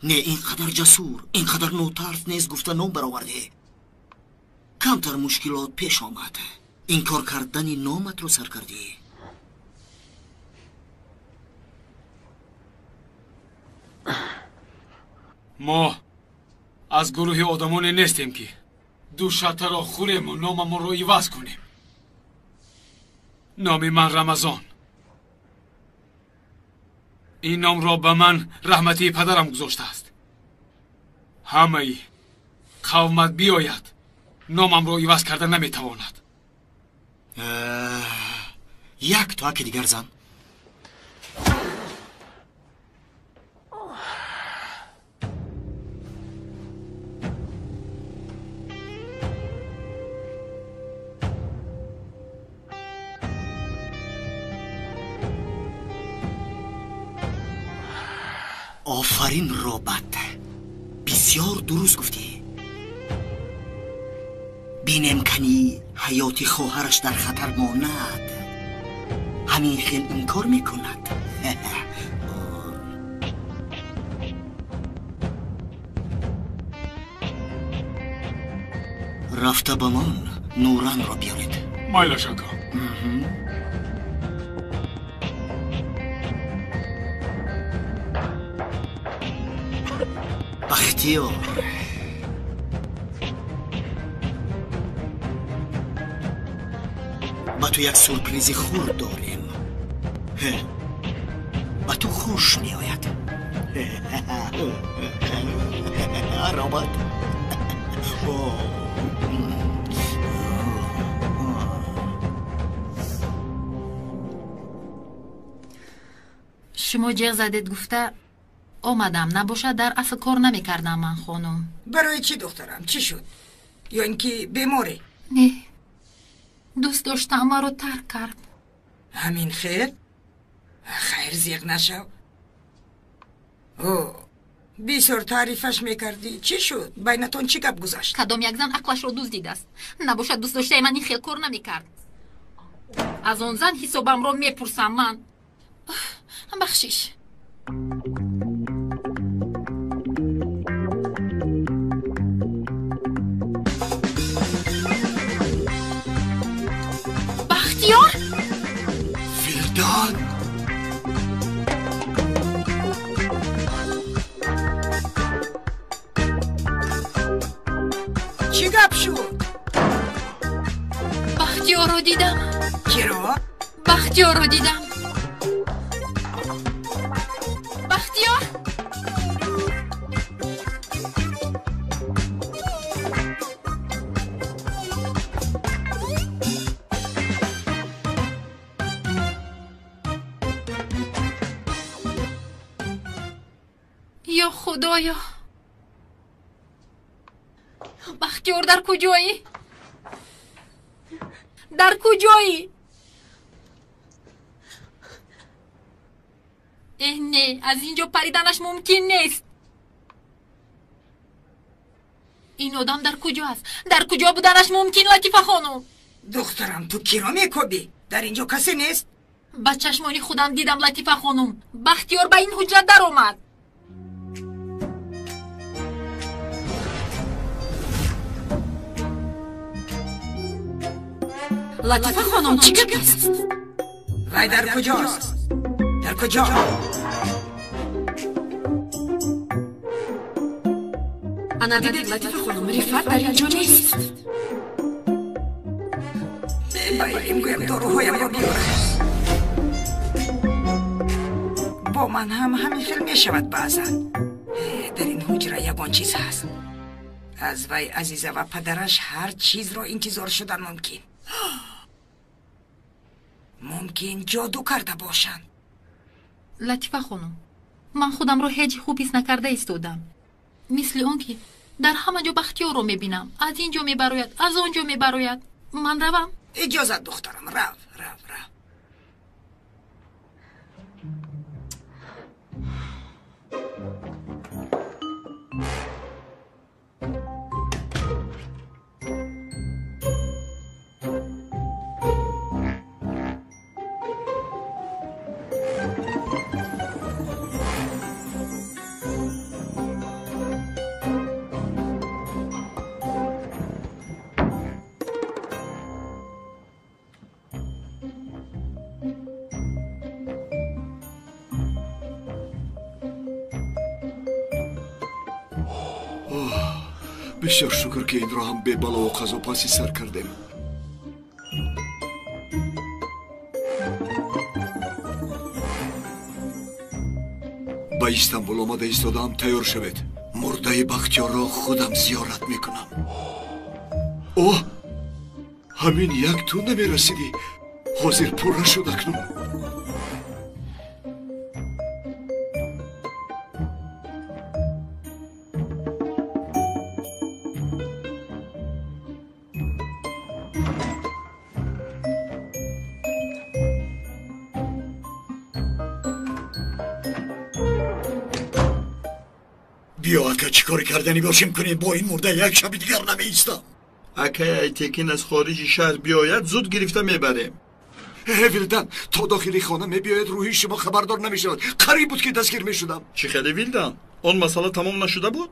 не ин қадар ҷасур, ин қадар нотарс нест гуфта ном баровардӣ. Камтар мушкилот пеш омад, инкор кардани номатро сар кардӣ. Мо аз гурӯҳи одамоне нестем, ки ду шатаро хӯрему номамонро иваз кунем. Номи ман Рамазон. Ин номро ба ман раҳматии падарам гузоштааст. Ҳамаи қавмат биёяд, номамро иваз карда наметавонад. Як тоаки дигар зан. Офарин, робат, бисёр дуруст гуфтӣ. Бинем, кани ҳаёти хоҳараш дар хатар монад, ҳамин хел инкор мекунад. Рафта ба ман Нуранро биёред. Майлаш, ака. Бахтиёр, ба ту як сюрпризи хурд дорем, ба ту хуш меояд. Робот. Шумо ҷеғ задед гуфта омадам, набошад дар асл кор намекардам ман, хонум. Барои чӣ, духтарам? Чӣ шуд? Ё ин ки беморӣ? Не, дӯст доштам маро тарк кард. Ҳамин хел? Хайр, зиқ нашав. О, бисёр таърифаш мекардӣ. Чӣ шуд? Байнатон чӣ гап гузашт? Кадом як зан ақлашро дуздидааст. Набошад дӯст доштаи ман ин хел кор намекард. Аз он зан ҳисобамро мепурсам ман. Бахшиш. Бахтиёр? Филдан! Чӣ гап шуд? Бахтиёрро дидам. Киро? Бахтиёрро дидам. Бахтиёр? Ё Худоё! Бахтиёр, дар куҷоӣ? Дар куҷоӣ? Не, не, аз ин ҷо париданаш мумкин нест. Ин одам дар куҷо аст? Дар куҷо буданаш мумкин, Латифа хонум? Духтарам, ту киро мекобӣ? Дар ин ҷо касе нест. Ба чашмони худам дидам, Латифа хонум. Бахтиёр ба ин ҳуҷра даромад. Латифа хонум, чӣ гап аст? Вай дар куҷост? Дар куҷо? Ана дидед, Латифа хонум, Рифат дар ин ҷо нест. Ба Элим гӯям доруҳоямро биёрад. Бо ман ҳам ҳамин хел мешавад баъзан. Дар ин ҳуҷра ягон чиз ҳаст. Аз вай Азиза ва падараш ҳар чизро интизор шудан мумкин. Мумкин ҷоду карда бошанд. Латифа хонум, ман худамро ҳеҷ хуб ҳис накарда истодам. Мисли он ки дар ҳама ҷо Бахтиёрро мебинам. Аз ин ҷо мебарояд, аз он ҷо мебарояд. Ман равам? Иҷозат, духтарам, рав, рав, рав. Бисёр шукр, ки инро ҳам бебалову қазо паси сар кардем. Ба Истанбул омада истодаам, тайёр шавед. Мурдаи Бахтиёрро худам зиёрат мекунам. О, ҳамин як ту намерасидӣ. Ҳозир пурра шуд акнун. Биё, ака, чӣ кори карданӣ бошем кунем, бо ин мурда як шаби дигар намеистам. Акай Айтекин аз хориҷи шаҳр биёяд, зуд гирифта мебарем. Вилдан, то дохили хона мебиёяд, рӯҳи шумо хабардор намешавад. Қариб буд, ки дастгир мешудам. Чӣ хеле, Вилдан? Он масъала тамом нашуда буд?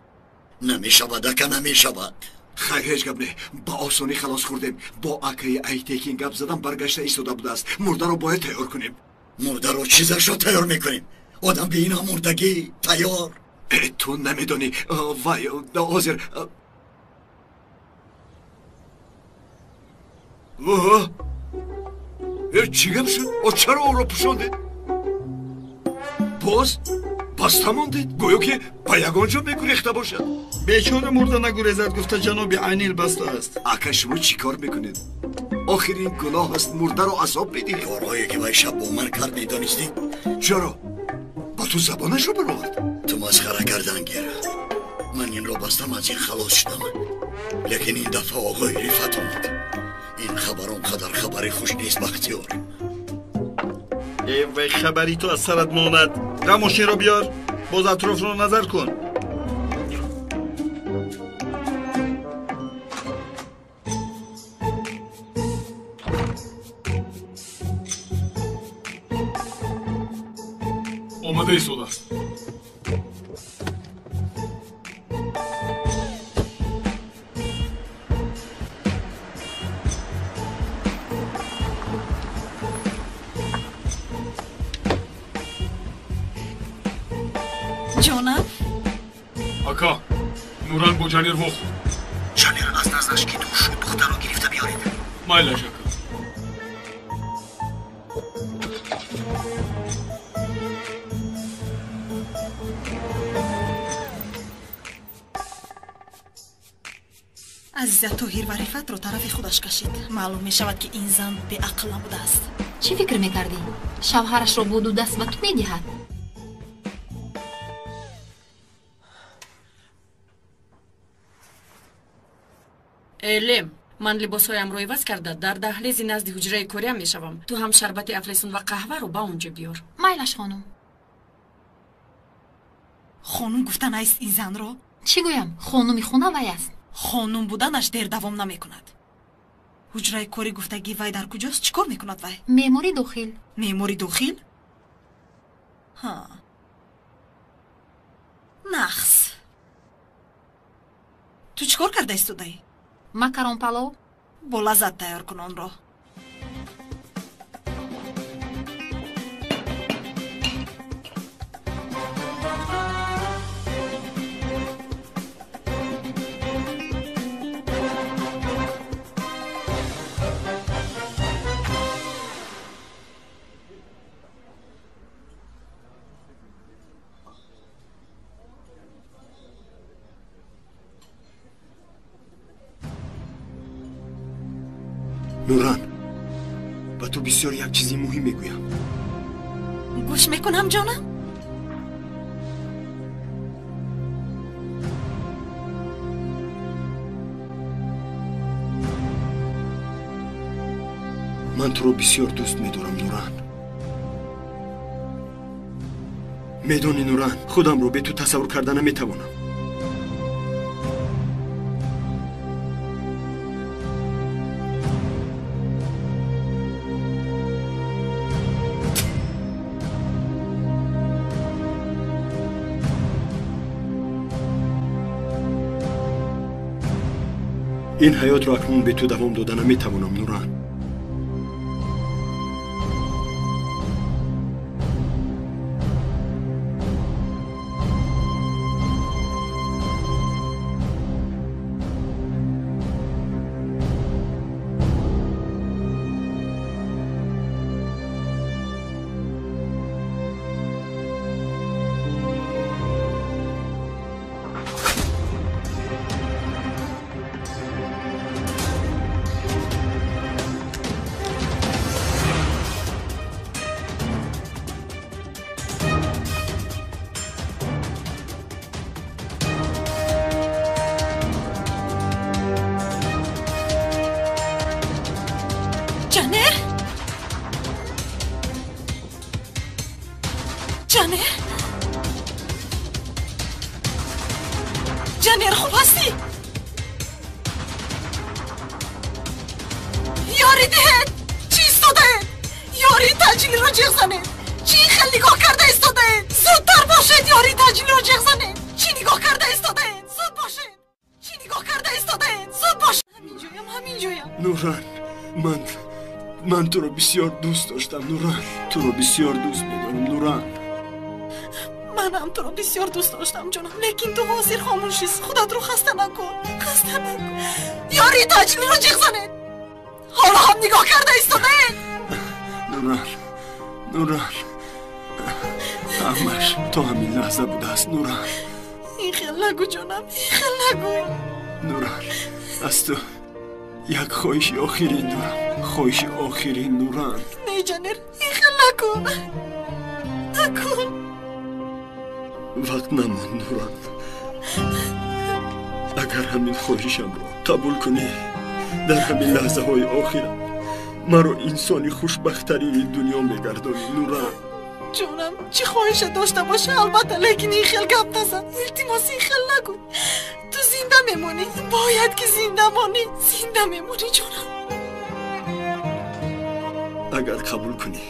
Намешавад, ака, намешавад. Хайр, ҳеҷ гап не. Ба осонӣ халос хӯрдем. Бо акаи Айтекин гап задам, баргашта истода будааст. Мурдаро бояд тайёр кунем. Мурдаро чизашро тайёр мекунем? Одам би ина мурдагӣ тайёр. Ту намедонӣ, вай ҳозир. Чӣ гап шуд? Чаро ӯро пӯшондед? Боз баста мондед, гӯё ки ба ягон ҷо мегурехта бошад. Бечора мурда нагурезад, гуфта ҷаноби Айнил баста аст. Ака, шумо чӣ кор мекунед? Охир ин гуноҳ аст, мурдаро азоб медиҳед. Корҳое ки вай шаб бо ман кард медонистӣ? Чаро? Ба ту забонашро баровард? Ту масхара кардан гир. Ман инро бастам, аз ин халос шудам. Лекин ин дафъа оғои Рифат омад. Ин хабар он қадар хабари хуш нест, Бахтиёр. Э, вай хабари ту аз сарат монад. Ра, мошинро биёр, боз атрофро назар кун. Омада истодааст. Ҷонам, ака, Нуран бо Ҷанир вохӯрд. Ҷанир аз наздаш ки дур шуд, духтарро гирифта биёред. Майлаш, ака. Азиза Тоҳир ва Рифатро тарафи худаш кашид. Маълум мешавад, ки ин зан беақл набудааст. Чӣ фикр мекардӣ? Шавҳарашро бо ду даст ба ту медиҳад? Элем, ман либосҳоямро иваз карда дар даҳлези назди ҳуҷраи кориам мешавам. Ту ҳам шарбати афлесун ва қаҳваро ба он ҷо биёр. Майлаш, хонум. Хонум гуфта наист ин занро? Чӣ гӯям? Хонуми хона вай аст. Хонум буданаш дер давом намекунад. Ҳуҷраи кори гуфтагӣ вай дар куҷост? Чӣ кор мекунад вай? Меъмори дохил. Меъмори дохил? Ҳа, нахс. Ту чӣ кор карда истодаӣ? Макарон палов. Бо лаззат тайёр кун онро. Нуран, ба ту бисёр як чизи муҳим мегӯям. Гӯш мекунам, ҷонам. Ман туро бисёр дӯст медорам, Нуран. Медонӣ, Нуран, худамро бе ту тасаввур карда наметавонам. Ин ҳаётро акнун бе ту давом дода наметавонам, Нуран. Ҷанер? Ҷанер? Ҷанер, хуб ҳастӣ? Ёрӣ диҳед! Чӣ истодаед? Ёрии таъҷилиро ҷеғ занед! Чӣ хел нигоҳ карда истодаед? Зудтар бошед, ёрии таъҷилиро ҷеғ занед! Чӣ нигоҳ карда истодаед? Зуд бошед! Чӣ нигоҳ карда истодаед? Зуд бошед! Ҳамин ҷоям, ҳамин ҷоям. Нуран, ман туро бисёр дӯст доштам, Нуран. Туро бисёр дӯст медорам, Нуран. Манам туро бисёр дӯст доштам, ҷонам, лекин ту ҳозир хомӯшӣ. Худатро хаста накун, хаста накун. Ёрии таъҷилиро ҷеғ занед! Ҳоло ҳам нигоҳ карда истодаед? Нуран, Нуран, ҳамаш то ҳамин лаҳза будааст, Нуран. Ин хел нагӯ, ҷонам, ин хел нагӯ. Нуран, аз ту як хоҳиши охирин дорам. Хоҳиши охирин, Нуран. Не, Ҷанер, ин хел накун, накун. Вақт намонд, Нуран. Агар ҳамин хоҳишамро қабул кунӣ, дар ҳамин лаҳзаҳои охирам маро инсони хушбахттарини дунё мегардонӣ, Нуран. Ҷонам, чӣ хоҳише дошта бошӣ, албатта, лекин ин хел гап назан. Илтимос, ин хел нагӯ. Ту зинда мемонӣ, бояд ки зинда монӣ. Зинда мемонӣ, ҷонам. Агар қабул кунӣ,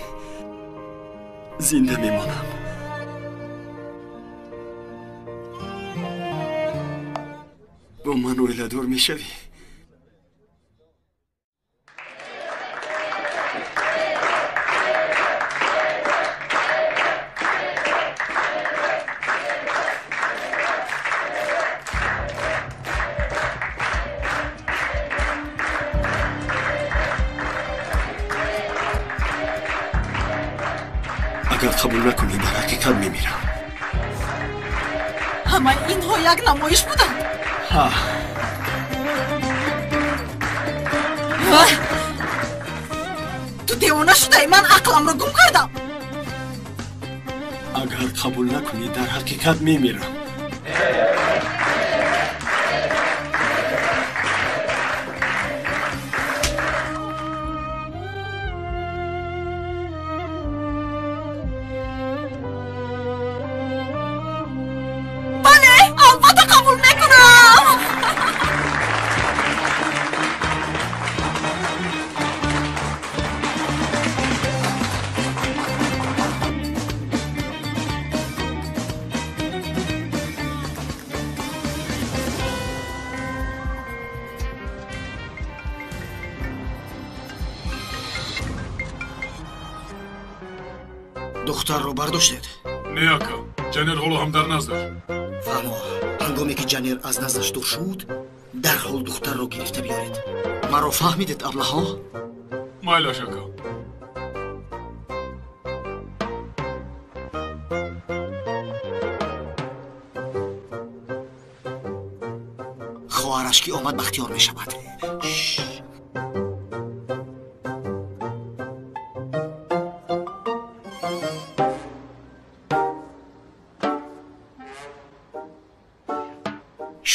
зинда мемонам. Бо ман оиладор мешавӣ? Агар қабул накунӣ, дар ҳақиқат мемирам. Ҳамаи инҳо як намоиш буданд? Ҳа. Ту девона шудаӣ, ман ақламро гум кардам. Агар қабул накунӣ, дар ҳақиқат мемирам. Духтарро бардоштед? Не, ака. Ҷанер ҳоло ҳам дар наздаш. Фаҳмо, ҳангоме ки Ҷанер аз наздаш дур шуд, дарҳол духтарро гирифта биёред. Маро фаҳмидед, аблаҳо? Майлаш, ака. Хоҳараш ки омад, бахтиёр мешавад.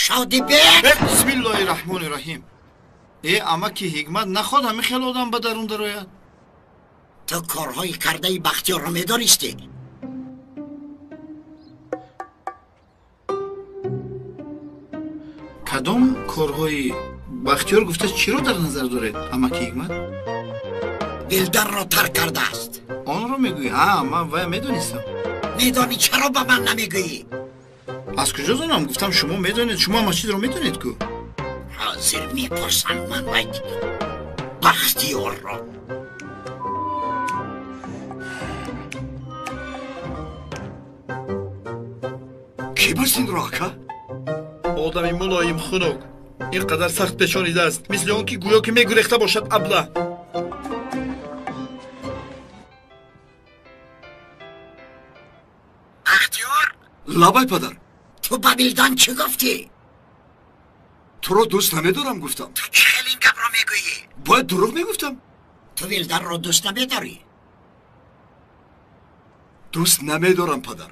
Шодибек! Бисмиллоҳи раҳмони раҳим. Э, амаки Ҳикмат, наход ҳамин хел одам ба дарун дарояд. Ту корҳои кардаи Бахтиёрро медонистӣ? Кадом корҳои Бахтиёр гуфта чиро дар назар доред, амаки Ҳикмат? Вилданро тарк кардааст. Онро мегӯӣ? А, ман вая медонистам. Медонӣ, чаро ба ман намегӯӣ? Аз куҷо донам? Гуфтам, шумо медонед, шумо ҳама чизро медонед ку. Ҳозир мепурсам ман вай Бахтиёрро. Кӣ баст инро, ака? Одами мулоим, хунук, ин қадар сахт печонидааст, мисли он ки гӯё ки мегурехта бошад, абла. Бахтиёр? Лабай, падар. Ту ба Вилдан чӣ гуфтӣ? Туро дӯст намедорам, гуфтам. Ту чӣ хел ин гапро мегӯӣ? Бояд дурӯғ мегуфтам? Ту Вилданро дӯст намедорӣ? Дӯст намедорам, падар.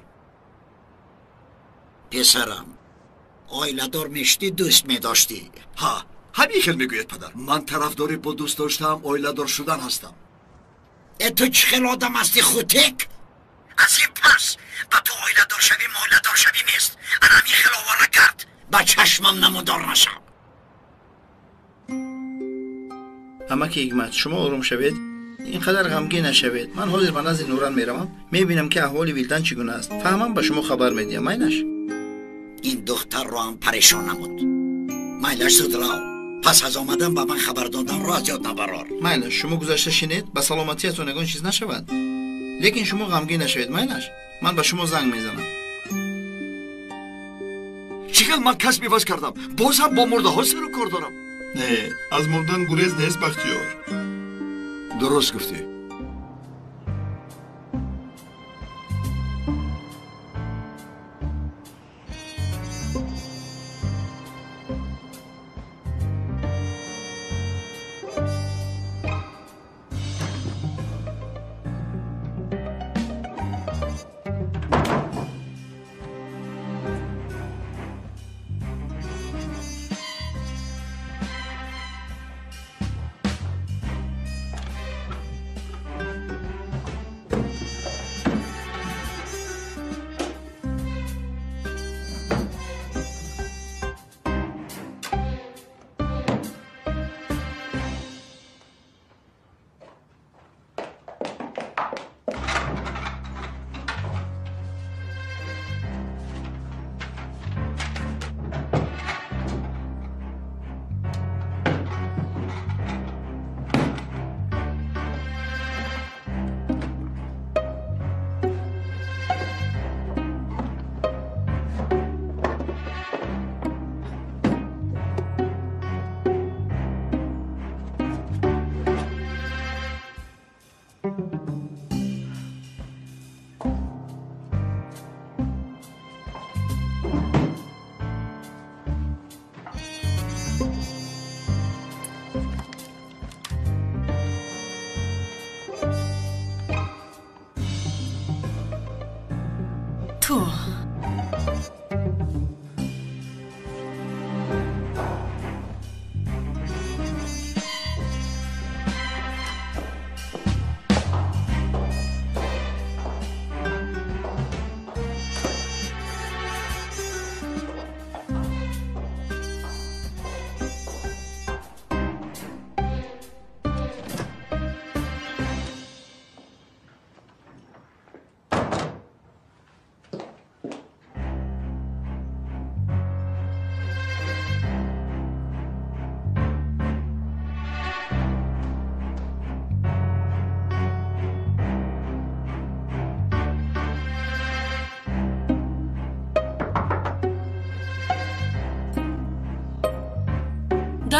Писарам, оиладор мешудӣ, дӯст медоштӣ. Ҳа, ҳамин хел мегӯяд, падар. Ман тарафдори бо дӯст доштаам оиладор шудан ҳастам. Э, ту чӣ хел одам ҳастӣ, хутек? Аз ин пас ба ту оиладор шавӣ, моиладор шавӣ нест. Ана ҳамин хел овора кард, ба чашмам намудор нашав. Амаки Ҳикмат, шумо ором шавед, ин қадар ғамгин нашавед. Ман ҳозир ба назди Нуран меравам, мебинам ки аҳволи Вилдан чӣ гуна аст. Фаҳмам, ба шумо хабар медиҳам, майлаш? Ин духтарро ҳам парешон намуд. Майлаш, зуд рав. Пас аз омадан ба ман хабар доданро аз ёд набарор. Майлаш, шумо гузашта шинед, ба саломатиятон ягон чиз нашавад. Лекин шумо ғамгин нашавед, майлаш? Ман ба шумо занг мезанам. Чӣ хел ман касб иваз кардам, боз ҳам бо мурдаҳо сару кор дорам. Не, аз мурдан гурез нест, Бахтиёр. Дуруст гуфтӣ. Ту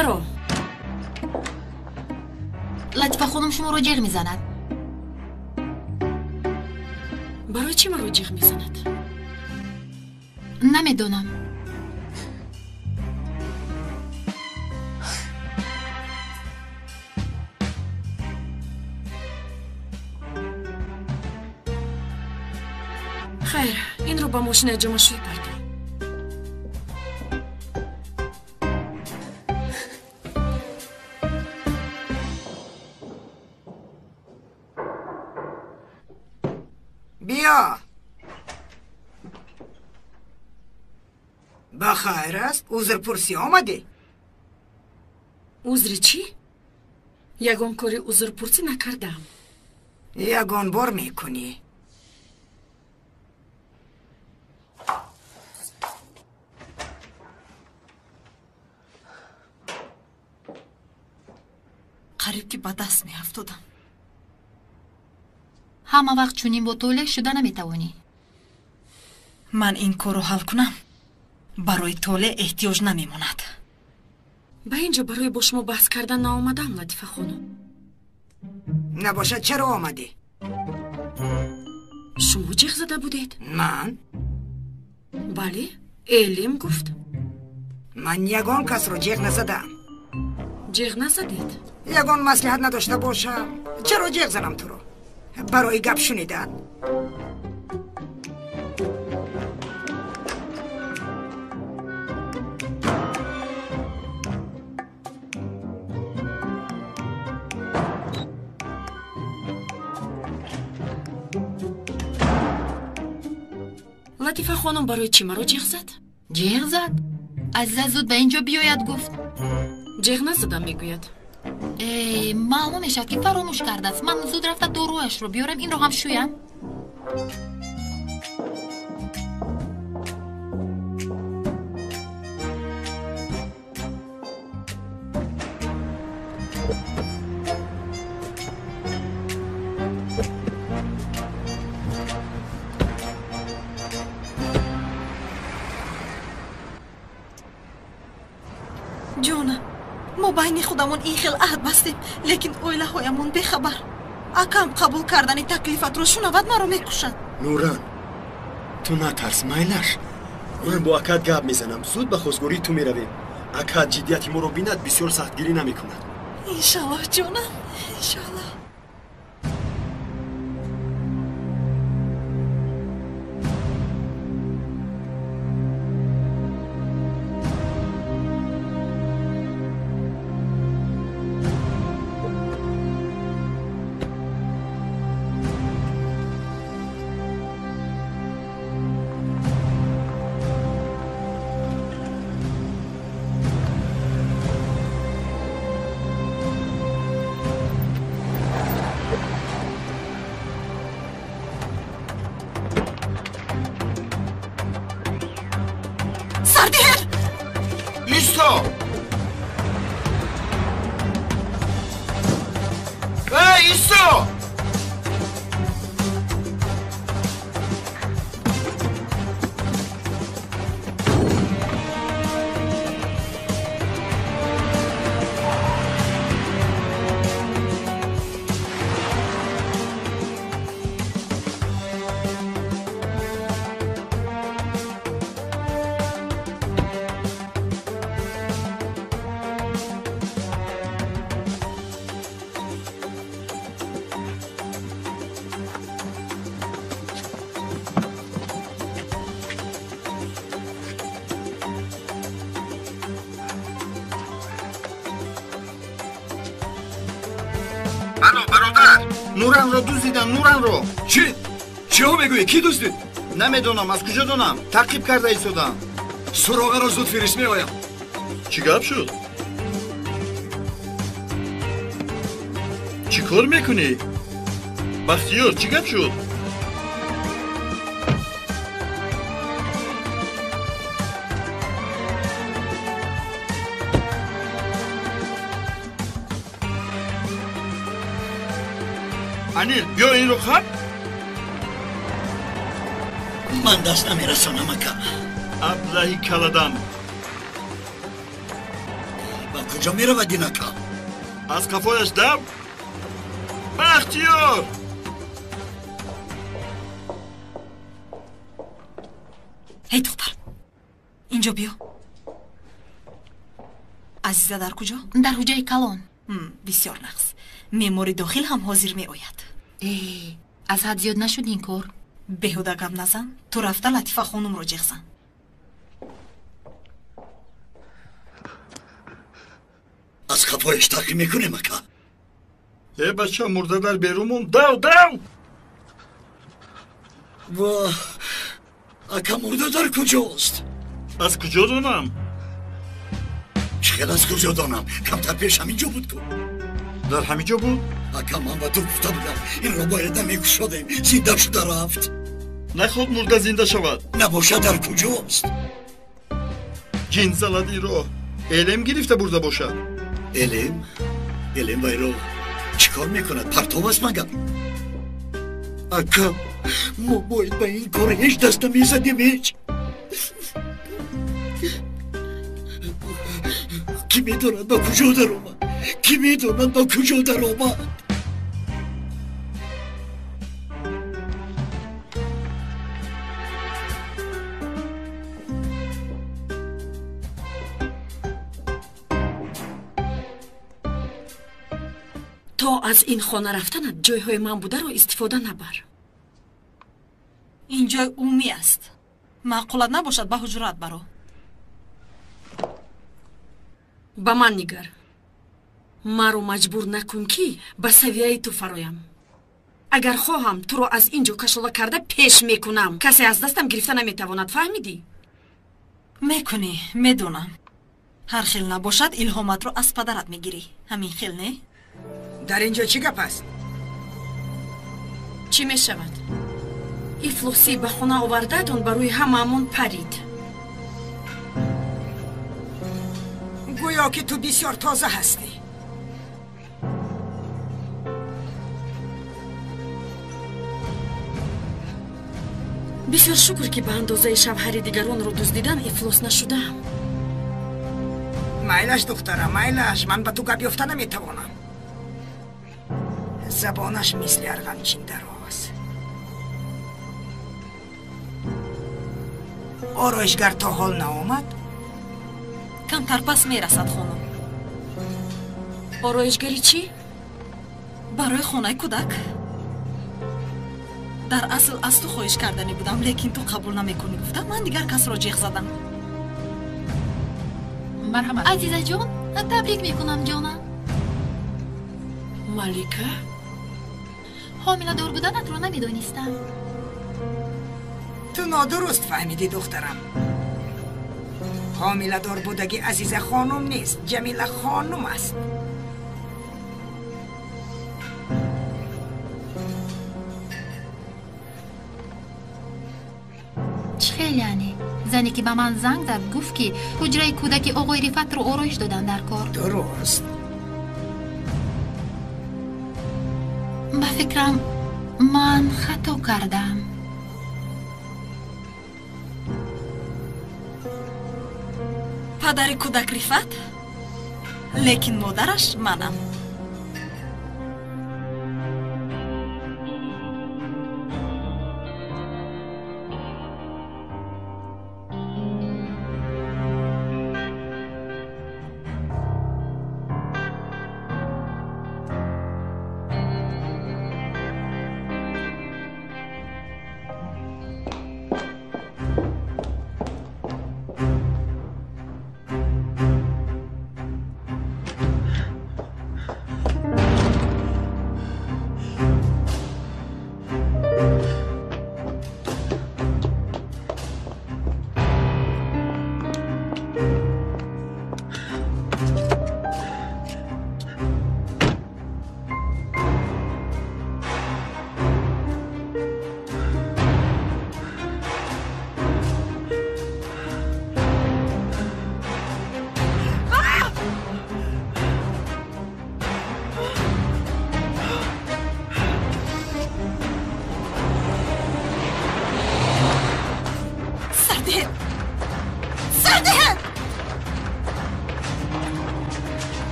Чаро? Латифа хонум шуморо ҷеғ мезанад. Барои чӣ маро ҷеғ мезанад? Намедонам. Хайр, инро ба мошинаи ҷомашӯӣ партов. Биё. Ба хайр аст, узрпурсӣ омадӣ? Узри чӣ? Ягон кори узрпурсӣ накардаам. Ягон бор мекунӣ. Қариб ки ба даст меафтодам. Ҳама вақт чунин бо толеъ шуда наметавонӣ. Ман ин корро ҳал кунам, барои толеъ эҳтиёҷ намемонад. Ба ин ҷо барои бо шумо баҳс кардан наомадам, Латифа хонум. Набошад, чаро омадӣ? Шумо ҷеғ зада будед? Ман? Бале, Элим гуфт. Ман ягон касро ҷеғ назадаам. Ҷеғ назадед? Ягон маслиҳат надошта бошам, чаро ҷеғ занам туро? Барои гап шунидан. Латифа хонум барои чӣ маро ҷеғ зад? Ҷеғ зад? Азиза зуд ба ин ҷо биёяд гуфт. Ҷеғ назадам, мегӯяд. Маълум мешавад ки фаромӯш кардааст. Ман зуд рафта доруяшро биёрам, инро ҳам шӯям. Ҷонам, мо байни худамон ин хел аҳд бастем, лекин оилаҳоямон бехабар. Акам қабул кардани таклифатро шунавад, маро мекушад. Нуран, ту натарс, майлаш. Ман бо акат гап мезанам, зуд ба хостгории ту меравем. Акат ҷиддияти моро бинад, бисёр сахтгирӣ намекунад. Иншаллоҳ, ҷонам, иншаллоҳ. Исто! Эй, исто! Алло, бародар, Нуранро дуздидам, Нуранро. Чӣ? Чиҳо мегӯӣ? Кӣ дуздид? Намедонам, аз куҷо донам? Таъқиб карда истодам. Суроғаро зуд фирист, меоям. Чӣ гап шуд? Чӣ кор мекунӣ? Бахтиёр, чӣ гап шуд? Анил, биё инро хаб. Ман даст намерасонам, акам. Аблаҳи каладам. Ба Куҷо меравад ин ака? Аз қафояш дам. Бахтиёр! Эй духтар, инҷо биё. Азиза дар куҷо? Дар ҳуҷраи калон. Бисёр нағз. Меъмори дохил ҳам ҳозир меояд. Аз ҳад зиёд нашуд ин кор? Беҳуда гап назан. Ту рафта Латифа хонумро ҷеғ зан. Аз қафояш таъқиб мекунем ака. Э бача, мурда дар берун монд. Дав, дав! Ва ака, мурда дар куҷост? Аз куҷо донам? Чӣ хел аз куҷо донам? Камтар пеш ҳамин ҷо буд ку. Дар ҳамин ҷо буд? Ака, ман ба ту гуфта будам, инро бояд намекушодем. Зинда шуда рафт. Наход мурда зинда шавад. Набошад дар куҷост? Ҷин занад инро. Элем гирифта бурда бошад. Элем? Элем вайро чӣ кор мекунад? Партов аст магар? Ака, мо бояд ба ин кор ҳеҷ даст намезадем, ҳеҷ. Кӣ медонад ба куҷо даромад? Кӣ медонад ба куҷо даромад? То аз ин хона рафтанат ҷойҳои ман бударо истифода набар. Ин ҷой умумӣ аст. Маъқулат набошад, ба ҳуҷрат баро. Ба ман нигар. Маро маҷбур накун, ки ба савияи ту фароям. Агар хоҳам, туро аз ин ҷо кашола карда пеш мекунам. Касе аз дастам гирифта наметавонад, фаҳмидӣ? Мекунӣ, медонам. Ҳар хел набошад, илҳоматро аз падарат мегирӣ. Ҳамин хел не? Дар ин ҷо чӣ гап аст? Чӣ мешавад? Ифлосӣ ба хона овардаатон ба рӯи ҳамаамон парид. Гӯё ки ту бисёр тоза ҳастӣ. Бисёр шукр, ки ба андозаи шавҳари дигаронро дуздидан ифлос нашудаам. Майлаш, духтара, майлаш. Ман ба ту гап ёфта наметавонам. Забонаш мисли арғанчин дароз. Ороишгар то ҳол наомад? Камтар пас мерасад, хонум. Ороишгари чӣ? Барои хонаи кӯдак. Дар асл аз ту хоҳиш карданӣ будам, лекин ту қабул намекунӣ гуфта, ман дигар касро ҷеғ задам. Марҳамат. Азизаҷон, табрик мекунам, ҷонам. Малика? Ҳомиладор буданатро намедонистам. Ту нодуруст фаҳмидӣ, духтарам. Ҳомиладор будаги Азиза хонум нест, Ҷамила хонум аст. Чӣ хел яъне? Зане ки ба ман занг зад, гуфт, ки ҳуҷраи кӯдаки оғои Рифатро ороиш додан дар кор. Дуруст. Ба фикрам, ман хато кардам. Падари кӯдак Рифат, лекин модараш манам.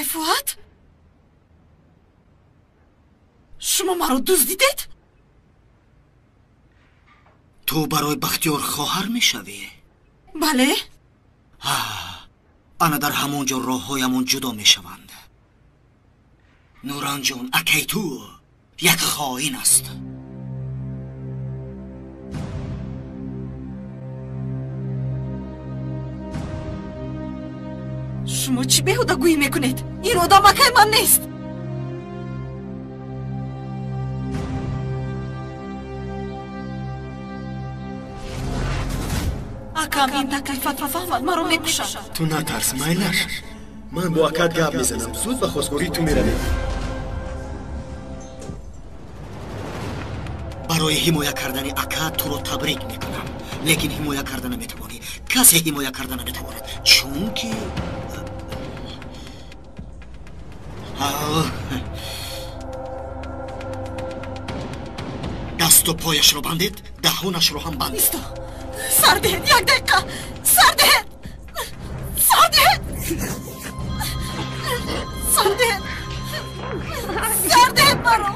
Акай Фуат? Шумо маро дуздидед? Ту барои Бахтиёр хоҳар мешавӣ? Бале. Ана дар ҳамон ҷо роҳҳоямон ҷудо мешаванд. Нуранҷон, акай ту як хоин аст. Шумо чӣ беҳудагӯӣ мекунед? Ин одам акай ман нест. Акам ин таклифатро фаҳмад, маро мекушад. Ту натарс, майлаш. Ман бо акат гап мезанам. Зуд ба хостгории ту меравем. Барои ҳимоя кардани ака туро табрик мекунам, лекин ҳимоя карда наметавонӣ. Касе ҳимоя карда наметавонад, чунки дасту пояшро бандед, даҳонашро ҳам бандед. Исто, сар диҳед, як дақиқа, сар диҳед, сар диҳед, сар диҳед, сар диҳед маро.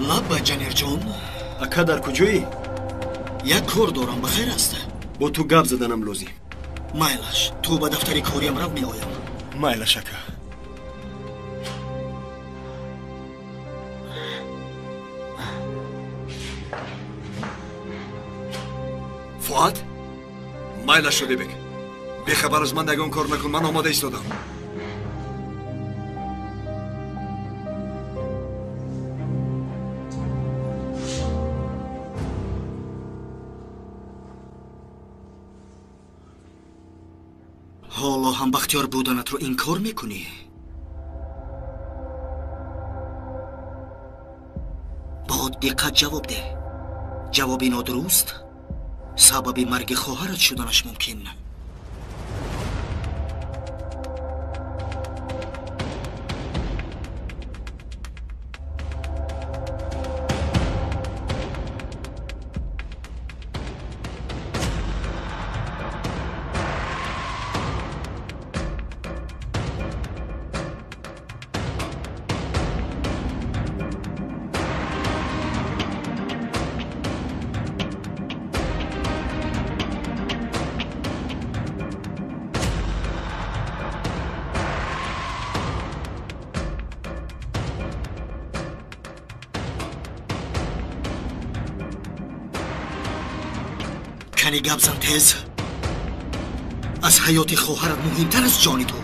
Лабба, Ҷанирҷон. Ака, дар куҷоӣ? Як кор дорам, ба хайр аст? Бо ту гап заданам лозим. Майлаш, ту ба дафтари кориам рав, меоям. Майлаш, ака. Фуат, майлаш, Шодибек. Бехабар аз ман ягон кор накун, ман омода истодам. Ҳоло ҳам Бахтиёр буданатро инкор мекунӣ? Бо диққат ҷавоб деҳ. Ҷавоби нодуруст сабаби марги хоҳарат шуданаш мумкин. Кани гап зан тез. Аз ҳаёти хоҳарат муҳимтар аст ҷони ту.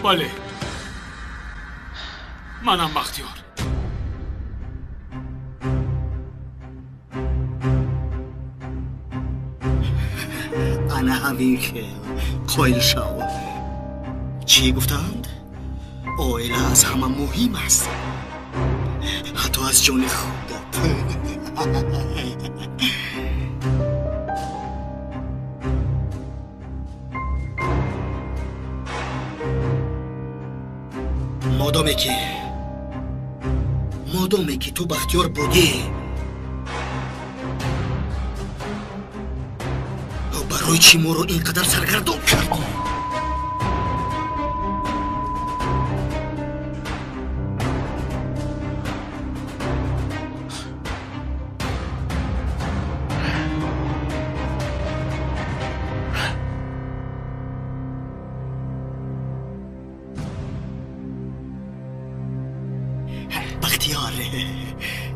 Бале, манам Бахтиёр. Ана ҳамин хел қоил шав. Чӣ гуфтанд? Оила аз ҳама муҳим аст, ҳатто аз ҷони худат. Модоме ки ту Бахтиёр будӣ, барои чӣ моро ин қадар саргардон кардӣ?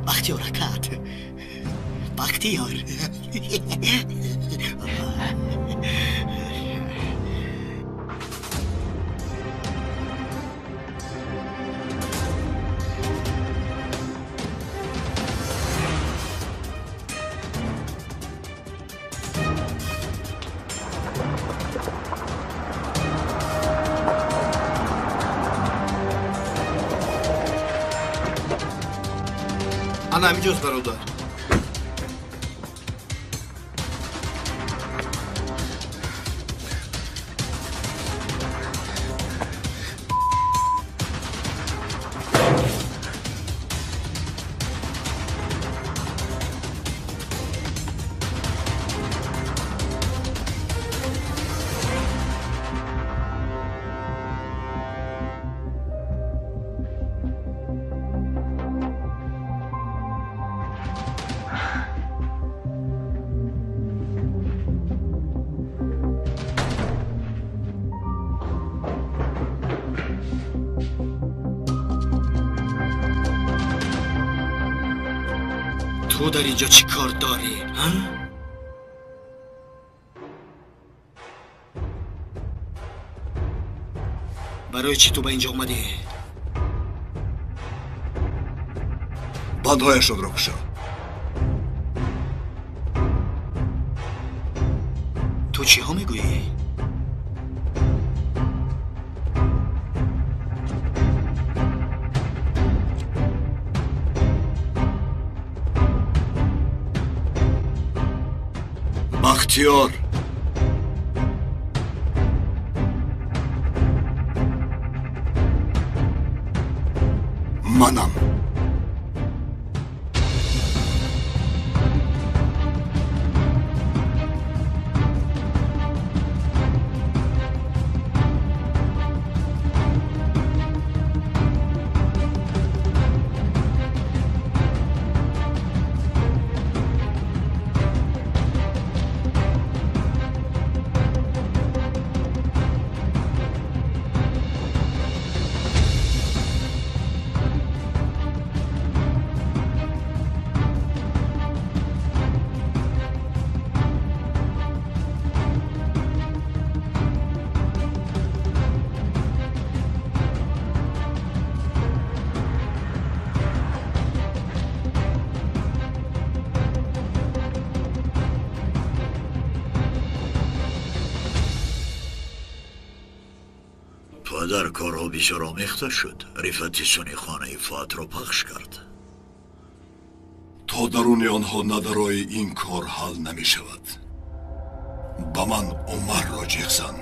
Бахтиёр акат, Бахтиёр. Ана ҳаминҷост, бародар. Ту дар инҷо чӣ кор дорӣ, ҳа? Барои чӣ ту ба инҷо омадӣ? Бандҳояшонро кушо. Ту чиҳо мегӯӣ? Бахтиёр, манам. Падар, корҳо бисёр омехта шуд. Рифати суни хонаи Фуатро пахш кард. То даруни онҳо надарои ин кор ҳал намешавад. Ба ман Умарро ҷеғ зан.